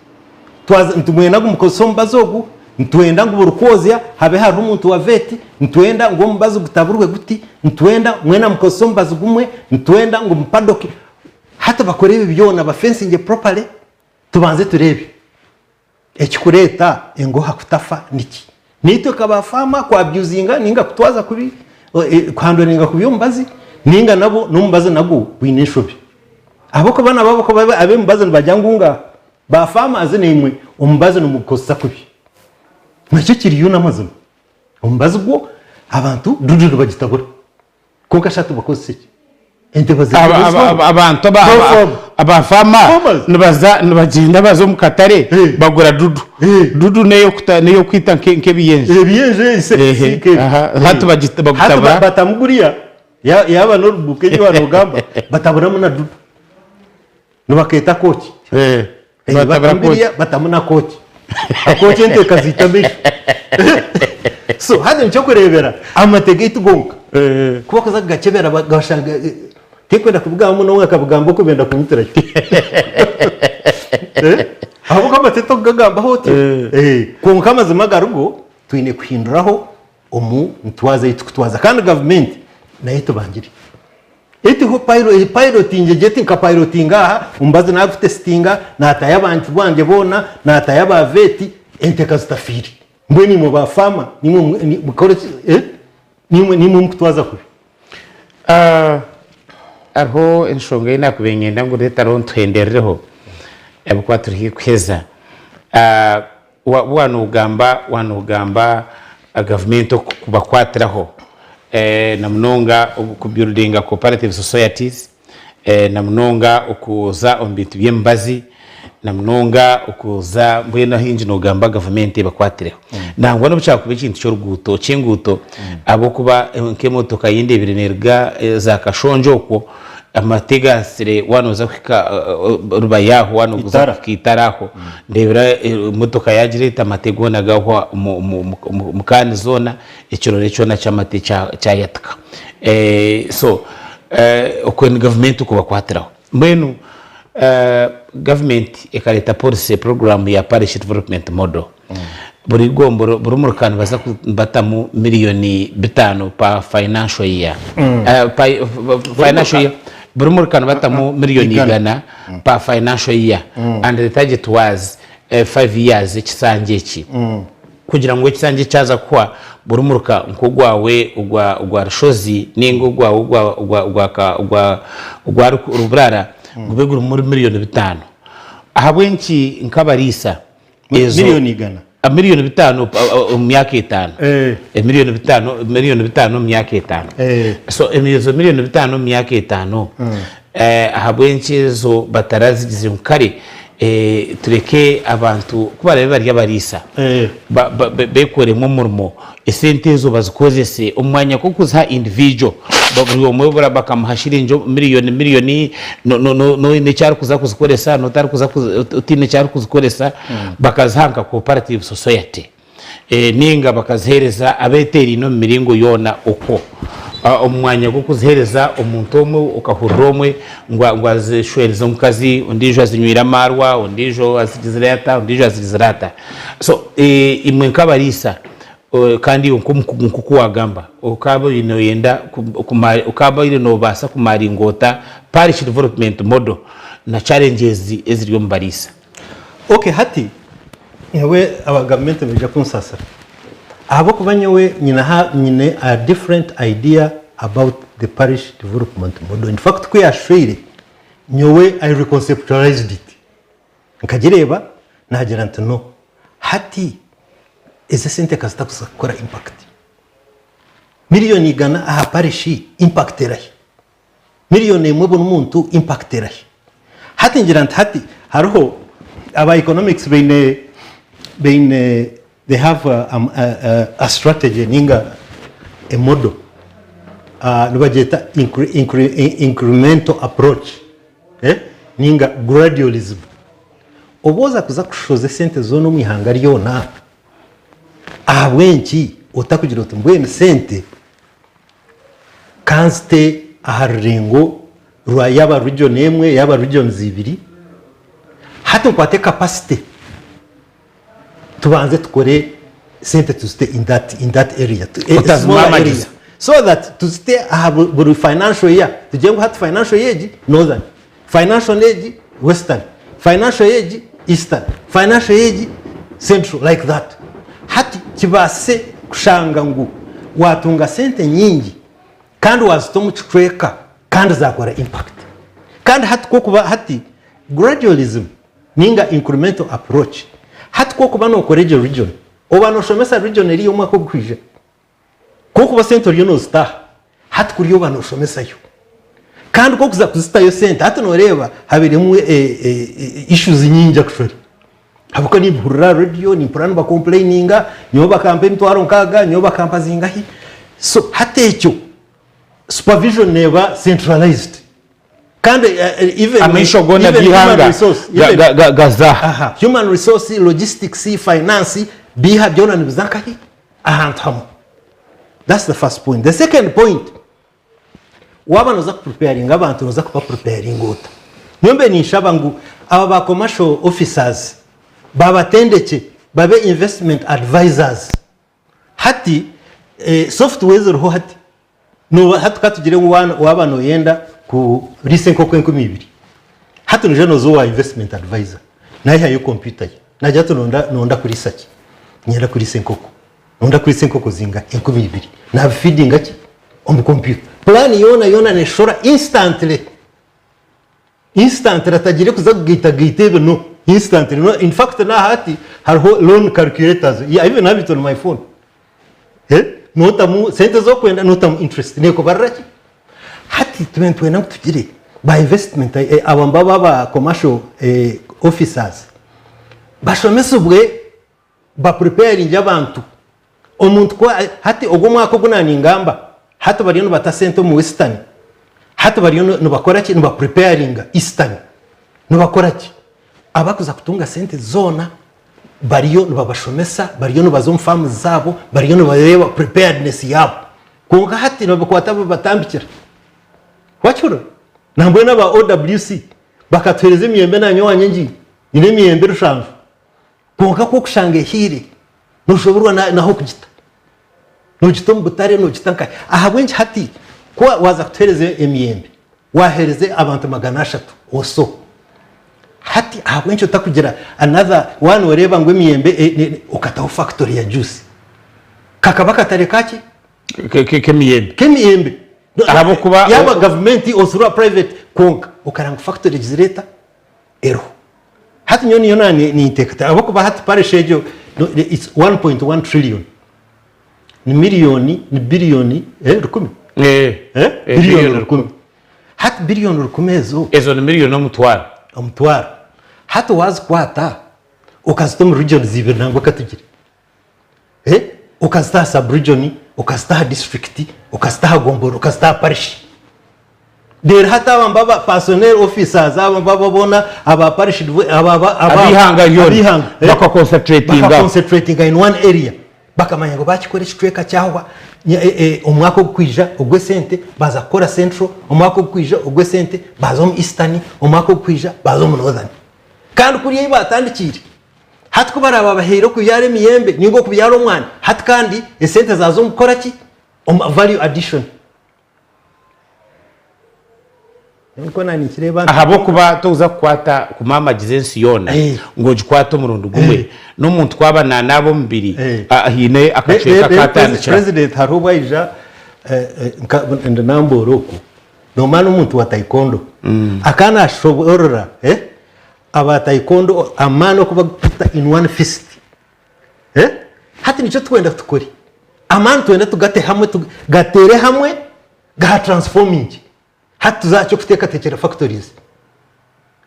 [SPEAKER 12] twaza nitwenda ngu mukozese omubazi ogu, nitwenda ngu buri kwozya habe hariho omuntu wa vet, nitwenda ngu omubazi gutaburwe guti, nitwenda mwena mukozese omubazi gumwe, nitwenda ngu mupadoke. Hati bakore ebi byona ba fencinge properly tubanze tureebe ekikureeta engoha kutafa niki. Naitwe nka ba farmer ku abusinga ninga kutwaza kubi, kuhandoringa kubi omubazi ninga nabo n'omubazi nagwo gwine enshobi. Ahabw'okuba nabo abakuba ab'emibazi nibagira ngu nga ba farmers naimwe omubazi nimugukozesa kubi. Nakyo kiriyo n'amazima. Omubazi gwo abantu dudu nibagitabura. Kwonka shi hati bakozesa ki? Ente baziita
[SPEAKER 2] Aba- aba- aba- abantu aba- aba- abafama nibaza nibagyenda baza omu katare bagura dudu dudu neyokuta neyokwita nke- nk'ebiyenje
[SPEAKER 12] ebiyenje
[SPEAKER 2] Ehe, aha, hati bagita- bagutabura
[SPEAKER 12] batamu guriya ya- yaba n'oruguuka egi waanogamba bataburamu na dudu nibakeeta kooki Eh,
[SPEAKER 2] batabura
[SPEAKER 12] batamu
[SPEAKER 2] kooki.
[SPEAKER 12] biriya batamu na kooki akooki ente ekaziita amaisho so hati nikyo kureebera amate gaitu gonka ku bakuza kugakyebera bagashanga eh, tinkwenda kubigamba munonga nkabigamba oku benda kunyitirayo Eh, ahabw'okuba amate tokugagambaho otyo Eh, kwonka amazima agarigo twine kuhinduraho omu ntwaza ei tukutwaza kandi gavumenti nayo etubangire Etiho pilotingi egyo eti nka pilotinga aha omubazi nagutesitinga natayo abantu bangye boona natayo aba vet ente kazitafiire mbwenu imwe ba farmer nimwe mukore ki nimwe nimwe mukutwaza kubi.
[SPEAKER 2] Hariho enshonga ei nakubaire niinyenda ngu retariho nituhenderereho ahabw'okuba turi haihi kuheza. Waaba noogamba waaba noogamba gavumenti okubakwatiraho na munonga okubuildinga cooperative societies, na munonga okuza omu bintu by'emibazi, na munonga okuza mbwenu ahaingi noogamba gavumenti ebakwatireho. Nangwa n'obu kyakuba ekintu ky'oruguuto ky'enguuto ahabw'okuba nk'emotoka ei ndeebire neeruga za Kashongye okwo, Amate gaasire waaba nooza kuhika Rubaya aho waaba nooza kuhika Itara aho ndeebera emotoka yaagireeta amate goona gaahwa omu kaani zoona ekirore kyona ky'amate kyayatika. So okwo ni gavumenti okubakwatiraho. Mbwenu gavumenti ekareeta policy puroguraamu ya parish development model. Buri gomboro buri muruka nibaza batamu miriyoni bitaano per financial year. Per financial year buri muruka nibatamu miriyoni igana per financial year and the target was 5 years ekisanja eki kugira ngu ekisanja ekyaza kuhwa buri muruka nk'ogwawe ogwa ogwa Rushozi ninga ogwawe ogwa ogwa ogwa ogwa ogwa Ruburara gube gurimu miriyoni bitaano. Ahabw'enki nk'abariisa Ezo
[SPEAKER 12] Miriyoni igana.
[SPEAKER 2] Miriyoni bitaano omu myaka etaano. Miriyoni bitaano, miriyoni bitaano omu myaka etaano. So ezo miriyoni bitaano omu myaka etaano, ahabw'enki ezo batarazigizire ngu kare tureke abantu ku baraabe bari abariisa beekoremu omurimo, esente ezo bazikozese omu mwanya gw'okuziha individual, buri omwe bakamuha shiringi miriyoni miriyoni n'oine eki arikuza kuzikoresa n'otarikuza otaine eki arikuzikoresa bakaziha nka cooperative society ninga bakaziheereza abeeteeraine omu miringo yoona okwo. Omu mwanya gw'okuziheereza omuntu omwe okahurira omwe ngu azishwerize omukazi, ondiijo azinywire amaarwa, ondiijo azigizire ata, ondiijo azigizire ata. So imwe nk'abariisa kandi iwe nk'omukugu nk'oku waagamba, okaabaire nooyenda okaabaire noobaasa kumaringa ota parish development model na challenges eziri omu bariisa?
[SPEAKER 12] Ok hati nyowe aba gavumenti nibaija kunsasira ahabw'okuba nyowe nyine nyine a different idea about the parish development model. In fact ku yashweire nyowe I reconceptualized it. Nkagireeba nagira nti no hati ezi esente kazitakuza kukora impact. Miriyoni igana aha parish impact erahi? Miriyoni emwe buri muntu impact erahi? Hati ngira nti hati hariho aba economics baine baine they have a, a, a, a strategy ninga a model uh, nibagyeta incre, incre, incremental approach eh? ninga gradualism. Obu oza kuza kushoza esente zoona omu ihanga ryona ahabw'enki otakugira oti mbwenu sente Ka nzite aha rurengo rwa yaaba region emwe yaaba regions ibiri, hati nkwate capacity tubanze tukore sente tuzite in that, in that area, a smaller area so that tuzite aha buri financial year tugire ngu hati financial year egi northern, financial egi western, financial year egi eastern, financial year egi central like that. Hati kibaase kushanga ngu waatunga sente nyingi kandi waazita omu kicweka kandi zaakora impact. Kandi hati ku okuba hati gradualism ninga incremental approach, hati ku okuba nookora egyo region, oba nooshomesa region eriya omwaka ogurikwija, Ku okuba sente oriyo nozitaha hati kuriya oba noshomesayo kandi ku okuza kuzitayo sente hati noreeba habairemu issues nyingi actually ahabw'okuba nimpurira aha radio nimpurira niba complaininga nyowe bakampa emitwaro nkaaga nyowe bakampa zingahi so hati ekyo supervision neeba centralized kandi even
[SPEAKER 2] Amaisho goona
[SPEAKER 12] even human
[SPEAKER 2] g'eihanga
[SPEAKER 12] resource,
[SPEAKER 2] ga-
[SPEAKER 12] even-
[SPEAKER 2] ga- ga- gaza aha.
[SPEAKER 12] Aha, human resource logistics finance biiha byona nibiza nkahi ahantu hamwe. That's the first point. The second point, waaba nooza kupreparinga abantu nooza kubapreparinga ota? Nyowe mbe ninshaba ngu aba ba commercial officers babatendekye babe investment advisors. Hati eh, software eziriho hati Nooba hati ka tugire ngu waaba nooyenda kuriisa enkoko 2000, hati noija nooza owa investment advisor, naihayo kompyuta ye, naagira ati noonda kuriisa ki? Niinyenda kuriisa enkoko. Noonda kuriisa enkoko zingahi? 2000. Naabifiidinga ki? Omu kompyuta. Puraani yoona yoona neeshora instantly. Instantly atagire kuza kugaitagaita ebi no. Instantly. No, in fact na hati hariho loan calculators. I even have it on my phone. Eh? Notamu sente z'okwenda notamu interest nekubarira ki? Hati tube nitwenda ngu tugire ba investment eh, aba mbaba aba commercial eh, officers bashomesibwe ba preparinge abantu omuntu ku hati ogu omwaka ogu naningamba hati bariyo nibata sente omu western hati bariyo nibakora ki niba preparinga eastern nibakora ki abakuza kutunga sente zoona bariyo nibabashomesa bariyo nibaza omu faamu zaabo bariyo nibareeba preparedness yaabo kwonka hati nibabikwata babatambikira wakihurira nambwenu aba OWC bakatuhereza emiyembe nanye owanye ngiine nyine emiyembe rushanju Kwonka ku orikushanga ehiire, nooshoberwa n'ah'okugita. Noogita omu butare, noogita nkahi. Ahabw'enki hati ku waaza kutuheereza emiyembe, waaheereza abantu 300 or so, hati ahabw'enki otakugira another, waaba nooreeba ngu emiyembe okataho factory ya juice? Kakaba akatare kaki?
[SPEAKER 2] K'emiyembe.
[SPEAKER 12] K'emiyembe.
[SPEAKER 2] Ahabw'okuba.
[SPEAKER 12] Yaaba gavumenti or through a private kwonka okareba ngu factory egizire eta? Eriho. Hati nyowe niyo naaba ninteekateeka ahabw'okuba hati parish egyo it's 1.1 trillion ni miriyoni ni biriyoni rukumi biriyoni rukumi hati biriyoni rukumi ezo
[SPEAKER 2] Ezo ni miriyoni omutwaro.
[SPEAKER 12] Omutwaro. Hati waazikwata okazita omu regions ibiri nangwa katugire okazita aha sub region, okazita aha district, okazita aha gomborora, okazita aha parish. Reero hati aba mbaba personnel officers aba mbaba boona aba parish aba aba
[SPEAKER 2] Ab'eihanga ryona
[SPEAKER 12] ab'eihanga,
[SPEAKER 2] bakaconcentratinga.
[SPEAKER 12] Bakaconcentratinga in one area bakamanya ngu bakikora ekicweka kyahwa. Omwaka ogukwija ogw'esente baaza kukora Central, omwaka ogukwija ogw'esente baaza omu Eastern, omwaka ogukwija baaza omu Northern. Kandi kuriya ei baatandikiire, hati ku baraabe babahaire okubyara emiyembe nainga okubyara omwani, hati kandi esente zaaza omu kukora ki? Omu value addition. Nikwo naanikireeba nti.
[SPEAKER 2] Ahabw'okuba tokuza kukwata kumaamagiza ensi yoona ngu ogikwate omurundi gumwe. N'omuntu ku aba naanaaba omubiri, haine akacweka aku atandikiraho.
[SPEAKER 12] President hariho obu aija ndi Namboole okwo, noomanya n'omuntu wa taekwondo, akaba naashoboorora aba taekwondo amaani oku barikuta in one fist. Hati nikyo turikwenda tukore, amaani twenda tugate hamwe, gateere hamwe gaha transforming. Hati tuze aha ky'okuteekateekyera factories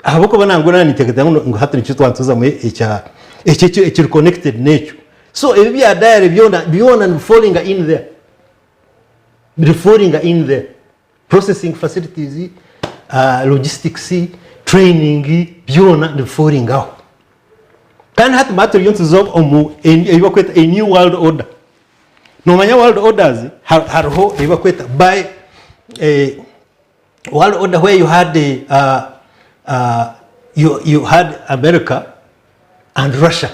[SPEAKER 12] ahabw'okuba nangwa naaba ninteekateeka ngu hati nikyo twatuzamu ekya ekyo ekiri connected n'ekyo. So ebi ebya diary byona byona nibi fallinga in there, biri fallinga in there. Processing facilities, logistics, training byona nibi fallinga aho. Kandi hati mara turiyo nituza omu ebi barikweta a new world order. Noomanya world orders hariho ebi barikweta by world order where you had you, you had America and Russia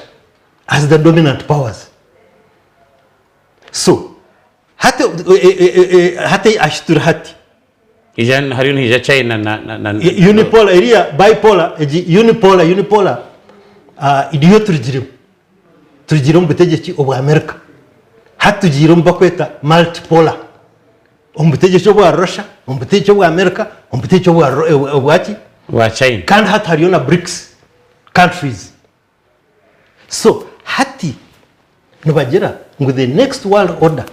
[SPEAKER 12] as the dominant powers. So hati hati ahi turi hati
[SPEAKER 2] Ija hariyo nihaija China na na na
[SPEAKER 12] Unipolar eriya bipolar egi unipolar unipolar niyo turugiremu. Turugiire omu butegyeki obwa Amerika, hati tugiire omu bakweta multipolar, omu butegyeki obwa Russia, omu butegyeki obwa Amerika, omu butegyeki obwa ki?
[SPEAKER 2] Obwa China.
[SPEAKER 12] Kandi hati hariyo na BRICS countries. So hati nibagira ngu the next world order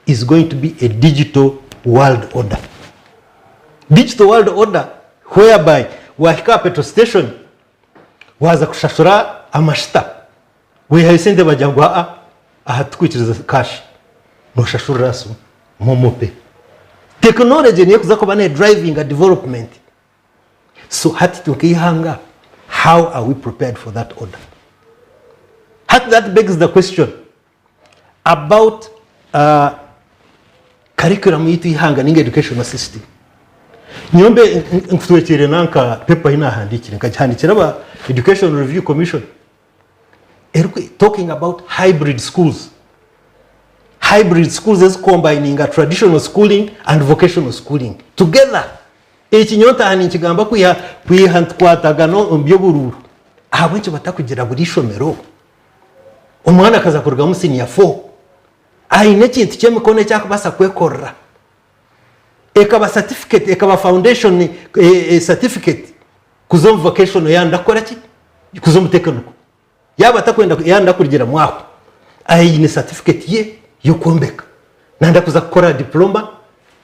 [SPEAKER 12] is going to be a digital world order. Digital world order whereby wahika aha petrol station Waaza kushashura amashita, waihayo esente bagira ngu aa aha titukwikiriza cash, noshashurira aha simu, momo pay. Tekinology niyo ekuza kuba ne drivinga development. So hati itwe nk'eihanga, how are we prepared for that order? Hati that begs the question about curriculum yaitu y'eihanga ninga educational system. Nyowe mbe nkutwekiire nanka paper ei nahandiikire nkagihandiikira aba Education Review Commission eriku talking about hybrid schools. Hybrid schools ezikombayininga traditional schooling and vocational schooling together. Eki nyowe ntaaha ninkigamba kwiha kwiha nitukwatagana omu by'oburuuru. Ahabw'enki batakugira buri ishomero Omwana akaza kurugamu siniya fo aine ekintu ky'emikono eki arikubaasa kwekorera. Ekaba satifiketi, ekaba foundation certificate kuza omu vocational yaaba kukora ki? Kuza omu technical. Yaaba atakwenda yaaba kurugiramu aho, aine satifiketi ye y'okwombeka. Nayenda kuza kukora diploma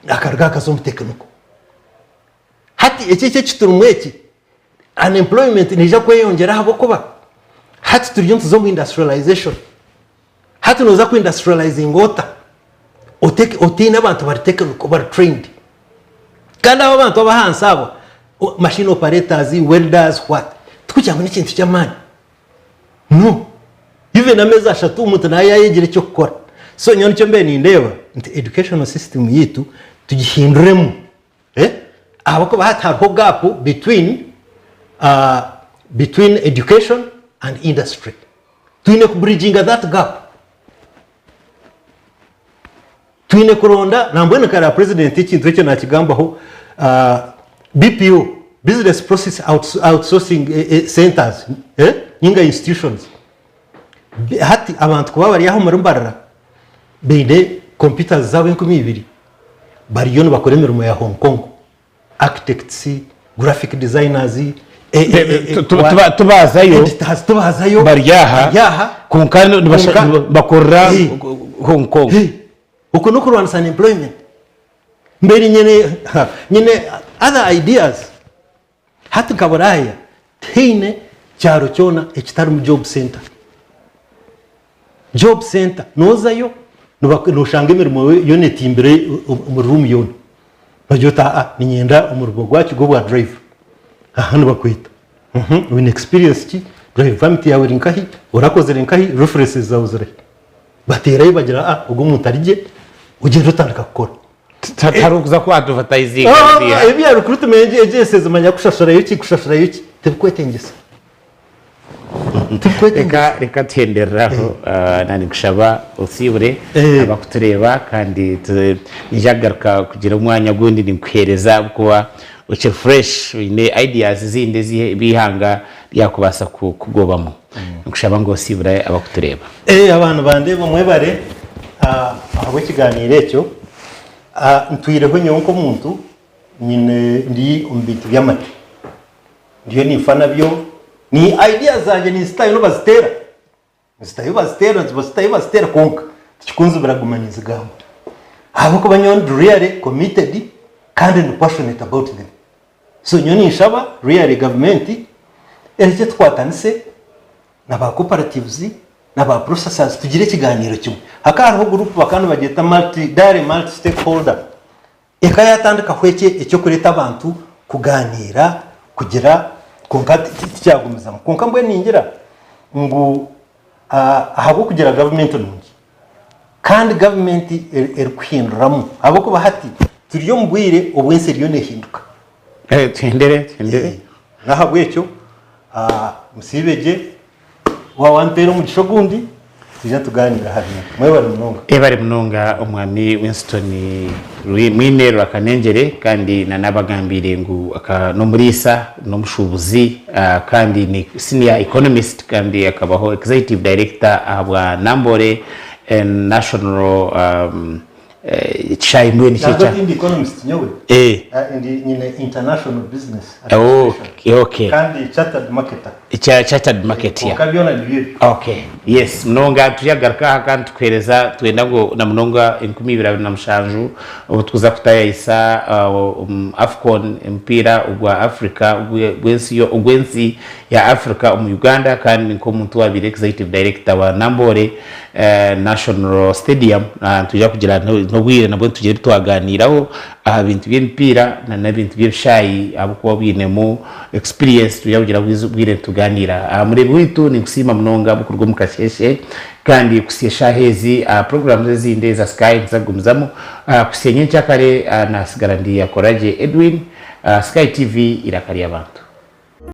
[SPEAKER 12] akaruga akaza omu technical. Hati eki eki turimu eki, Unemployment neija kweyongyera ahabw'okuba hati turiyo nituza omu industrialization. Hati nooza ku industrializinga ota otaine abantu bari technical, bari trained? Kandi abo abantu ab'ahansi abo, machine operators, welders, what, tikugira ngu n'ekintu ky'amaani. No. Even ameezi ashatu omuntu naaba yaayegire eky'okukora. So nyowe nikyo mbaire nindeeba nti educational system yaitu tugihinduremu. Ahabw'okuba hati hariho gap between between education and industry. Twine ku bridginga that gap. Twine kuronda nambwenu kare president ekintu ekyo nakigambaho BPO business process outsourcing centers ninga institutions. Hati abantu kuba bari aho omuri Mbarara baine computers zaabo 2000 bariyo nibakora emirimo ya Hong Kong, architects, graphic designers,
[SPEAKER 2] Tubazayo
[SPEAKER 12] editors, tubazayo
[SPEAKER 2] bari aha kwonka nibakorera Hong Kong.
[SPEAKER 12] Okwo n'okurwanisa unemployment. Mbere nyine nyine other ideas. Hati nka Buraaya tihaine kyaro kyona ekitarimu job centre. Job centre nozayo noshanga emirimo yoona etimbire omu room yoona. Nogira oti aa niinyenda omurimo gwaki gw'obwa driver. Aha nibakweta. Oine experience ki? Driving permit yaawe eri nkahi? Orakozire nkahi? References zaawe zirihi? Bateerayo bagira aa ogu omuntu ari gye. Ogyenda otandika kukora.
[SPEAKER 2] Tihariho kuza ku advertisinga
[SPEAKER 12] Ah, ebya recruitment agencies manya kushashurayo ki kushashurayo ki tibikwetengyesa.
[SPEAKER 2] Reka reka tuhendereraho ah, na nikushaba osiibure abakutureeba kandi tu- niija kugaruka kugira omwanya ogundi ninkuheereza ahabw'okuba okiri fresh oine ideas ezindi ezi eihanga ryakubaasa kugobamu. Nikushaba ngu osiibure abakutureeba.
[SPEAKER 12] Eh, abantu bandeeba mwebare ah, ahabw'ekiganiiro ekyo. Ah, ntwireho nyowe nk'omuntu nyine ndi omu bintu by'amate. Ndiyo ninfa nabyo, ni ideas zangye ninzitayo nibaziteera. Nzitayo baziteera, nzitayo baziteera kwonka tikikunzibira kuguma ninzigamba. Ahabw'okuba nyowe ndi really committed kandi ndi passionate about them. So nyowe ninshaba really gavumenti erekye tukwatanise na ba cooperatives na ba processors tugire ekiganiiro kimwe. Hakaba hariho group bakaba nibagyeta multi dairy multi stakeholder Eka yatandikaho eki eky'okureeta abantu kugaaniira kugira kwonka tikyagumizamu. Kwonka mbwenu ningira ngu ahabw'okugira gavumenti nungi kandi gavumenti erikuhinduramu ahabw'okuba hati turi omu bwire obu ensi eriyo neehinduka.
[SPEAKER 2] Tuhendere, tuhendere.
[SPEAKER 12] N'ahabw'ekyo musiibe gye. Waaba wanteera omugisha ogundi, twija tugaaniire aha bintu. Mwebare munonga.
[SPEAKER 2] Yebare munonga Omwami Winston Mwine Rwakanengyere kandi na nabagambiire ngu n'omuriisa, n'omushuubuzi kandi ni senior economist kandi akabaho executive director ahabwa Namboole National Ekishaayi mbwenu
[SPEAKER 12] Nabwo
[SPEAKER 2] ki ekya.
[SPEAKER 12] tindi economist nyowe.
[SPEAKER 2] Eh.
[SPEAKER 12] Ah, ndi nyine international business administration.
[SPEAKER 2] Oh, okay.
[SPEAKER 12] Kandi chartered marketer.
[SPEAKER 2] Ekya chartered marketer.
[SPEAKER 12] Kwonka byona nibyo ebyo.
[SPEAKER 2] Okay. Yes, munonga turyagaruka aha kandi tukuheereza twenda ngu na munonga 2027 obu tukuza kutayayisa uh, AFCON omupiira ogwa Africa ogw'ensi ogw'ensi ya Africa omu Uganda kandi nk'omuntu owabaire executive director wa Namboole National Stadium nitwija kugira n'obwire nabwo tugire ebi twaganiiraho aha bintu by'emipiira n'ebintu by'ebishaayi ahabw'okuba obwinemu experience nitwija kugira obwire nitugaaniira. Aha mureebi waitu ninkusiima munonga ahabw'okuruga omu kasheeshe kandi kuhitsya eshaaha ezi aha puroguraamu ezindi eza Sky niziza kugumizamu kuhitsya nyenkyakare naatsigara ndi Akoragye Edwin, Sky TV eiraka ry'abantu.